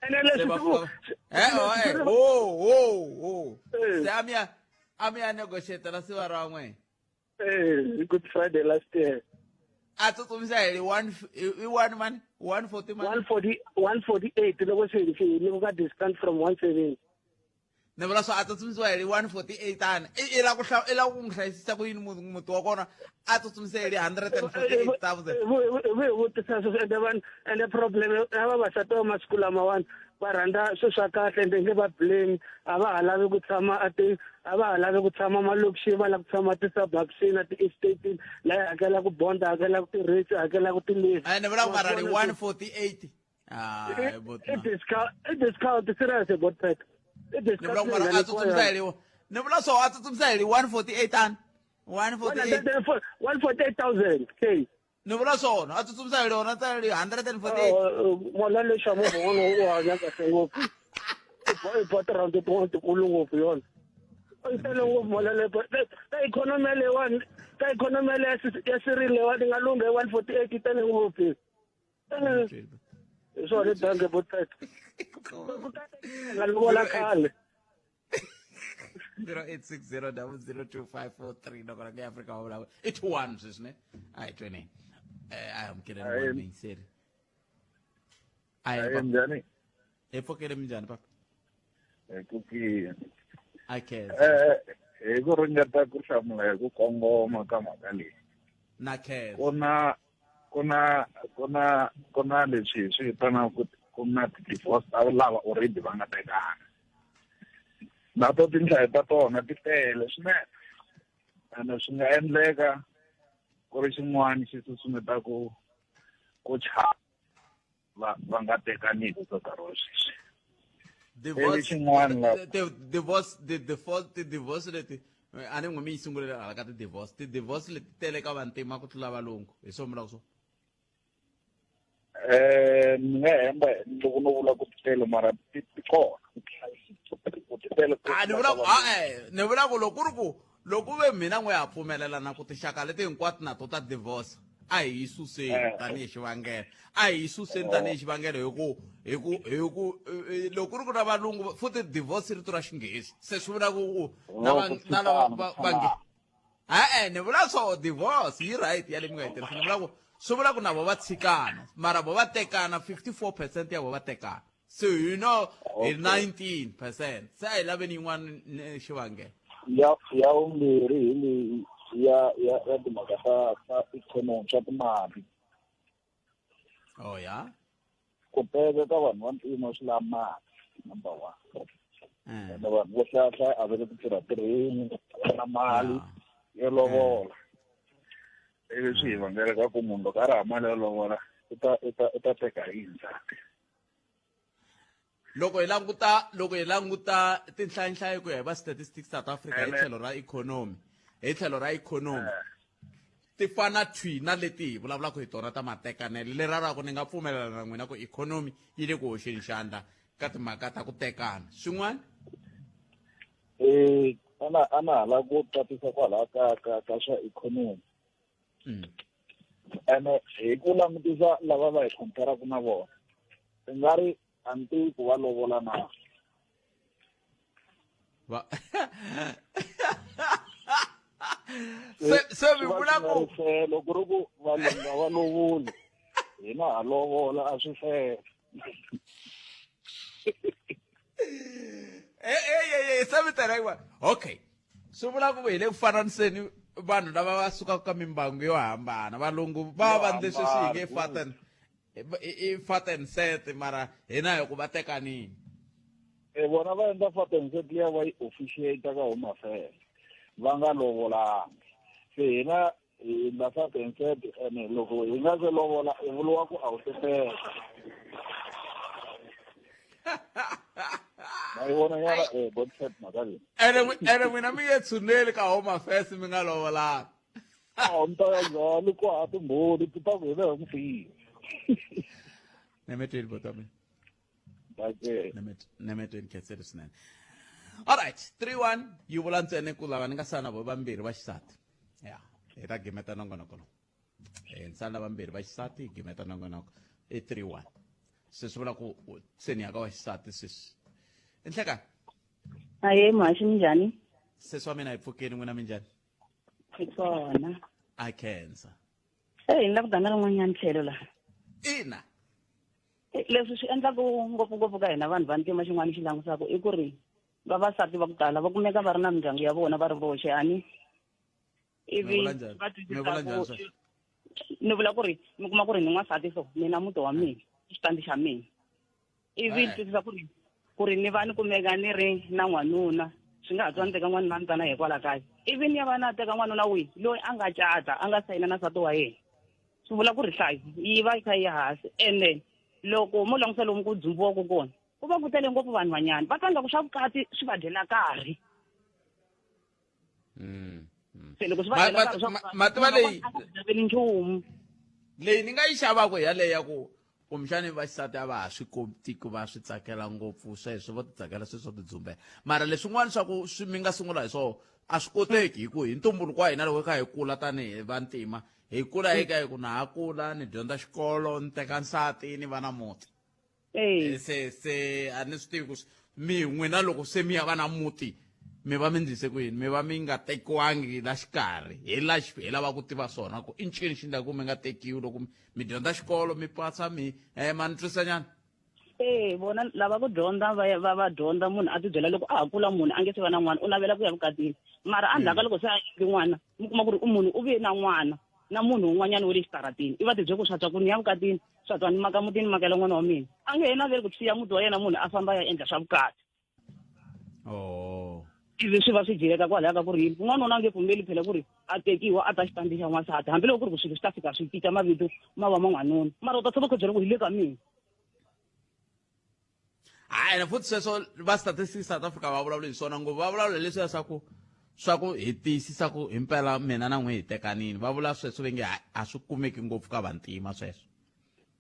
[SPEAKER 19] ene
[SPEAKER 1] leswi eh oh oh oh se a mi ya negotiatela sivara wa n'wina?
[SPEAKER 19] Eh, Good Friday last year.
[SPEAKER 1] A tsutsumisa hi one i one mani 140 mani
[SPEAKER 19] 140 148 loko se hi loko ka discount from 170.
[SPEAKER 1] Ni vula swo a tsutsumisiwa hi 148 ani i la ku i la ku n'wi hlayisisa ku yini muti wa kona a tsutsumisa hi 148,000.
[SPEAKER 19] Hi vutisa sweswo ende vanhu ende problem ya vavasati va masiku lamawani va rhandza swilo swa kahle ende nge va blame a va ha lavi ku tshama a ti a va ha lavi ku tshama malokixini va lava ku tshama ti-suburbsini na ti-estatini laha hi hakelaka bond hakelaka ti-rates hakelaka ti-levy.
[SPEAKER 1] Ni vula ku mara 148
[SPEAKER 19] i discount i discount serious botpet i
[SPEAKER 1] discount ni vula a tsutsumisa hi ni vula so a tsutsumisa hi 148 ani 148
[SPEAKER 19] 148,000 k.
[SPEAKER 1] Ni vula swona a tsutsumisa hi lona ntsena li 148.
[SPEAKER 19] Mona lexa movha n'wana u hanya kahle ngopfu i ba tirhawundi tin'wana tikulu ngopfu yona i tele ngopfu mona leyo ka ikhonomi yaleyiwani ka ikhonomi yaleyo ya sirini leyiwani yi nga lungha hi 148 yi tele ngopfu hi swona dange botpet nga lovola khale.
[SPEAKER 1] 0860002543 nakona ka Afrika wa vulavula i 21 sweswi ne a hi tweneni eh a hi amukeleni n'wana muyingiseri.
[SPEAKER 20] A hi njhani?
[SPEAKER 1] Hi pfukile minjhani papa?
[SPEAKER 20] Hi pfukile.
[SPEAKER 1] A khensa.
[SPEAKER 20] Eh hi ku ringeta ku hlamula hi ku kongoma ka mhaka leyi.
[SPEAKER 1] Na khensa.
[SPEAKER 20] Ku na ku na ku na ku na leswi hi swi vitanaka ku ku na ti-divorce ta lava already va nga tekana na to tinhlayo ta tona ti tele swinene ene swi nga endleka ku ri xin'wana xi susumetaku ku chava va va nga tekaniki ka nkarhi wa sweswi.
[SPEAKER 1] Divorce
[SPEAKER 20] xin'wana la
[SPEAKER 1] divorce ti-divorce ti-divorce leti a ni n'wi mi yi sungulele hala ka ti-divorce ti-divorce leti tele ka vantima ku tlula valungu hi swo vulaka swo.
[SPEAKER 20] Eh ni nga hemba loko no vula ku ti tele mara ti kona ti tele.
[SPEAKER 1] A ni vula ku e ni vula ku loko ku ri ku loko ve mina n'we ha pfumelelana ku tinxaka leti hinkwato na to ta divorce a hi yi suseni tanihi xivangelo a hi yi suseni tanihi xivangelo hi ku hi ku hi ku loko ku ri ku na valungu futhi divorce rito ra xinghezi se swi vula ku na va na lava va nge e-e ni vula swo divorce yi right ya leyi mi nga yi tirhisa ni vula ku swi vula ku na vo va tshikana mara vo va tekana 54% ya vo va tekana so you know hi 19% se a hi laveni yin'wana xivangelo.
[SPEAKER 20] Ya ya vumbirhi hi leyi ya ya ya timhaka ta ta ikhonomi swa timali.
[SPEAKER 1] Oh ya.
[SPEAKER 20] Ku teka ka vanhu va ntima swi lava mali number one. Ene vanhu vo hlaya a va le ku tirha tirheni va na mali yo lovola. Ivi swi hi vangela ka ku munhu loko a ri hava mali yo lovola u ta u ta u ta teka hi nsati.
[SPEAKER 1] Loko hi languta loko hi languta tinhlayinhlayo ku ya hi va Statistics South Africa hi tlhelo ra ikhonomi hi tlhelo ra ikhonomi ti fana thwi na leti hi vulavulaka hi tona ta matekanelo lera ra ku ni nga pfumelelana na n'wina ku ikhonomi yi le ku hoxeni xandla ka timhaka ta ku tekana swin'wana.
[SPEAKER 20] Eh ana ana hala ku tatisa kwalaha ka ka ka swa ikhonomi. Ene hi ku langutisa lava va hi compare-aka na vona i nga ri a ni tivi ku va lovola na.
[SPEAKER 1] Va se se mi vula ku
[SPEAKER 20] loko ku ri ku valungu a va lovoli hina ha lovola a swi fair.
[SPEAKER 1] Eh eh eh se mi tirha yin'wana. Okay. Swi vula ku hi le ku fananiseni vanhu lava va sukaka ka mimbangu yo hambana valungu va va ndle sweswi hi nge fat and i fat and set mara hina hi ku va tekanini.
[SPEAKER 20] E vona va endla fat and set liya va yi officiate ka Home Affairs va nga lovolangi. Se hina hi endla fat and set ene loko hi nga se lovola i vuriwa ku a wu se teka. Ma yi vona nyana eh Godfred mhaka leyi.
[SPEAKER 1] Ene ene n'wina mi nge tshuneli ka Home Affairs mi nga lovolanga.
[SPEAKER 20] A ni ta ya njhani ku ha timbhoni ti ta ku hi le hi
[SPEAKER 1] Nemetweni bota mina.
[SPEAKER 20] Dankie.
[SPEAKER 1] Nemetweni khenseli swinene. Alright, 3-1 yi vula ntsena ku lava ni nga sala na vo vambirhi va xisati. Ya, hi ta gimeta nongonoko lowu. Eh, ni sala na vambirhi va xisati hi gimeta nongonoko. I 3-1. Se swi vula ku se ni ya ka wa xisati sweswi. Enhleka.
[SPEAKER 21] Aye, muhaxi minjhani?
[SPEAKER 1] Sesi wa mina hi pfukeni n'wina minjhani?
[SPEAKER 21] Hi kona.
[SPEAKER 1] A khensa.
[SPEAKER 21] Eh, ni la ku dana rin'wanyana tlhelo laha.
[SPEAKER 1] Ina.
[SPEAKER 21] Leswi swi endlaku ngopfungopfu ka hina vanhu va ntima xin'wana xi langutisaka i ku ri vavasati va ku tala va kumeka va ri na mindyangu ya vona va ri voxe ani ivi va twisisa ku ni vula ku ri mi kuma ku ri ni n'wansati so ni na muti wa mina i xitandi xa mina ivi ni twisisa ku ri ku ri ni va ni kumeka ni ri na n'wanuna swi nga ha twa ni teka n'wanuna ni ta na yehe kwala kaya ivi ni ya va na teka n'wanuna wihi loyi a nga cata a nga sayina na nsati wa yena swi vula ku ri nhlayo yi va yi kha yi ya hansi ene loko mo langutisa lomu ku dzumbiwaka kona ku va ku tele ngopfu vanhwanyana va twa nga ku swa vukati swi va dyela nkarhi se loko swi va dyela nkarhi swa vukati,
[SPEAKER 1] mativa leyi
[SPEAKER 21] a nga naveli nchumu
[SPEAKER 1] leyi ni nga yi xavaka hi yaleyo ya ku kumbexani vaxisati a va ha swi koti ku va swi tsakela ngopfu sweswo vo titsakela sweswo swo tidzumbela mara leswin'wana swa ku swi mi nga sungula hi swona a swi koteki hi ku hi ntumbuluko wa hina loko hi kha hi kula tanihi vantima hi kula hi ka hi ku na ha kula ni dyondza xikolo ni teka nsati ni va na muti se se a ni swi tivi ku mi n'wina loko se mi ya va na muti mi va mi ndlise ku yini mi va mi nga tekiwangi la xikarhi hi la hi lava ku tiva swona ku i ncini xi endlaku mi nga tekiwi loko mi dyondza xikolo mi pasa mi ma ni twisanyana
[SPEAKER 21] Eh vona lava ku dyondza va va va dyondza munhu a tibyela loko a ha kula munhu a nge se va na n'wana u navela ku ya vukatini mara endzhaku ka loko se a endli n'wana mi kuma ku ri munhu u ve na n'wana na munhu un'wanyana wa le xitaratini i va tibye ku swa twa ku ni ya vukatini swa twa ni maka mutini makela n'wana wa mina a nge he naveli ku siya muti wa yena munhu a famba ya endla swa vukati
[SPEAKER 1] oh
[SPEAKER 21] ivi swi va swi dyeleka kwalaya ka ku ri yini n'wanuna a nge pfumeli phela ku ri a tekiwa a ta xitandi xa n'wansati hambiloko ku ri ku swilo swi ta fika swi cinca mavito ma va ma n'wanuna mara u ta tshama kho byela ku hi le ka mina
[SPEAKER 1] hayi ene futhi sweswo va Statistics South Africa va vulavula hi swona ngopfu va vulavula leswiya swa ku swa ku hi tiyisisa ku himpela mina na n'we hi tekanini va vula sweswo va nge a swi kumeki ngopfu ka vantima sweswo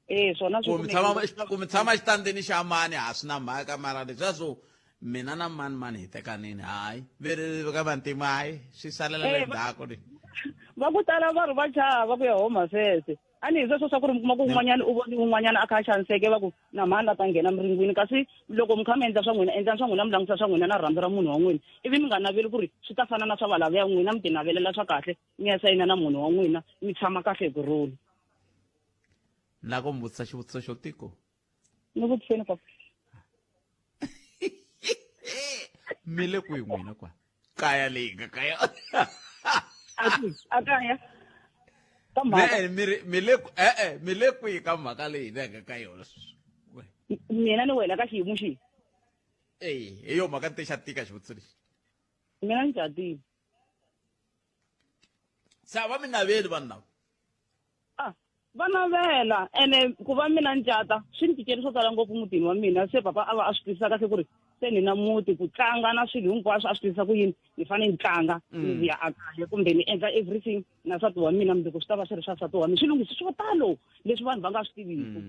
[SPEAKER 21] Eh swona
[SPEAKER 1] swi ku mi tshama ku mi tshama xitandini xa mani a swi na mhaka mara leswiya swo mina na mani mani hi tekanini hayi veri ka vantima hayi swi salela le ndzhaku ni
[SPEAKER 21] va ku tala va ri va chava ku ya home affairs a ni hi sweswo swa ku ri mi kuma ku un'wanyana u voni un'wanyana a kha a xaniseke va ku na mhani la ta nghena miringwini kasi loko mi kha mi endla swa n'wina endlani swa n'wina mi langutisa swa n'wina na rirhandzu ra munhu wa n'wina ivi mi nga naveli ku ri swi ta fana na swa valava ya n'wina mi ti navelela swa kahle mi ya sayina na munhu wa n'wina mi tshama kahle hi ku rhula
[SPEAKER 1] ni lava ku mi vutisa xivutiso xo tiko
[SPEAKER 21] ni vutiseni papa
[SPEAKER 1] mi le kwihi n'wina kwa Kaya leyi nga ka yona.
[SPEAKER 21] A kaya ka mhaka.
[SPEAKER 1] Mi ri mi le e-e mi le kwihi ka mhaka leyi hi nga ka yona sweswi?
[SPEAKER 21] Mina ni wena ka xiyimo xihi?
[SPEAKER 1] Eyi, hi yo mhaka ni te xa tika xivutiso lexi.
[SPEAKER 21] Mina ni catile.
[SPEAKER 1] Se a va mi naveli vanhu lava?
[SPEAKER 21] Ah, va navela ene ku va mina ni cata swi ni cincele swo tala ngopfu mutini wa mina se papa a va a swi twisisa kahle ku ri se ni na muti ku tlanga na swilo hinkwaswo a swi twisisa ku yini ni fanele ni tlanga ni vuya a kaya kumbe ni endla everything na nsati wa mina mundzuku swi ta va swi ri swa nsati wa mina swi lunghisi swo talo leswi vanhu va nga swi tiviki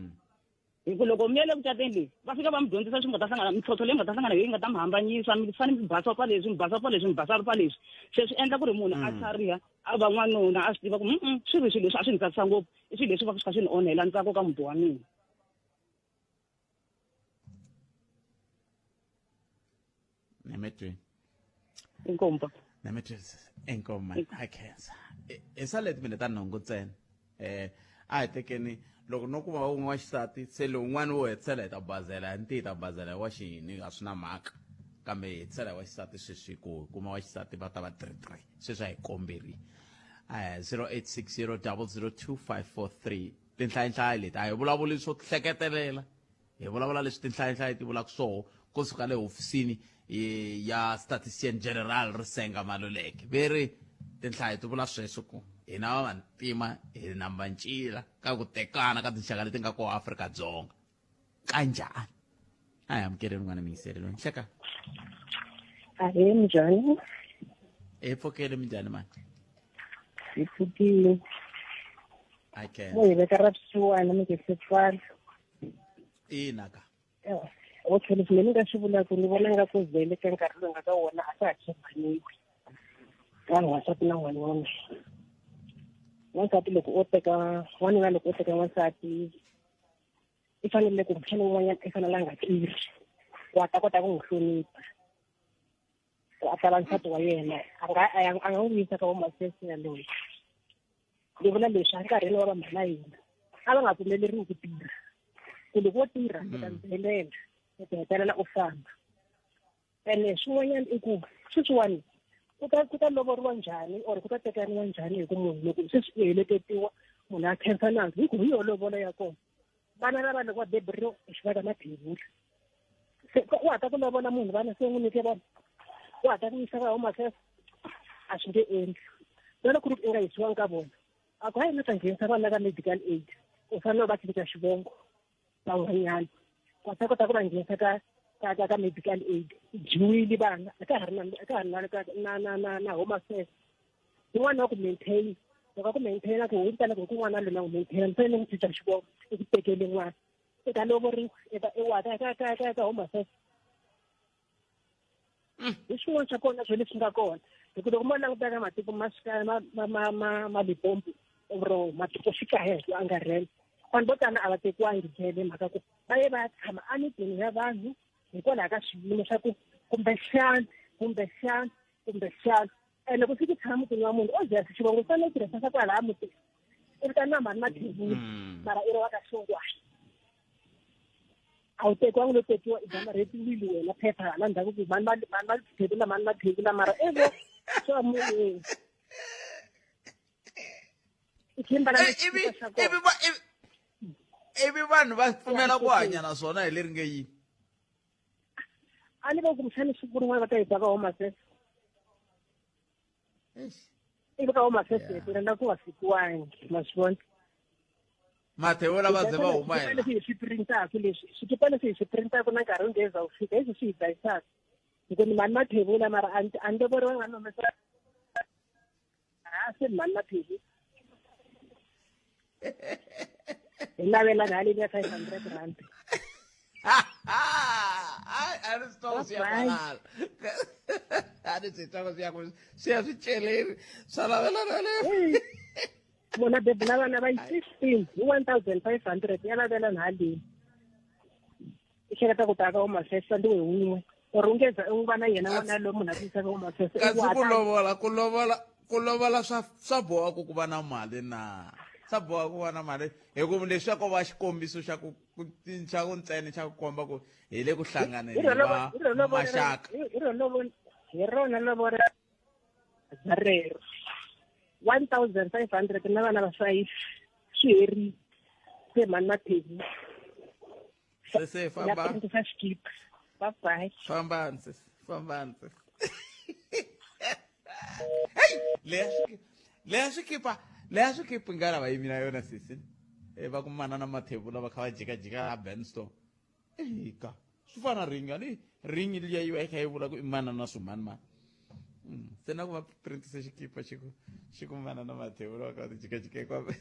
[SPEAKER 21] hi ku loko mi ya le ku cateni leyi va fika va mi dyondzisa leswi mi nga ta hlangana mintlhontlho leyi mi nga ta hlangana yo yi nga ta mi hambanyisa mi fanele mi basa pa leswi mi basa pa leswi mi basa pa leswi se swi endla ku ri munhu a tlhariha a va n'wanuna a swi tiva ku mm swi ri swilo leswi a swi ni tsakisa ngopfu i swilo leswi va swi kha swi ni onhela ntsako ka muti wa mina.
[SPEAKER 1] Nemetweni.
[SPEAKER 21] Inkomu papa.
[SPEAKER 1] Nemetweni inkomu mani. A khensa. Hi sale timinete ta nhungu ntsena. A hi tekeni loko no kuma wun'we wa xisati se lowun'wana wo hetisela hi ta bazela hi ntiyi hi ta bazela hi wa xini a swi na mhaka kambe hi hetisela hi wa xisati sweswi ku hi kuma wa xisati va ta va 33 sweswi a hi komberi 0860 002 543 tinhlayinhlayi leti a hi vulavuli swo hleketelela hi vulavula leswi tinhlayinhlayi ti vulaka swoho kusuka le hofisini ya statistician general Risenga Maluleke ve ri tinhlayo ti vula sweswo ku hina va vantima hi namba ncila ka ku tekana ka tinxaka leti nga koho Afrika-Dzonga kanjhani a hi amukeleni n'wana miyingiseri loyi nhleka
[SPEAKER 2] Ahee, minjhani?
[SPEAKER 1] Hi pfukile minjhani mani
[SPEAKER 2] Hi pfukile.
[SPEAKER 1] I
[SPEAKER 2] Mo hi veka ra vusiwana mi nge se pfala.
[SPEAKER 1] Ina ka.
[SPEAKER 2] Okay, leswi mina ni nga swi vulaka ni vona nga ku vhele ka nkarhi lowu nga ka wona a swa ha tshembaniwi ka n'wansati na n'wanuna. N'wansati loko o teka n'wanuna loko o teka n'wansati i fanele kumbexana un'wanyana i fanele a nga tirhi ku a ta kota ku n'wi hlonipha ku a ta va nsati wa yena a nga a nga n'wi yisa ka home affairs yaloye. Ni vula leswi enkarhini wa vamhana hina a va nga pfumeleriwi ku tirha ku loko wo tirha u ta ndzelela u ta hetelela u famba ene swin'wanyana i ku sweswiwani ku ta ku ta lovoriwa njhani or ku ta tekaniwa njhani hi ku munhu loko sweswi u heleketiwa munhu a khensa nandzu hi ku hi yo lovola ya kona vana lava loko va beburiwa xi va ka mathevula se wa ha ta ku lovola munhu vana se n'wi nyike vona wa ha ta ku yisa ka home affairs a swi nge endli na loko ku ri u nga yisiwangi ka vona a ku hayi na ta nghenisa vana ka medical aid u fanele u va cinca xivongo van'wanyana wa ta kota ku va nghenisa ka ka ka ka medical aid dyiwile vana a ka ha ri na a ka ha ri na na na na na home affairs un'wana wa ku maintain loko a ku maintain ku hi vitana ku ku n'wana loyi na n'wi maintain ni fanele ni cinca xivongo i ku tekele n'wana i ta lovoriwa i ta i wa ka ka ka ka ka home affairs hi swin'wana swa kona swo leswi nga kona hi ku loko mo languta ka matiko ma xikaya ma ma ma ma ma Limpopo or matikoxikaya hi ku angarhela vanhu vo tala a va tekiwangi jele mhaka ku va ye va ya tshama emitini ya vanhu hikwalaho ka swiyimo swa ku kumbexana kumbexana kumbexana ene ku fika tshama mutini wa munhu obvious xivongo u fanele u tirhisa swa kwalaya mutini i vitaniwa mhani Mathevula mara i ri wa ka Xingwana a wu tekiwangi no tekiwa i damarhetiwile wena phepha hala ndzhaku ku mhani mhani Mathevula mhani Mathevula mara evo swa munhu i khimba la
[SPEAKER 1] ivi ivi va ivi vanhu va pfumela ku hanya na swona hi leri nge yini
[SPEAKER 2] a ni va kumbexani siku rin'wana va ta yi ba ka home affairs ivi ka home affairs hi tirhela ku va fikiwangi ma swi vona
[SPEAKER 1] Mathevula va ze va huma
[SPEAKER 2] yena leswi hi swi printaka leswi swikipa leswi hi swi printaka na nkarhi wu ngeza wu fika hi swi hi dlayisaka hi ku ni mhani Mathevula mara a ni lovoriwanga ni humesa se mhani Mathevula hi navelana haleni ya 500 rand
[SPEAKER 1] a ni swi twa swi ya kwalala a ni swi twa swi ya swi ya swi celeri swa lavelana le
[SPEAKER 2] munhu a bebula vana va yi 15 hi 1500 ya lavelana haleni i hleketa ku ta ka home affairs ndi we wun'we or u nge za u va na yena n'wana loyi munhu a ku yisaka home affairs
[SPEAKER 1] kasi ku lovola ku lovola ku lovola swa swa boha ku ku va na mali na swa boha ku va na mali hi ku leswi ko va xikombiso xa ku xa ku ntsena xa ku komba ku hi le ku hlanganeni va maxaka
[SPEAKER 2] hi rona lovora. rero 1500 na vana va 5 swi herile se mhani mathezi
[SPEAKER 1] sese famba
[SPEAKER 2] ya xikipa bye bye
[SPEAKER 1] fambani sese fambani sese hey leya leya swikipa leya swikipa nga lava yimi na yona sesi e va ku manana mathebula va kha va jikajika la benstone eka swi fana ringi a ni ringi liya yi va yi kha yi vula ku i manana swimani mani mm, se na ku va printise xikipa xi ku xi ku manana mathebula va kha va ti jikajika hinkwavo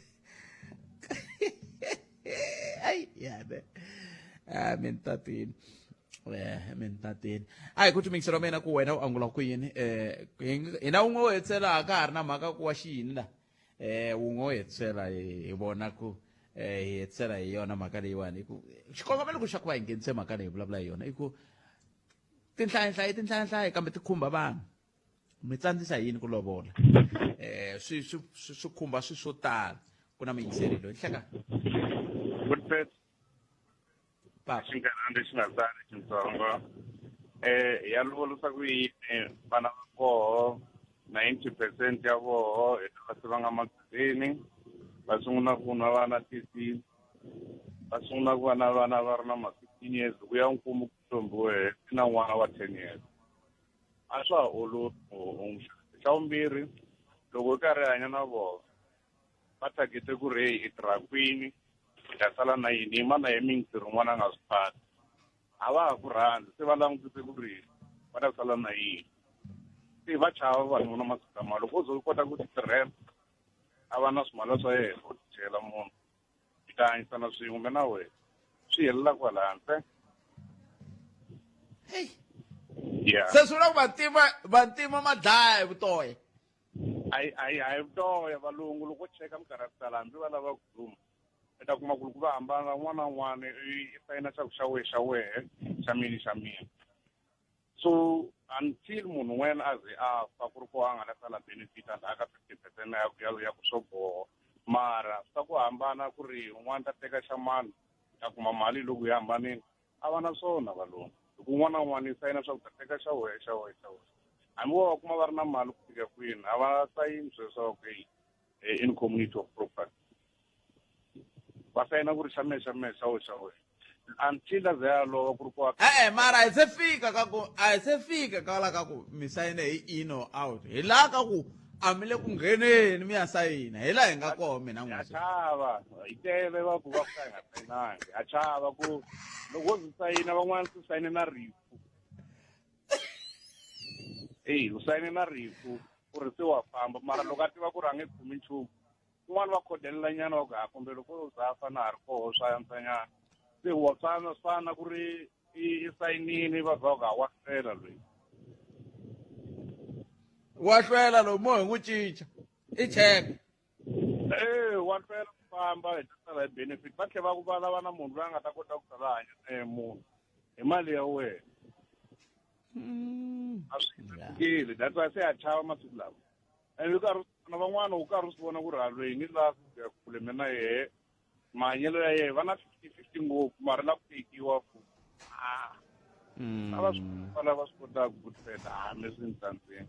[SPEAKER 1] ai ya ne a mi ni tatini eh mi ni tatini a hi ku timingiselo wa mina ku wena u angula ku yini eh hina wun'we wo hetsela a ka ha ri na mhaka ku wa xiyini la eh wun'we wo hetisela hi vona ku eh hi hetisela hi yona mhaka leyiwani hi ku xikongomelo ku xa ku va hi nghenise mhaka leyi vulavula hi yona i ku tinhlayanhlayi tinhlayanhlayi kambe ti khumba vanhu mi tsandzisa yini ku lovola eh swi swi swi khumba swi swo tala ku na miyingiseri loyi hleka
[SPEAKER 3] papa xinkarhana lexi nga sala xitsongo eh ya lovolisa ku yini vana va koho 90 percent ya voho hi lava se va nga mabyaleni va sungula ku nwa vana 13 va sungula ku va na vana va ri na ma 15 years ku ya nkumu ku ntombi wehe na n'wana wa 10 years a swa ha olovi xa vumbirhi loko u karhi hanya na vona va targete ku ri i tirha kwini hi ta sala na yini yima na ye mintirho n'wana a nga swi phati a va ha ku rhandzi se va langutise ku ri va ta sala na yini se va chava vavanuna masiku lama loko o ze u kota ku ti tirhela a va na swimala swa yena u tichela munhu hi ta hanyisana swin'we mina na wena swi helela kwalano ntsena
[SPEAKER 1] yeah se swi vula ku vantima vantima ma dlaya hi vutoya
[SPEAKER 3] a yi a yi vutoya valungu loko cheka minkarhi ya ku tala hambi va lava ku duma i ta kuma ku loko va hambana un'wana na un'wana i sayina xa ku xa wehe xa wehe xa mina xa mina so until munhu wena a ze a fa ku ri ko a nga ta sala benefit a ka 50 percent ya ya ya ku swo boho mara swa ku hambana ku ri un'wana ta teka xa mani ta kuma mali loko yi hambanile a va na swona valungu hi ku un'wana na un'wana yi sayina swa ku ta teka xa wehe xa wehe xa wehe hambi wo va kuma va ri na mali ku fika kwini a va sayini sweswo ku in community of property va sayina ku ri xa mehe xa mehe xa wehe xa wehe until a ze a lova ku ri ku
[SPEAKER 1] e-e mara a hi se fika ka ku a hi se fika ka la ka ku mi sayine hi in or out hi laha ka ku a mi le ku ngheneni mi ya sayina hi laha hi nga koho mina
[SPEAKER 3] n'wina chava hi tele va ku va ku ka hi nga sayinangi ha chava ku loko wo zwi sayina van'wana swi sayine na rifu eyi u sayine na rifu ku ri se wa famba mara loko a tiva ku ri a nge kumi nchumu un'wana va khodelela nyana va ku ha kumbe loko u za fa na ha ri koho swa antswanyana se wa fana swi fana ku ri i sayinini va va ku ha wa hlwela loyi
[SPEAKER 1] wa hlwela loyi mo hi n'wi cinca i cheke
[SPEAKER 3] e wa hlwela ku famba hi ta sala hi benefit va tlhela va ku va lava na munhu loyi a nga ta kota ku sala hanya na ye munhu hi mali ya wena a swi fikile that's why se a chava masiku lawa and u karhi na van'wana u karhi u swi vona ku ri halweni ni laha ku ya kule mina yehe mahanyelo ya yehe va na 50-50 ngopfu mara la ku tekiwa fu a a va swi va lava swi kotaka ku feta a mi swi ni tsandzeni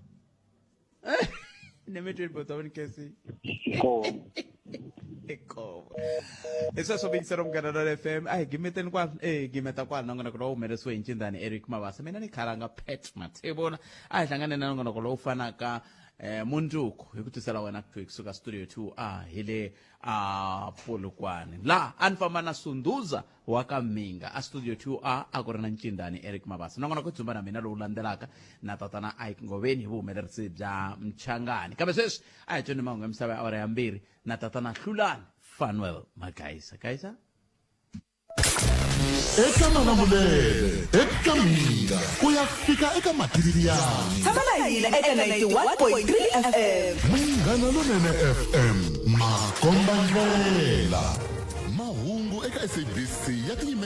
[SPEAKER 1] ni mi twini bota ni kesi inkomo hi sweswo mingisero munghana lona fm a hi gimeteni kwala e gimeta kwala nongonoko lowu humelerisiwe hi ncindani eric mabasa mina ni khalanga pet mathebona a hi hlangane na nongonoko lowu fanaka eh mundzuku hi ku tisela wena kusuka studio 2 a hi le a polokwane la a ni famba na sunduza wa ka minga a studio 2 a a ku ri na ncindani eric mabasa nongonoko dzumba na mina lowu landzelaka na tatana ike ngoveni hi vuhumelerisi bya mchangani kambe sweswi a hi tsweni mahungu ya misava ya awara ya mbirhi na tatana hlulani fanuel magaisa gaisa
[SPEAKER 5] eka malamulele eka minga ku ya fika eka matiriyani
[SPEAKER 12] tshama na hina eka 91.3 fm
[SPEAKER 5] munghana lonene fm makombandlela mahungu eka sabc ya tiyimela